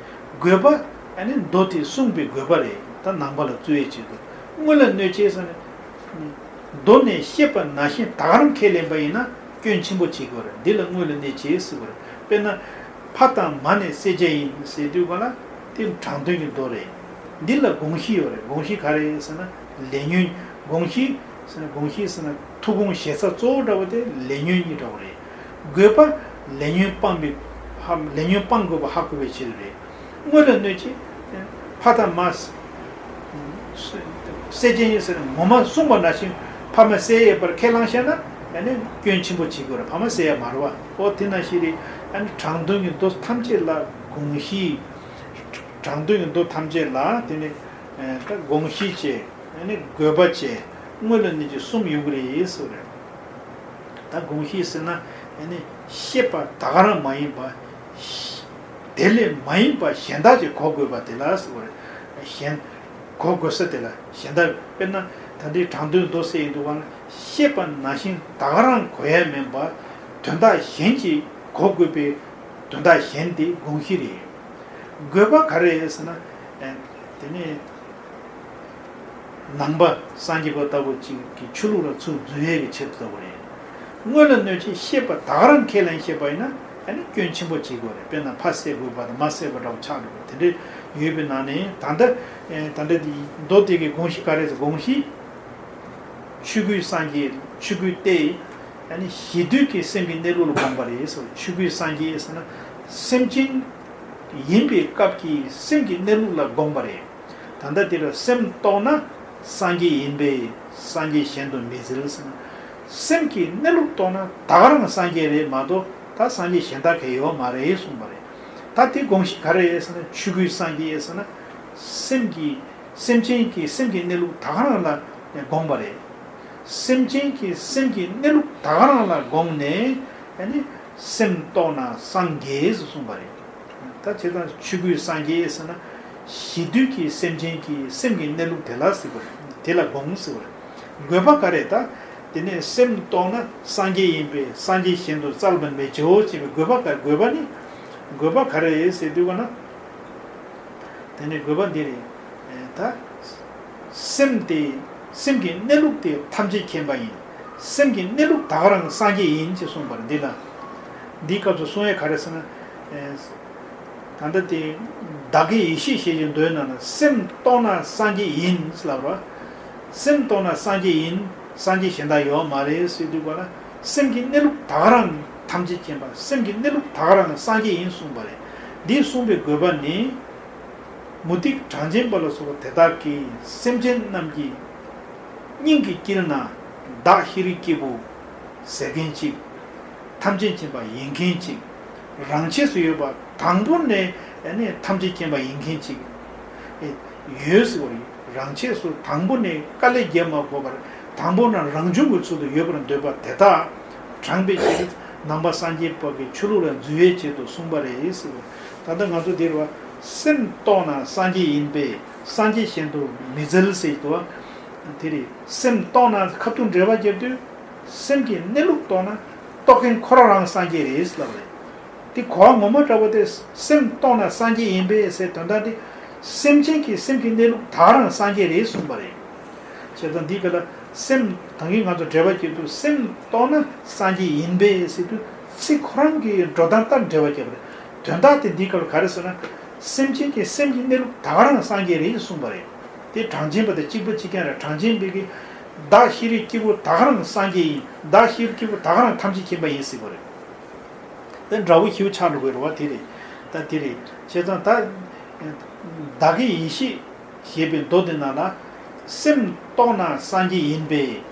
དགོས་པ། ཨ་ནི་མདོ་དེ་གསུངས་པའི་དགོས་པ་རེད། ད་ནང་པ་ལ་བཙུགས་ཡས་ཆེད་དུ། དངོས་ལ་གནོད་བྱེད་ཟེར་ན། མདོ་ནས་བཤད་པ་ནང་བཞིན་ད་ག་རང་ཁས་ལེན་པ་ཡིན་ན་སྐྱོན་ཆེན་པོ་བྱེད་དགོས་རེད། འདི་ལ་དངོས་ལ་གནོད་བྱེད་ཟེར་བ་རེད། དཔེར་ན། ཕ་དང་མ་ནི་བསད་བྱ་ཡིན་ཟེར་དུས་ག་ལ་དེ་དྲང་དོན་གྱི་མདོ་རེད། འདི་ལ་དགོངས་གཞི་ཡོད་རེད། དགོངས་གཞི་ག་རེ་ཟེར་ན་ལས་ཉོན། དགོངས་གཞི་ཟེར་ན། དགོངས་གཞི་ཟེར་ན་ཐུགས་དགོངས་བཞེས་ས་གཙོ་བོ་འདྲ་བོ་དེ་ལས་ཉོན་གཉིས་འདྲ་བོ་རེད། དགོས་པ། ལས་ཉོན་སྤང་བའི་ཧ། ལས་ཉོན་སྤང་དགོས་པ་ཧ་གོ་བའི་ཕྱིར་རེད། དངོས་ལ་གནོད་བྱེད། ཕ་དང་མ་བསད་བྱ་ཡིན་ཟེར་ངོ་མ་གསུངས་པ་ནང་བཞིན་ཕ་མ་བསད་ཡས་པར་ཁས་བླངས་བཞག་ན་ཨ་ནི་སྐྱོན་ཆེན་པོ་བྱེད་དགོས་རེད། ཕ་མ་བསད་ཡས་མ་རེད་བ། ཨོ་དེ་ནང་བཞིན་རེད། ཨ་ནི་དྲང་དོན་གྱི་མདོ་ཐམས་ཅད་ལ་དགོངས་གཞི། དྲང་དོན་གྱི་མདོ་ཐམས་ཅད་ལ་དེ་ནི་ད་དགོངས་གཞི་བྱས། ཨ་ནི་དགོས་པ་བྱས། དངོས་ལ་གནོད་བྱེད་གསུམ་ཡོང་གི་རེད་ཟེར་བ་རེད། ད་དགོངས་གཞི་ཟེར་ན་ཨ་ནི་ཤེས་པ་ད་ག་རང་མ་ཡིན་པ། དེ་ལས་མ་ཡིན་པ་གཞན་དག་ཅིག་གོ་དགོས་པ་དེ་ལ་ཟེར་བ་རེད། གཞན། གོ་དགོས་ས་དེ་ལ་གཞན་དག། དཔེར་ན་ད་ལྟའི་དྲང་དོན་མདོ་ཟེར་ཡིན་འདུག་ག་ན་ཤེས་པ་ནང་བཞིན་ད་ག་རང་གོ་ཡ་མིན་པ། དོན་དག་གཞན་ཅིག་གོ་དགོས་པའི་དོན་དག་གཞན་དེ་དགོངས་གཞི་རེད། དགོས་པ་ག་རེ་རེད་ཟེར་ན། ཨེ། དེ་ནས་ནང་པ་སངས་རྒྱས་པ་ལྟ་བུ་ཅིག་གི་ཆོས་ལུགས་ལ་ཚུར་འཛུལ་ཡས་ཀྱི་ཆེད་དུ་ལྟ་བུ་རེད། དངོས་ལ་གནོད་བྱེད་ཤེས་པ་ད་ག་རང་ཁས་ལེན་ཤེས་པ་ཡིན་ན་ཨ་ནི་སྐྱོན་ཆེན་པོ་བྱེད་དགོས་རེད། དཔེར་ན་ཕ་བསད་དགོས་པ་དང་མ་བསད་པ་འདྲ་བོ་ཆགས་འགྲོ་བ་དེ་འདྲ་ཡོད་པའི་ནང་ནས་ད་ལྟ། ཨེ། ད་ལྟ་འདི་མདོ་དེ་གའི་དགོངས་གཞི་ག་རེ་ཟེར་དགོངས་གཞི། ཆོས་སྐུའི་སངས་རྒྱས། ཆོས་སྐུ་སྟེ། ཨ་ནི་གཞི་དུས་ཀྱི་སེམས་ཀྱི་གནས་ལུགས་ལ་དགོངས་པ་རེད་ཟེར། ཆོས་སྐུའི་སངས་རྒྱས་ཟེར་ན། སེམས་ཅན་ཡིན་པའི་སྐབས་ཀྱི་སེམས་ཀྱི་གནས་ལུགས་ལ་དགོངས་པ་རེད། ད་ལྟ་དེ་ལ་སེམས་རྟོགས་ན་སངས་རྒྱས་ཡིན་པས་སངས་རྒྱས་གཞན་དུ་མི་འཛིན་ཟེར་ན། སེམས་ཀྱི་གནས་ལུགས་རྟོགས་ན་ད་ག་རང་སངས་རྒྱས་རེད་མ་གཏོགས་ད་སངས་རྒྱས་གཞན་དག་གས་ཡོད་མ་རེད་གསུངས་པ་རེད། ད་དེ་དགོངས་གཞི་ག་རེ་རེད་ཟེར་ན་ཆོས་སྐུའི་སངས་རྒྱས་ཟེར་ན། སེམས་ཀྱི། སེམས་ཅན་གྱི་སེམས་ཀྱི་གནས་ལུགས་ད་ག་རང་ལ་དགོངས་པ་རེད། སེམས་ཅན་གྱི་སེམས་ཀྱི་གནས་ལུགས་ད་ག་རང་ལ་དགོངས་ནས་ཨ་ནི་སེམས་རྟོགས་ན་སངས་རྒྱས་སུ་གསུངས་པ་རེད། ད་བྱས་ཙང་ཆོས་སྐུའི་སངས་རྒྱས་ཟེར་ན་གཞི་དུས་ཀྱི་སེམས་ཅན་གྱི་སེམས་ཀྱི་གནས་ལུགས་དེ་ལ་ཟེར་བ་རེད། དེ་ལ་དགོངས་ཟེར་བ་རེད། དགོས་པ་ག་རེ་ད། དེ་ནས་སེམས་རྟོགས་ན་སངས་རྒྱས་ཡིན་པས་སངས་རྒྱས་གཞན་དུ་རྩལ་པར་མི་བྱའོ་ཅེས་པའི་དགོས་པ་ག་དགོས་པ་ནི། དགོས་པ་ག་རེ་ཟེར་དུས་ག་ན། དེ་ནས་དགོས་པ་འདི་རེད། ད། སེམས་དེ། སེམས་ཀྱི་གནས་ལུགས་དེ་ཐམས་ཅད་མཁྱེན་པ་ཡིན། སེམས་ཀྱི་གནས་ལུགས་ད་ག་རང་སངས་རྒྱས་ཡིན་ཅེས་གསུངས་པར་འདི་ལ། འདིའི་སྐབས་སུ་གསུང་ཡས་ག་རེ་ཟེར་ན། ད་ལྟ་དེ། བདག་གི་ཡེ་ཤེས་ཞེས་བྱའི་མདོའི་ནང་ན་སེམས་རྟོགས་ན་སངས་རྒྱས་ཡིན་ལབ་ར། སེམས་རྟོགས་ན་སངས་རྒྱས་ཡིན། སངས་རྒྱས་གཞན་དག་ཡོད་མ་རེད་ཟེར་དུས་ག་ལ་སེམས་ཀྱི་གནས་ལུགས་ད་ག་རང་ཐམས་ཅད་མཁྱེན་པ་སེམས་ཀྱི་གནས་ལུགས་ད་ག་རང་སངས་རྒྱས་ཡིན་གསུངས་པ་རེད། འདི་གསུངས་པའི་དགོས་པ་ནི། མུ་སྟེགས་གྲངས་ཅན་པ་ལ་སོགས་པ་དེ་དག་གིས་སེམས་ཅན་རྣམས་ཀྱི་སྙིང་གི་དཀྱིལ་ན་བདག་ཤེས་རིག་སྐྱེས་བུ་ཟེར་མཁན་གཅིག་ཐམས་ཅད་མཁྱེན་པ་ཡིན་མཁན་གཅིག་རང་ཆས་སུ་ཡོད་པ་དང་པོ་ནས་ནས་ཐམས་ཅད་མཁྱེན་པ་ཡིན་མཁན་གཅིག་ཡོད་ཟེར་བ་ཡིན། རང་ཆས་སུ་དང་པོ་ནས་དཀའ་ལས་བརྒྱབ་མ་དགོས་པར་དང་པོ་ན་རང་བྱུང་གི་ཚུལ་དུ་ཡོད་པར་འདོད་པ་དེ་དག་དྲངས་པའི་ཕྱིར་ནང་པ་སངས་རྒྱས་པ་གི་ཆོས་ལུགས་ལ་འཛུལ་བའི་ཆེད་དུ་གསུངས་པ་རེད་ཟེར་བ། ད་ལྟ་ང་ཚོ་འདིར་བ་སེམས་རྟོགས་ན་སངས་རྒྱས་ཡིན་པས་སངས་རྒྱས་གཞན་དུ་མི་འཛིན་ཟེར་དུ་བ། དེ་རེད། སེམས་རྟོགས་ན་ཁ་ཐུག་འགྲེལ་པ་བརྒྱབ་དུས་སེམས་ཀྱི་གནས་ལུགས་རྟོགས་ན་རྟོགས་མཁན་ཁོ་རང་རང་སངས་རྒྱས་རེད་ལབ་རེད། དེ་གོ་བ་ངོ་མ་འདྲ་བོ་དེ་སེམས་རྟོགས་ན་སངས་རྒྱས་ཡིན་པས་ཟེར་དོན་དག་དེ་སེམས་ཅན་གྱི་སེམས་ཀྱི་གནས་ལུགས་ད་རང་སངས་རྒྱས་རེད་གསུངས་པ་རེད། བྱས་ཙང་འདི་ག་ལ་ སེམས་ད་གིན་ང་ཚོ་འགྲེལ་པ་བརྒྱབ་དུས་སེམས་རྟོགས་ན་སངས་རྒྱས་ཡིན་པས་ཟེར་དུས་ཚིག་ཁོ་རང་གི་འགྲོ་སྟངས་ལྟར་འགྲེལ་པ་བརྒྱབ་པ་རེད། དོན་དག་དེ་འདིའི་སྐབས་ལ་ག་རེ་ཟེར་ན། སེམས་ཅན་གྱི་སེམས་ཀྱི་གནས་ལུགས་ད་ག་རང་སངས་རྒྱས་རེད་གསུངས་པ་རེད། དེ་གྲངས་ཅན་པ་དང་གཅིག་པ་གཅིག་རྐྱང་རེད། གྲངས་ཅན་པའི་གི་བདག་ཤེས་རིག་སྐྱེས་བུ་ད་ག་རང་སངས་རྒྱས་ཡིན། བདག་ཤེས་རིག་སྐྱེས་བུ་ད་ག་རང་ཐམས་ཅད་མཁྱེན་པ་ཡིན་ཟེར་བ་རེད། དེ་འདྲ་བོ་ཞིག་ཆགས་འགྲོ་གི་རེད་བ། དེ་རེད། ད་དེ་རེད། བྱས་ཙང་ད་བདག་གི་ཡེ་ཤེས་ཞེས་པའི་མདོ་དེ་ནང་ལ། སེམས་རྟོགས་ན་སངས་རྒྱས་ཡིན་པས།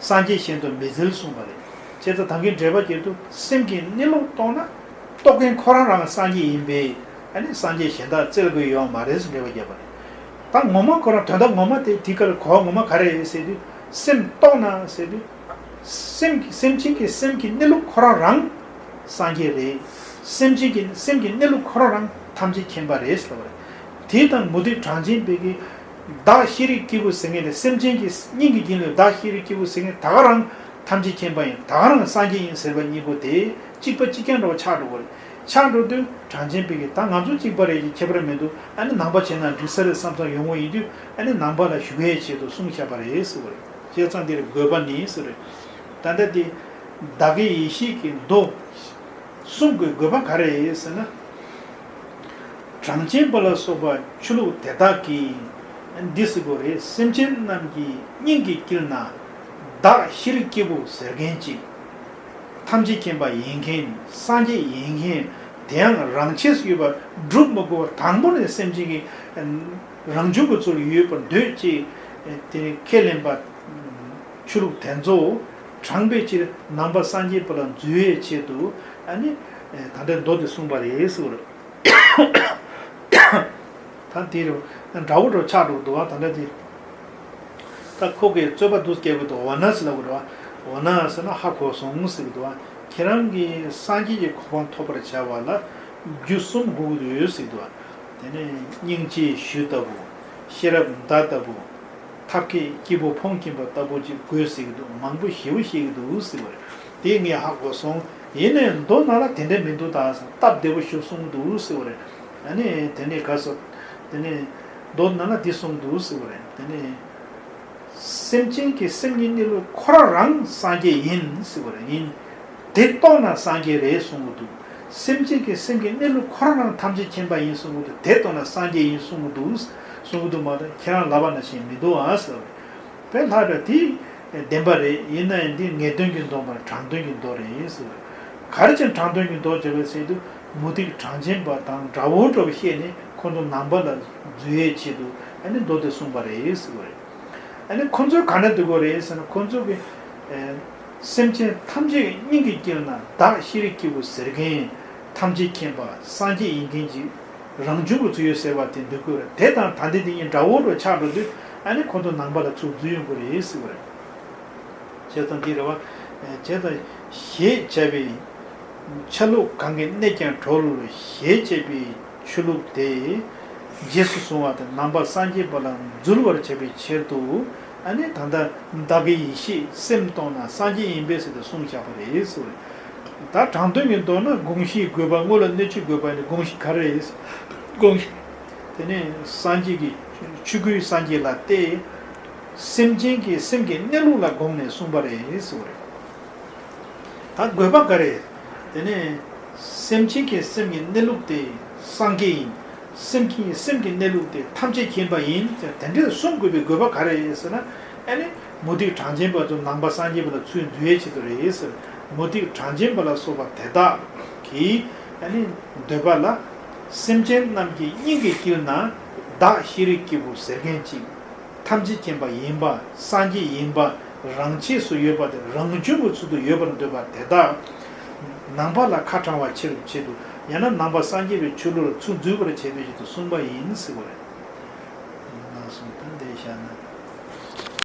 སངས་རྒྱས་གཞན་དུ་མི་འཛིན་གསུངས་པ་རེད། བྱས་ཙང་ད་གིན་འགྲེལ་པ་བརྒྱབ་དུས་སེམས་ཀྱི་གནས་ལུགས་རྟོགས་ན་རྟོགས་མཁན་ཁོ་རང་རང་སངས་རྒྱས་ཡིན་པས། ཨ་ནི་སངས་རྒྱས་གཞན་དག་བཙལ་དགོས་ཡོད་མ་རེད་ཟེར་འགྲེལ་པ་བརྒྱབ་པ་རེད། ད་ངོ་མ་ཁོ་རང་དོན་དག་ངོ་མ་དེ་དེའི་སྐབས་ལ་གོ་བ་ངོ་མ་ག་རེ་རེད་ཟེར་དུས། སེམས་རྟོགས་ན་ཟེར་དུས། སེམས་ཀྱི་སེམས་ཅན་གྱི་སེམས་ཀྱི་གནས་ལུགས་ཁོ་རང་རང་སངས་རྒྱས་རེད། སེམས་ཅན་གྱི་སེམས་ཀྱི་གནས་ལུགས་ཁོ་རང་རང་ཐམས་ཅད་མཁྱེན་པ་རེད་ཟེར་བ་རེད། དེ་དང་མུ་སྟེགས་གྲངས་ཅན་པའི་གི་བདག་ཤེས་རིག་སྐྱེས་བུ་ཟེར་མཁན་དེ་སེམས་ཅན་གྱི་སྙིང་གི་དཀྱིལ་ནས་བདག་ཤེས་རིག་སྐྱེས་བུ་ཟེར་མཁན་ད་ག་རང་ཐམས་ཅད་མཁྱེན་པ་ཡིན། ད་ག་རང་སངས་རྒྱས་ཡིན་ཟེར་བ་གཉིས་པོ་དེ་གཅིག་པ་གཅིག་རྐྱང་འདྲ་བོ་ཆགས་འགྲོ་བ་རེད། ཆགས་འགྲོ་དུས་གྲངས་ཅན་པའི་གི་ད་ང་ཚོ་གཅིག་པ་རེད་ཀྱི་ཁྱད་པར་མི་འདུག་ཨ་ནི་ནང་པ་བྱས་ན་འགྲིག་ས་རེད་བསམ་བསམ་ཡོང་བ་ཡིན་དུས། ཨ་ནི་ནང་པ་ལ་ཞུགས་ཡས་ཆེད་དུ་གསུངས་བཞག་པ་རེད་ཟེར་བ་རེད། བྱས་ཙང་འདིར་དགོས་པ་ནི་ཟེར་རེད། ད་ལྟ་དེ་བདག་གི་ཡེ་ཤེས་ཀྱི་མདོ་གསུང་དགོས་དགོས་པ་ག་རེ་ཟེར་ན། གྲངས་ཅན་པ་ལ་སོགས་པ་ཆོས་ལུགས་དེ་དག་གིས་འདི་ཟེར་དགོས་རེད། སེམས་ཅན་རྣམས་ཀྱི་སྙིང་གི་དཀྱིལ་ན་བདག་ཤེས་རིག་སྐྱེས་བུ་ཟེར་མཁན་ཅིག་ཐམས་ཅད་མཁྱེན་པ་ཡིན་མཁན། སངས་རྒྱས་ཡིན་མཁན། དེ་ཡང་རང་ཆས་སུ་ཡོད་པ་སྒྲུབ་མི་དགོས་པ། དང་པོ་ནས་སེམས་ཅན་གྱི་རང་བྱུང་གི་ཚུལ་ཡོད་པར་འདོད་ཅེས་དེ་ཁས་ལེན་པ། ཆོས་ལུགས་དེ་ཚོ་དྲངས་པའི་ཕྱིར་ནང་པ་སངས་རྒྱས་པ་ལ་འཛུལ་བའི་ཆེད་དུ། ཨ་ནི་ད་ལྟའི་མདོ་དེ་གསུངས་པ་རེད་ཟེར་བ་རེད། ད་དེ་རེད། འདྲ་བོ་འདྲ་བོ་ཆགས་འགྲོ་འདུག་བ། ད་ལྟ་དེ། ད་ཁོ་གིས་རྩོད་པ་འདུག་སྐྱེ་བོ་འདུག་འོ་ན་ཟེར་ལབ་དགོས་རེད་བ། འོ་ན་ཟེར་ན་ཧ་གོ་སོང་ཟེར་གི་འདུག་བ། ཁྱེད་རང་གིས་སངས་རྒྱས་ཀྱི་གོ་འཕང་ཐོབ་པར་བྱ་བ་ལ་རྒྱུ་གསུམ་དགོས་ཀྱི་ཡོད་ཟེར་གི་འདུག་བ། དེ་ནས་སྙིང་རྗེའི་གཞུ་ལྟ་བུ། ཤེས་རབ་མདའ་ལྟ་བུ། ཐབས་མཁས་སྐྱེས་བུ་ཕོངས་མཁྱེན་པ་ལྟ་བུ་ཅིག་དགོས་ཟེར་གི་འདུག་མང་པོ་ཞེ་པོ་བཤད་གི་འདུག་ཟེར་བ་རེད། དེ་ངས་ཧ་གོ་སོང་། ཡིན་ནའི་མདོ་ནང་ལ་དེ་འདྲ་མི་འདུག་ད་སྟབས་བདེ་པོ་ཞིག་གསུངས་འདུག་ཟེར་བ་རེད། ཨ་ནི་དེ་ནས་ག་སོ། དེ་ནས་མདོ་ནང་ལ་འདི་གསུངས་འདུག་ཟེར་བ་རེད། དེ་ནས་སེམས་ཅན་གྱི་སེམས་ཀྱི་གནས་ལུགས་ཁོ་རང་རང་སངས་རྒྱས་ཡིན་ཟེར་བ་རེད། ཡིན། དེ་རྟོགས་ན་སངས་རྒྱས་རེད་གསུང་གི་འདུག་སེམས་ཅན་གྱི་སེམས་ཀྱི་གནས་ལུགས་ཁོ་རང་རང་ཐམས་ཅད་མཁྱེན་པ་ཡིན་གསུང་གི་འདུག་དེ་རྟོགས་ན་སངས་རྒྱས་ཡིན་གསུང་གི་འདུག་གསུང་གི་འདུག་མ་གཏོགས་ཁྱེད་རང་ལབ་པ་ནང་བཞིན་མི་འདུག་ཨ་ཟེར་བ་རེད། དཔེ་ལྷག་པའི་དེ་བདེན་པ་རེད། ཡིན་ན་ཡང་འདི་ངེས་དོན་གྱི་མདོ་མ་རེད། དྲང་དོན་གྱི་མདོ་རེད་ཟེར་བ་རེད། ག་རེ་བྱས་དྲང་དོན་གྱི་མདོ་བྱས་པ་ཟེར་དུས་མུ་སྟེགས་གྲངས་ཅན་པ་དང་འདྲ་བོ་འདྲ་བོ་བཤད་ནས་ཁོ་ཚོ་ནང་པ་ལ་འཛུལ་ཡས་ཆེད་དུ་ཨ་ནི་མདོ་དེ་གསུངས་པ་རེད་ཟེར་བ་རེད། ཨ་ནི་ཁོ་ཚོས་ག་འདྲ་འདུག་གོ་རེད་ཟེར་ན། ཁོ་ཚོ་གི་ཨེ། སེམས་ཅན་ཐམས་ཅད་སྙིང་གི་དཀྱིལ་ན་བདག་ཤེས་རིག་སྐྱེས་བུ་ཟེར་མཁན། ཐམས་ཅད་མཁྱེན་པ་སངས་རྒྱས་ཡིན་མཁན་གྱི་རང་བྱུང་གི་ཚུལ་ཡོད་ཟེར་བ་དེ་འདུག་གོ་རེད། དེ་དང་ད་ལྟའི་དེ་གཉིས་འདྲ་བོ་འདྲ་ཆགས་འགྲོ་དུས་ཨ་ནི་ཁོ་ཚོ་ནང་པ་ལ་ཚུར་འཛུལ་ཡོང་གི་རེད་ཟེར་བ་རེད། བྱས་ཙང་འདི་རེད་བ། བྱས་ཙང་ཞེས་བྱ་བའི་ཆ་ལུགས་གང་གིས་གནས་ཀྱང་གྲོལ་ཞེས་བྱ་བའི་ཆོས་ལུགས་དེ་རྗེས་སུ་བཟུང་བ་དང་ནང་པ་སངས་རྒྱས་པ་ལ་འཛུལ་བར་བྱ་བའི་ཕྱིར་དུ། ཨ་ནི་ད་ལྟ་བདག་གི་ཡེ་ཤེས་སེམས་རྟོགས་ན་སངས་རྒྱས་ཡིན་པས་ཟེར་ཏེ་གསུངས་བཞག་པ་རེད་ཟེར་བ་རེད། ད་དྲང་དོན་གྱི་མདོ་ན་དགོངས་གཞིའི་དགོས་པ་དངོས་ལ་གནོད་བྱེད་དགོས་པ་ནི་དགོངས་གཞི་ག་རེ་རེད། དགོངས་གཞི། དེ་ནས་སངས་རྒྱས་ཀྱི་ཆོས་སྐུའི་སངས་རྒྱས་ལ་བལྟས། སེམས་ཅན་གྱི་སེམས་ཀྱི་གནས་ལུགས་ལ་དགོངས་ནས་གསུངས་པ་རེད་ཟེར་བ་རེད། ད་དགོས་པ་ག་རེ། དེ་ནས་སེམས་ཅན་གྱི་སེམས་ཀྱི་གནས་ལུགས་དེ་སངས་རྒྱས་ཡིན། སེམས་ཀྱི་སེམས་ཀྱི་གནས་ལུགས་དེ་ཐམས་ཅད་མཁྱེན་པ་ཡིན། དེ་འདྲ་གསུང་དགོས་པའི་དགོས་པ་ག་རེ་ཟེར་ན། ཨ་ནི་མུ་སྟེགས་གྲངས་ཅན་པ་ཚོ་ནང་པ་སངས་རྒྱས་པ་ལ་ཚུར་འཛུལ་ཡས་ཆེད་དུ་རེད་ཟེར། མུ་སྟེགས་གྲངས་ཅན་པ་ལ་སོགས་པ་དེ་དག་གིས་ཨ་ནི་འདོད་པ་ལ། སེམས་ཅན་རྣམས་ཀྱི་སྙིང་གི་དཀྱིལ་ན་བདག་ཤེས་རིག་སྐྱེས་བུ་ཟེར་མཁན་ཅིག་ཐམས་ཅད་མཁྱེན་པ་ཡིན་པ། སངས་རྒྱས་ཡིན་པ། རང་ཆས་སུ་ཡོད་པ་དེ་རང་བྱུང་གི་ཚུལ་དུ་ཡོད་པར་འདོད་པ་དེ་དག་ནང་པ་ལ་ཁ་དྲང་བ་ཆེ་རུ་ཆེད་དུ། ཡང་ན་ནང་པ་སངས་རྒྱས་པའི་ཆོས་ལུགས་ལ་ཚུར་འཛུལ་བར་བྱེད་པའི་ཆེད་དུ་གསུངས་པ་ཡིན་ཟེར་བ་རེད། ན་གསུངས་ད་འདི་བཞག་ན།